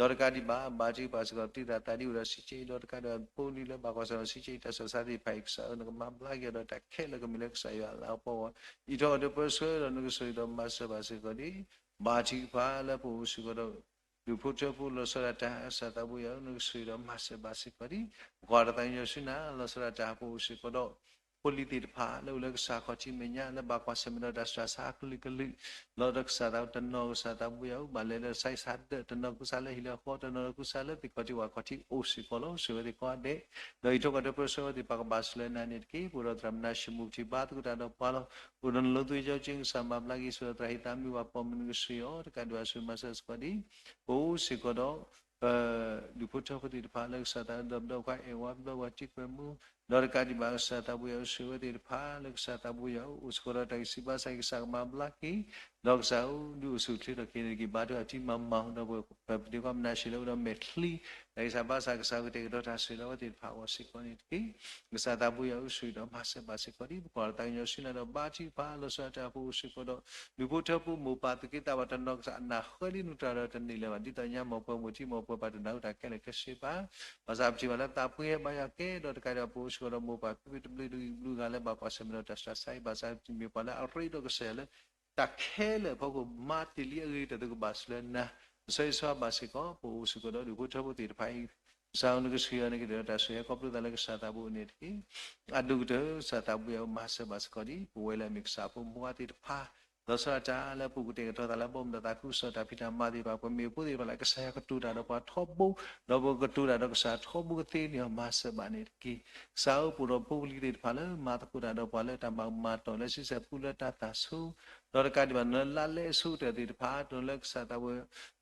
ဒီးတကးဒံးဘၣ် ဘါထုကဖၣ်စ့ၢ်ကီး ပတံၤတၢ်သးဒ်အိၣ်ဒီးစံးကဲအံၤ ဒီးတကးဒံးဘၣ် ဖိလံၤလၢဘၣ်ကွၢ်ဆၢၣ်မဲာ်စံးကဲအံၤတၢ်ဆူးတၢ်ဆါသ့ၣ်တဖၣ်အံၤ ကစၢ်ဧၢ နကမၤဘျါက့ၤအီၤဒီးတၢ်ခဲလၢာ်ကမ့ၢ်လၢကစၢ်ယွၤအလၤကပီၤအဂီၢ် အံးထွဲကွၢ်ထွဲပၢဆှၢဒီး နကဆိၣ်ဂ့ၤဒီးမၤစၢၤဘၣ်စ့ၢ်ကီးဒ် ဘါထုကဖၣ်လၢပအိၣ်စ့ၢ်ကီးဒီး ဒူၣ်ဖိထၢဖိလီၤဆီဒၣ်တၢ် ကစၢ်သးဘိယွၤဧၢ နကဆိၣ်ဂ့ၤဒီးမၤစၢၤဘၣ်စ့ၢ်ကီးဒ် ပကွၢ်တၢ်သးကညီၤဆူနၤ လီၤဆီဒၣ်တၢ် ပအိၣ်စ့ၢ်ကီးဒီး ဖိလံၤသ့ၣ်တဖၣ် လၢအိၣ်လၢကစၢ်ခီၣ်ထံးမဲာ်ညါ လၢဘၣ်ကွၢ်ဆၢၣ်မဲာ်ဒီးတၢ်ဆူးတၢ်ဆါကလုာ်ကလုာ် လီၤဒီးကစၢ်သးတနီၤ ကစၢ်သးဘိယွၤဧၢ ဘၣ်လဲၤလၢတၢ်ဆါဟံၣ်ဆါဒၢး တနီၤကူစါလၢဟံၣ်လၢဃီ တနီၤကူစါလၢသ့ၣ်ခီၣ်ထံးဝၣ်ခီၣ်ထံးအိၣ်စ့ၢ်ကီးလီၤ. ဆိၣ်ဂ့ၤဝဲသ့ၣ်ကိးဂၤဒဲး ဒီးအံးထွဲကွၢ်ထွဲပၢဆှၢဝဲသ့ၣ်တဖၣ်ကဘၣ်ဆိၣ်လၢနၤန့ၣ်တက့ၢ်. ပအိၣ်ဒီးသရၣ်မုၣ်နၤၡမူၣ် ပထံၣ်ဘါသကိးတၢ်ဒီးပှၤလီၤ. အိၣ်ဒီးနလိၤသွံၣ် ကၠီကၠ့ ကစၢ်မၤဘျါက့ၤဆိၣ်ဂ့ၤသရၣ်ဟ့ၣ်သးမုၢ် ပှၤပိာ်မုၣ် နကဆိၣ်ဂ့ၤအီၤ တကးဒံးဘၣ်ဆိၣ်ဂ့ၤမၤစၢၤစ့ၢ်ကီးဒ် ပအိၣ်စ့ၢ်ကီးဒီး ဒူၣ်ဖိထၢဖိသ့ၣ်တဖၣ် လၢကစၢ်သးဒီးဘျၢပှၤအဲၣ်ဝါဘျၢပှၤတံၤကွဲမူ ဒီးတကးဒံးဘၣ် ကစၢ်သးဘိယွၤဧၢ ဆိၣ်ဂ့ၤဝဲသ့ၣ်တဖၣ် လၢကစၢ်သးဘိယွၤဧၢ အိၣ်စ့ၢ်ကီးဒီးတၢ်ဂံၢ်စၢ်ဘါစၢ် ကစၢ်ကမၤဘျါက့ၤ ဒီးကစၢ်ဧၢ ဒုးအိၣ်ဆူၣ်အိၣ်ချ့ထီၣ်က့ၤန့ၣ်တက့ၢ်. ဘါထုကဖၣ်တံၤမၤမၤ ဒီးပပဒ့ကွၢ်မနၤၡ့လၢအိၣ်ဒီးမဲာ်ချံ တၢ်ဂံၢ်စၢ်ဘါစၢ် ကစၢ်ကတဲာ်ကတီၤတၢ်ဆိၣ်ဂ့ၤလၢအဝဲသ့ၣ်တဖၣ်အဂီၢ်စ့ၢ်ကီးန့ၣ်တက့ၢ်. ကစၢ်သးဘိယွၤဧၢ ဆိၣ်ဂ့ၤဒီးမၤစၢၤဘၣ်စ့ၢ်ကီးဒ် ပကွၢ်တၢ်သးကညီၤဆူနၤဒီး ဘါထုကဖၣ်လီၤဆီဒၣ်တၢ် ပအိၣ်စ့ၢ်ကီးဒီး ဒူၣ်ဖိထၢဖိမိၢ်ပၢ်သူၣ်က့သးပှၢ်တနီၤ ကစၢ်အနၢ်ဃၢလံနုၢ်တၢ်ဒီးတန့ၢ်လၢၤဘၣ် ဒ်သိးညါ မ်ပှၤမိၢ်ထံ မ်ပှၤပၢ်တနၢ်ဟူတၢ်ခဲလၢာ်ခဲဆ့ဘၣ်. ဘၣ်ဆၣ်ပထံၣ်ဘၣ်လၢသးပှ့ၤဟဲဘါယွၤကဲ ဒီးတကးဒံးဘၣ် ပအိၣ်စ့ၢ်ကီးဒီးမိၢ်ပၢ်ဖံဖုတဘျုးတဘျုး ဂၤလၢဘၣ်ကွၢ်ဆၢၣ်မဲာ်ဒီးတၢ်ဆူးတၢ်ဆါအံၤ ဘၣ်ဆၣ်ပထံၣ်မ့ၢ်ပှၤလၢအရ့ဒီးကစၢ်ယွၤလၢ တၢ်ခဲလၢာ်အဖီခိၣ် မၤတ့ၢ်လံအဂ့ၤကတၢၢ် သုကဘၣ်ဆိၣ်လၢနၤ ပဆၢဂ့ၤဆၢဝါဘၣ်စ့ၢ်ကီး ပအိၣ်စ့ၢ်ကီးဒီးဒူၣ်ဖိထၢဖိသ့ၣ်တဖၣ်အံၤ ကစၢ်ဧၢ နကဆိၣ်ဂ့ၤအီၤန့ၣ်ကဒီးတၢ်ဆိၣ်ဂ့ၤ ခီဖျိသးလၢကစၢ်သးဘိန့ၣ်တက့ၢ်. အဒိၣ်ကတၢၢ် ကစၢ်သးဘိယွၤဧၢ မၤစၢၤဘၣ်စ့ၢ်ကီးဒ် ပဝဲလၢအမ့ၢ်ကစၢ်ဖိမုၣ်ဖိခွါသ့ၣ်တဖၣ် လီၤဆီဒၣ်တၢ်လၢဘီမုၢ်ဒီးသးခုကစီၣ် တၢ်ဖံးတၢ်မၤသ့ၣ်တဖၣ် ပမ့ၢ်ဖိသ့ၣ်တဖၣ်လၢ ကစၢ်ယွၤကတိၤတၢ်ဒီးပှၤထီဘိ ဒီးပကတိၤတၢ်ဒီးကစၢ်ထီဘိကသ့န့ၣ် မၤစၢၤဘၣ်န့ၣ်တက့ၢ်. ကစၢ်ဧၢ ပအိၣ်ဒီးဖိပလံၤသ့ၣ်တဖၣ်လၢမၤသကိးတၢ်ဒီးပှၤလၢတၢ်မၤမၤတီၢ်လၢဆံဆဲၣ်ပူလၢတၢ်သၣ်ဆိ ဒီးတကးဒံးဘၣ် နလၢလၢအဆိကတၢၢ်သ့ၣ်တဖၣ် တနီၤလၢကစၢ်သးဘိ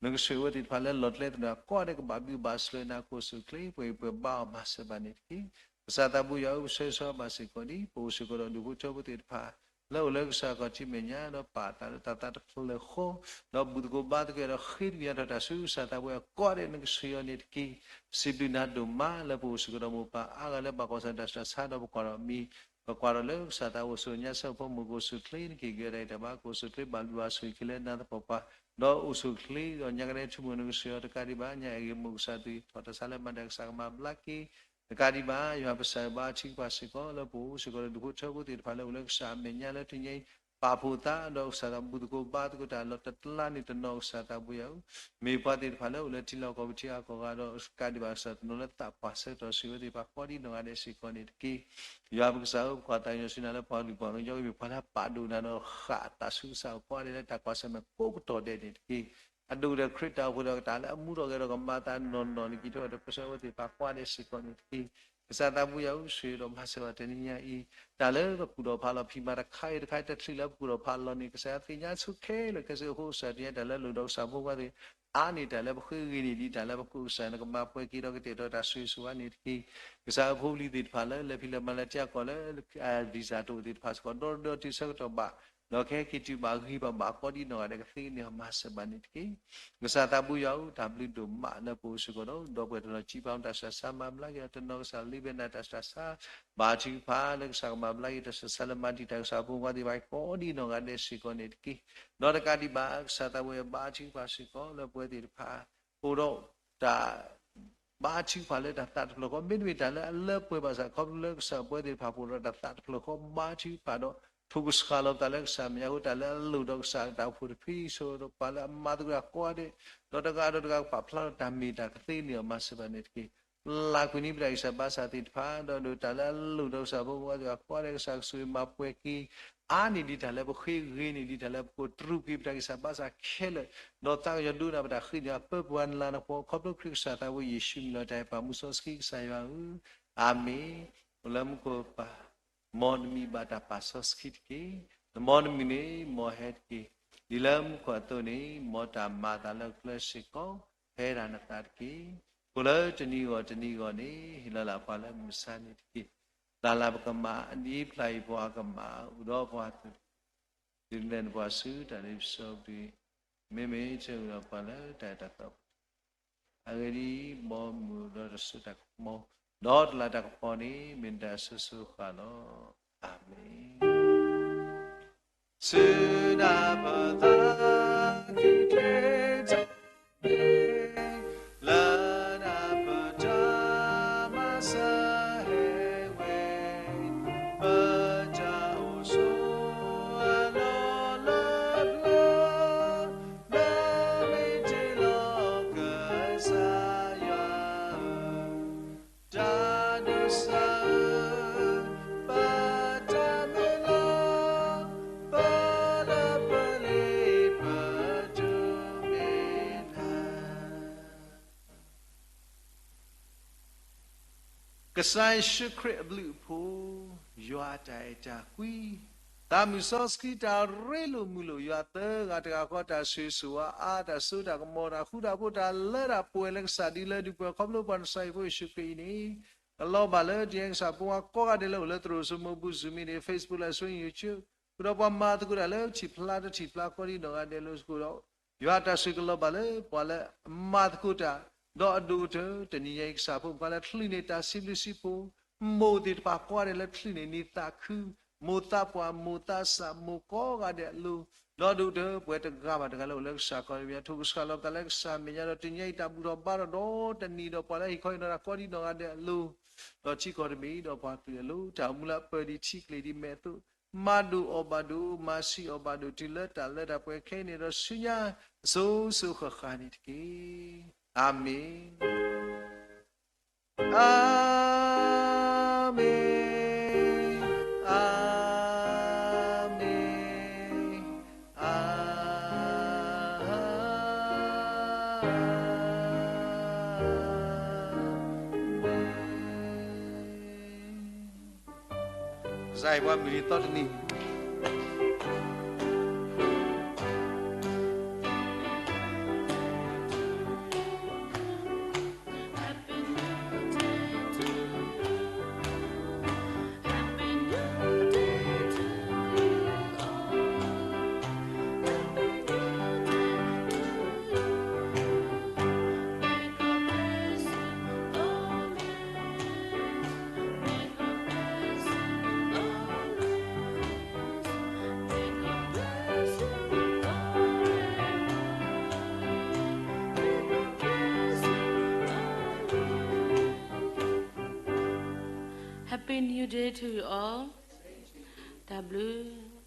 နကဆိၣ်ဂ့ၤဝဲသ့ၣ်တဖၣ်လၢလီၤကျဲသနၢၣ် ကိးဂၤဒဲးကဘၣ်ဘျုးဘၣ်ဆိၣ်လၢနၤအခိၣ်ဆူၣ်ချ့ ပှဲၤအံၤပှဲၤဘါအီၤ မၤစၢၤဘၣ်န့ၣ်တက့ၢ်. ကစၢ်သးဘိယွၤဧၢ ပဆၢဂ့ၤဆၢဝါဘၣ်စ့ၢ်ကီးဒ် ပအိၣ်စ့ၢ်ကီးဒီးဒူၣ်ဖိထၢဖိသ့ၣ်တဖၣ် လၢအိၣ်လၢကစၢ်ခီၣ်ထံးမဲာ်ညါ ဒီးပာ်သးလၢတၢ်သးတဖျၢၣ်ဃီ ဒီးဘူၣ်သကိးဘါသကိးဒီးဃ့တကယၤထီၣ်တၢ်ဆူကစၢ်သးဘိယွၤ ကိးဂၤဒဲးနကဆိၣ်ဂ့ၤအီၤန့ၣ်တက့ၢ်. ပစံးဘျုးနၤဒိၣ်မးလၢပအိၣ်စ့ၢ်ကီးဒီးမိၢ်ပၢ်အါဂၤလၢဘၣ်ကွၢ်ဆၢၣ်မဲာ်တၢ်ဆူးတၢ်ဆါ ဒီးပကွၢ်ထီၣ်အမံၤ ပကွၢ်ထီၣ်လၢကစၢ်သးအိၣ်ဆိၣ်ညါဆၢဖီမိၢ် ကအိၣ်ဆူၣ်ချ့နက့ၤ ကဲတၢ်အံၤတၢ်ဘါ ကအိၣ်ဆူၣ်ချ့ဘၣ်ဘျုးဘၣ်ဆိၣ်ဂ့ၤခဲလၢာ်နၤသပှၢ်ပှၢ်, ဒီးအိၣ်ဆူၣ်ချ့ဒီးညါကဒဲထူမိၢ်နကစၢ်ယွၤတကးဒံးဘၣ် ညါအဲၣ်ဂ့ၤမိၢ်ကစၢ်သူၣ်ထီၣ်တၢ်ဆါလၢမၤတၢ်ကစၢ်ကမၤဘျါက့ၤ တကးဒံးဘၣ် ယွၤပစၢ်ဘါထုကဖၣ်စ့ၢ်ကီးလၢပအိၣ်စ့ၢ်ကီးလၢဒူၣ်ဖိထၢဖိသ့ၣ်တဖၣ်လၢအိၣ်လၢကစၢ်အမဲာ်ညါလၢတနံၤအံၤ ပာ်ဖှိၣ်သးဒီးကစၢ်သးဘျုးသကိးဘါသကိးတၢ်လီၢ်တလါန့ၣ်တနီၤကစၢ်သးဘိယၤဧၢ, မ့ၢ်ပှၤသ့ၣ်တဖၣ်လၢအိၣ်လၢထံလီၢ်ကီၢ်ပူၤထံအကီၢ်ဂၤဒီးတကးဒံးဘၣ်ကစၢ်တနီၤလၢသးပှၢ်ဆၢကတီၢ်စံးဝဲသ့ၣ်တဖၣ်ကိးဒံးနီၢ်ဂၤဒဲးစ့ၢ်ကီးန့ၣ်တက့ၢ်. ယွၤပကစၢ်ဧၢ ပကွၢ်သးကညီၤဆူနၤလၢပှၤကလုာ်ပှၤကညီအံၤမ့ၢ်ပှၤလၢအပာ်ဒိၣ်နၤဒီးဃၣ်အသးဆူကစၢ်အိၣ်ကိးဂၤဒဲးလၢတၢ်ကွၢ်ဆၢၣ်မဲာ်ကိးကတီၢ်ဒဲးန့ၣ်တက့ၢ်. အဒိၣ်ဒီးခရံာ်တၢ်အိၣ်ဖှိၣ်ဒီးကတၢ်လၢအမူထီၣ်ဂဲၤဒီးကမၤသးနီၢ်နီၢ်န့ၣ် က့ၤထီၣ်ဒီးပဆၢဝဲသ့ၣ်တဖၣ်ကိးဂၤဒဲးစ့ၢ်ကီးန့ၣ်တက့ၢ်. ကစၢ်သးဘိယၤဧၢ ဆိၣ်ဂ့ၤဒီးမၤစၢၤဘၣ်တနံၤညါအံၤ တၢ်လၢပကူၣ်ထီၣ်ဖးလီၤဖံးမၤတခါအံၤတခါအံၤတခါတချုးလၢပကူၣ်ထီၣ်ဖးလီၤန့ၣ် ကစၢ်ယွၤသ့ၣ်ညါဆိခဲလၢာ်ခဲဆ့အဃိ ကစၢ်ယွၤတညါတၢ်လၢအလိၣ်ဒီးကစၢ်ဖိခွါသ့ၣ် အါန့ၢ်တၢ်လၢပဃ့ဂ့ၤန့ၢ်ဒံးတၢ်လၢပကိးကစၢ်နကမၤပှဲၤက့ၤဒီးကတဲာ်ကတီၤတၢ်ဆိၣ်ဂ့ၤဆိၣ်ဝါန့ၣ်တက့ၢ်. ကစၢ်ဧၢ ဖိပလံၤသ့ၣ်တဖၣ်လၢ လဲၤဖံးလဲၤမၤလၢထံအကီၢ်လၢ visa တအိၣ်သ့ၣ်တဖၣ်စ့ၢ်ကီး ဒီဒီတုၤဆၢကတီၢ်ဘၣ် ဒီးကဟဲက့ၤတုၤဘၣ်ဂံၢ်ဘၣ်ဘၣ်ကိးဒံးနီၢ်ဂၤဒဲးကသ့န့ၣ် မၤစၢၤဘၣ်န့ၣ်တက့ၢ်. ကစၢ်သးဘိယွၤဧၢ တၢ်ဘျုးဒိၣ်မးလၢပအိၣ်စ့ၢ်ကီးဒီး ဒီပုၢ်ဝဲၢ်တနီၤစံးပာ်တၢ်ဆၢဆါမၤဘျါက့ၤအီၤတနီၤကစၢ်လံဘဲနၤတၢ်ဆၢဆါ ဘါထုကဖၣ်လၢကစၢ်ကမၤဘျါက့ၤတၢ်ဆၢဆါလၢမၤတံာ်တာ်ကစၢ်ဖိခွါသ့ၣ်တဖၣ်ကိးဒံးနီၢ်ဂၤဒဲးစ့ၢ်ကီးန့ၣ်တက့ၢ်. ဒီးတကးဒံးဘၣ် ကစၢ်သးဘိယွၤဘါထုကဖၣ်စ့ၢ်ကီးလၢပဝဲသ့ၣ်တဖၣ် အိၣ်ဒီးတၢ် ဘါထုကဖၣ်လၢတၢ်သးတဖျၢၣ်ဃီ မ့တမ့ၢ်တၢ်လၢအလၢပှဲၤဘၣ်ဆၣ် ခီဖျိလၢကစၢ်ပဝဲသ့ၣ်တဖၣ်ပအိၣ်ဒီးတၢ်သးတဖျၢၣ်ဃီဘါထုကဖၣ်ဒီး ထိၣ်ကဆှၣ်လီၤပသးလၢကစၢ်မဲာ်ညါအဃိ တၢ်လၢအလိၣ်ဒီးကစၢ်တၢ်အိၣ်ဖှိၣ်တဖုအံၤ ဆိၣ်ဂ့ၤဒီးပှၤလၢအမၤသကိးတၢ်ကိးဂၤဒဲး ဒီးတဂၤဒီးတဂၤကပာ်ဖျါထီၣ်တၢ်မ့ၢ်တၢ်ကသ့န့ၢ်အီၤမၤစၢၤဘၣ်န့ၣ်တက့ၢ်. လၢ်ကွံာ်န့ၢ်ပတၢ်ဂံၢ်စၢ်ဘါစၢ်သ့ၣ်တဖၣ် ဒီးဒိးတၢ်လၢအလိၣ်ဒီးကစၢ်ဖိခွါသ့ၣ်တဖၣ်ကိးဂၤဒဲး ကစၢ်ကဆိၣ်ဂ့ၤမၤပှဲၤက့ၤ အါန့ၢ်ဒံးတၢ်လၢပဃ့ဂ့ၤန့ၢ်ဒံးတၢ်လၢပကိး တရူးက့ၤပတၢ်ဂံၢ်စၢ်ဘါစၢ်ခဲလၢာ် ဒီးသးကညီၤဒိကနၣ်ပတၢ်ဃ့န့ၢ်အပၢပှၤနလၤနဃီ ခီဖျိခရံာ်ကစၢ်သးဝဲယ့ၣ်ၡူးမံၤလီၤတၢ်အဲၣ်ပၢ်မူစီဆှံကစၢ်ယွၤဧၢ, အၤမ့ၣ်. အိၣ်လၢမူခိၣ်ပၢ် မ်နမံၤဘၣ်တၢ်ပာ်စီဆှံတက့ၢ်. မ်နမုၢ်န့ၣ် မ်ဟဲတက့ၢ်. ဒ်လၢမူခိၣ်အသိးန့ၣ် မ်တၢ်မၤအသးလၢကျဲစ့ၢ်ကီး ဟဲဒၣ်နသးတက့ၢ်. အဃိလၢတနံၤဂီၢ်တနံၤဂီၢ်န့ၣ် ဟ့ၣ်လီၤလၢ်ပှၤလၢမုၢ်မဆါန့ၣ်တက့ၢ်. လၢ်လၢ်ပကမၤ ဒ်ဖျါအံၤပှၤကမၤ အိၣ်ဒီးပှၤသုး ဒုးနဲၣ်နပှၤဆူတၢ်လ့ပစီပူၤ, မ့မ့ၢ်ဆၢဂ့ၤဒီးပှၤလၢတၢ်အဲၣ်တၢ်သီ အဂ့ၢ်ဒ်အံၤ, မ်မုာ်ဒီးတစိၤတၢ်ကမီၤ, ဒီးတလၢတၢ်ကပီၤန့ၣ်မ့ၢ်တၢ်ဆၢဆိဃာ်လီၤ. အၤမ့ၣ်. ဆူနၢ်ပသးကံၢ်တၢ်မ့ၢ် လၢနၢ်ပတၢ်မၤစၢၤဟဲဝဲ, ပတၢ်အိၣ်ဆိးအလီၢ်လၢပျၢၤ လၢမ့ၢ်တ့ၢ်လီၤကစၢ်ယွၤဧၢ, တၢ်ဒိးစၢၤဧၢ, ပတၢ်မုၢ်လၢ်, ပလၢပလ့ပဒိးမ့ၢ်နၤ ကစၢ်ယ့ၣ်ၡူးခရံာ်အဘျုးအဖှိၣ်, ယွၤအတၢ်အဲၣ်တၢ်ကွံ, သးမုၢ်စီဆှံတၢ်ရ့လိာ်မုာ်လိာ် ယွၤသၢဂၤတဂၤဃီတၢ်ဆိၣ်ဂ့ၤဆိၣ်ဝါအါ တၢ်စိတၢ်ကမီၤ တၢ်ဃူတၢ်ဖိး တၢ်လၢတၢ်ပှဲၤလၢကစၢ်ဒ်လၢဒုးပှဲၤခီဖျိပှၤနစၢ်ယွၤဖိယ့ၣ်ၡူးခရံာ်အံၤန့ၣ်, ကလီၤဘၣ်လၢတယဲကစၢ်ဖိအကိးဂၤဒဲးလၢအိၣ်လၢသရိာ်စိမိၤဘူၣ် Zoom မ့ၢ်ဂ့ၤ Facebook လၢ Zoom YouTube ဃုာ်ဒီးပှၤမၤသကိးတၢ်လၢထံၣ်ဖျါတထံၣ်ဖျါကိးဒံးနီၢ်ဂၤဒဲးလၢအဃိဒီး ယွၤတၢ်ဆိၣ်ဂ့ၤကလီၤဘၣ်လၢပှၤလၢအမၤသကိးတၢ်, ဒီးအဒိၣ်ကတၢၢ် တနံၤညါအံၤကစၢ်ဖိမုၣ်ခွါလၢချုးန့ၢ်တၢ်စံးဘျုးစံးဖှိၣ်, မိၢ်သ့ၣ်တဖၣ်ကိးဂၤဒဲးလၢချုးန့ၢ်နံၤသးခု, မိၢ်သးပှၢ် မိၢ်သးစၢ် မိၢ်ကိးဂၤဒဲးအလိၤ, ဒီးဒိၣ်ကတၢၢ် ပဝဲတဂၤဘၣ်တဂၤလၢအိၣ်လၢကစၢ်ကီၢ်တဘ့ၣ် ထိၣ်ကဆှၣ်လီၤပသးလၢကစၢ်မဲာ်ညါဒီး တနံၤညါအံၤတၢ်ဘူၣ်ထီၣ်ဘါထီၣ်ဒီးတနံၤဒီးပှၤလၢဟ့ၣ်ခီဟ့ၣ်နီၤတၢ်ကိးဒံးနီၢ်ဂၤဒဲးအလိၤ, ဒီးထံကီၢ်တဘ့ၣ်ဒီးပှၤကလုာ်အလိၤ တၢ်အိၣ်မူလၢအပၢၢ်ဒံးထံကျိၣ်ဒံးမဲာ်အသိး မၤဒိၣ်အီၣ်ဘၣ်ဒိၣ် မၤဆံးအီၣ်ဘၣ်ဒိၣ် တုၤလၢတၢ်လၢတၢ်ပှဲၤခဲအံၤန့ၣ်ဒီးဆူညါ အစိၤစိၤဃၣ်ဃၣ်န့ၣ်တက့ၢ်. အၤမ့ၣ်. အၤမ့ၣ်, အၤမ့ၣ်, အၤ ကစၢ်ယွၤမုၢ်နံၤသီတနံၤ Happy New Day to you all. တၢ်ဘျုး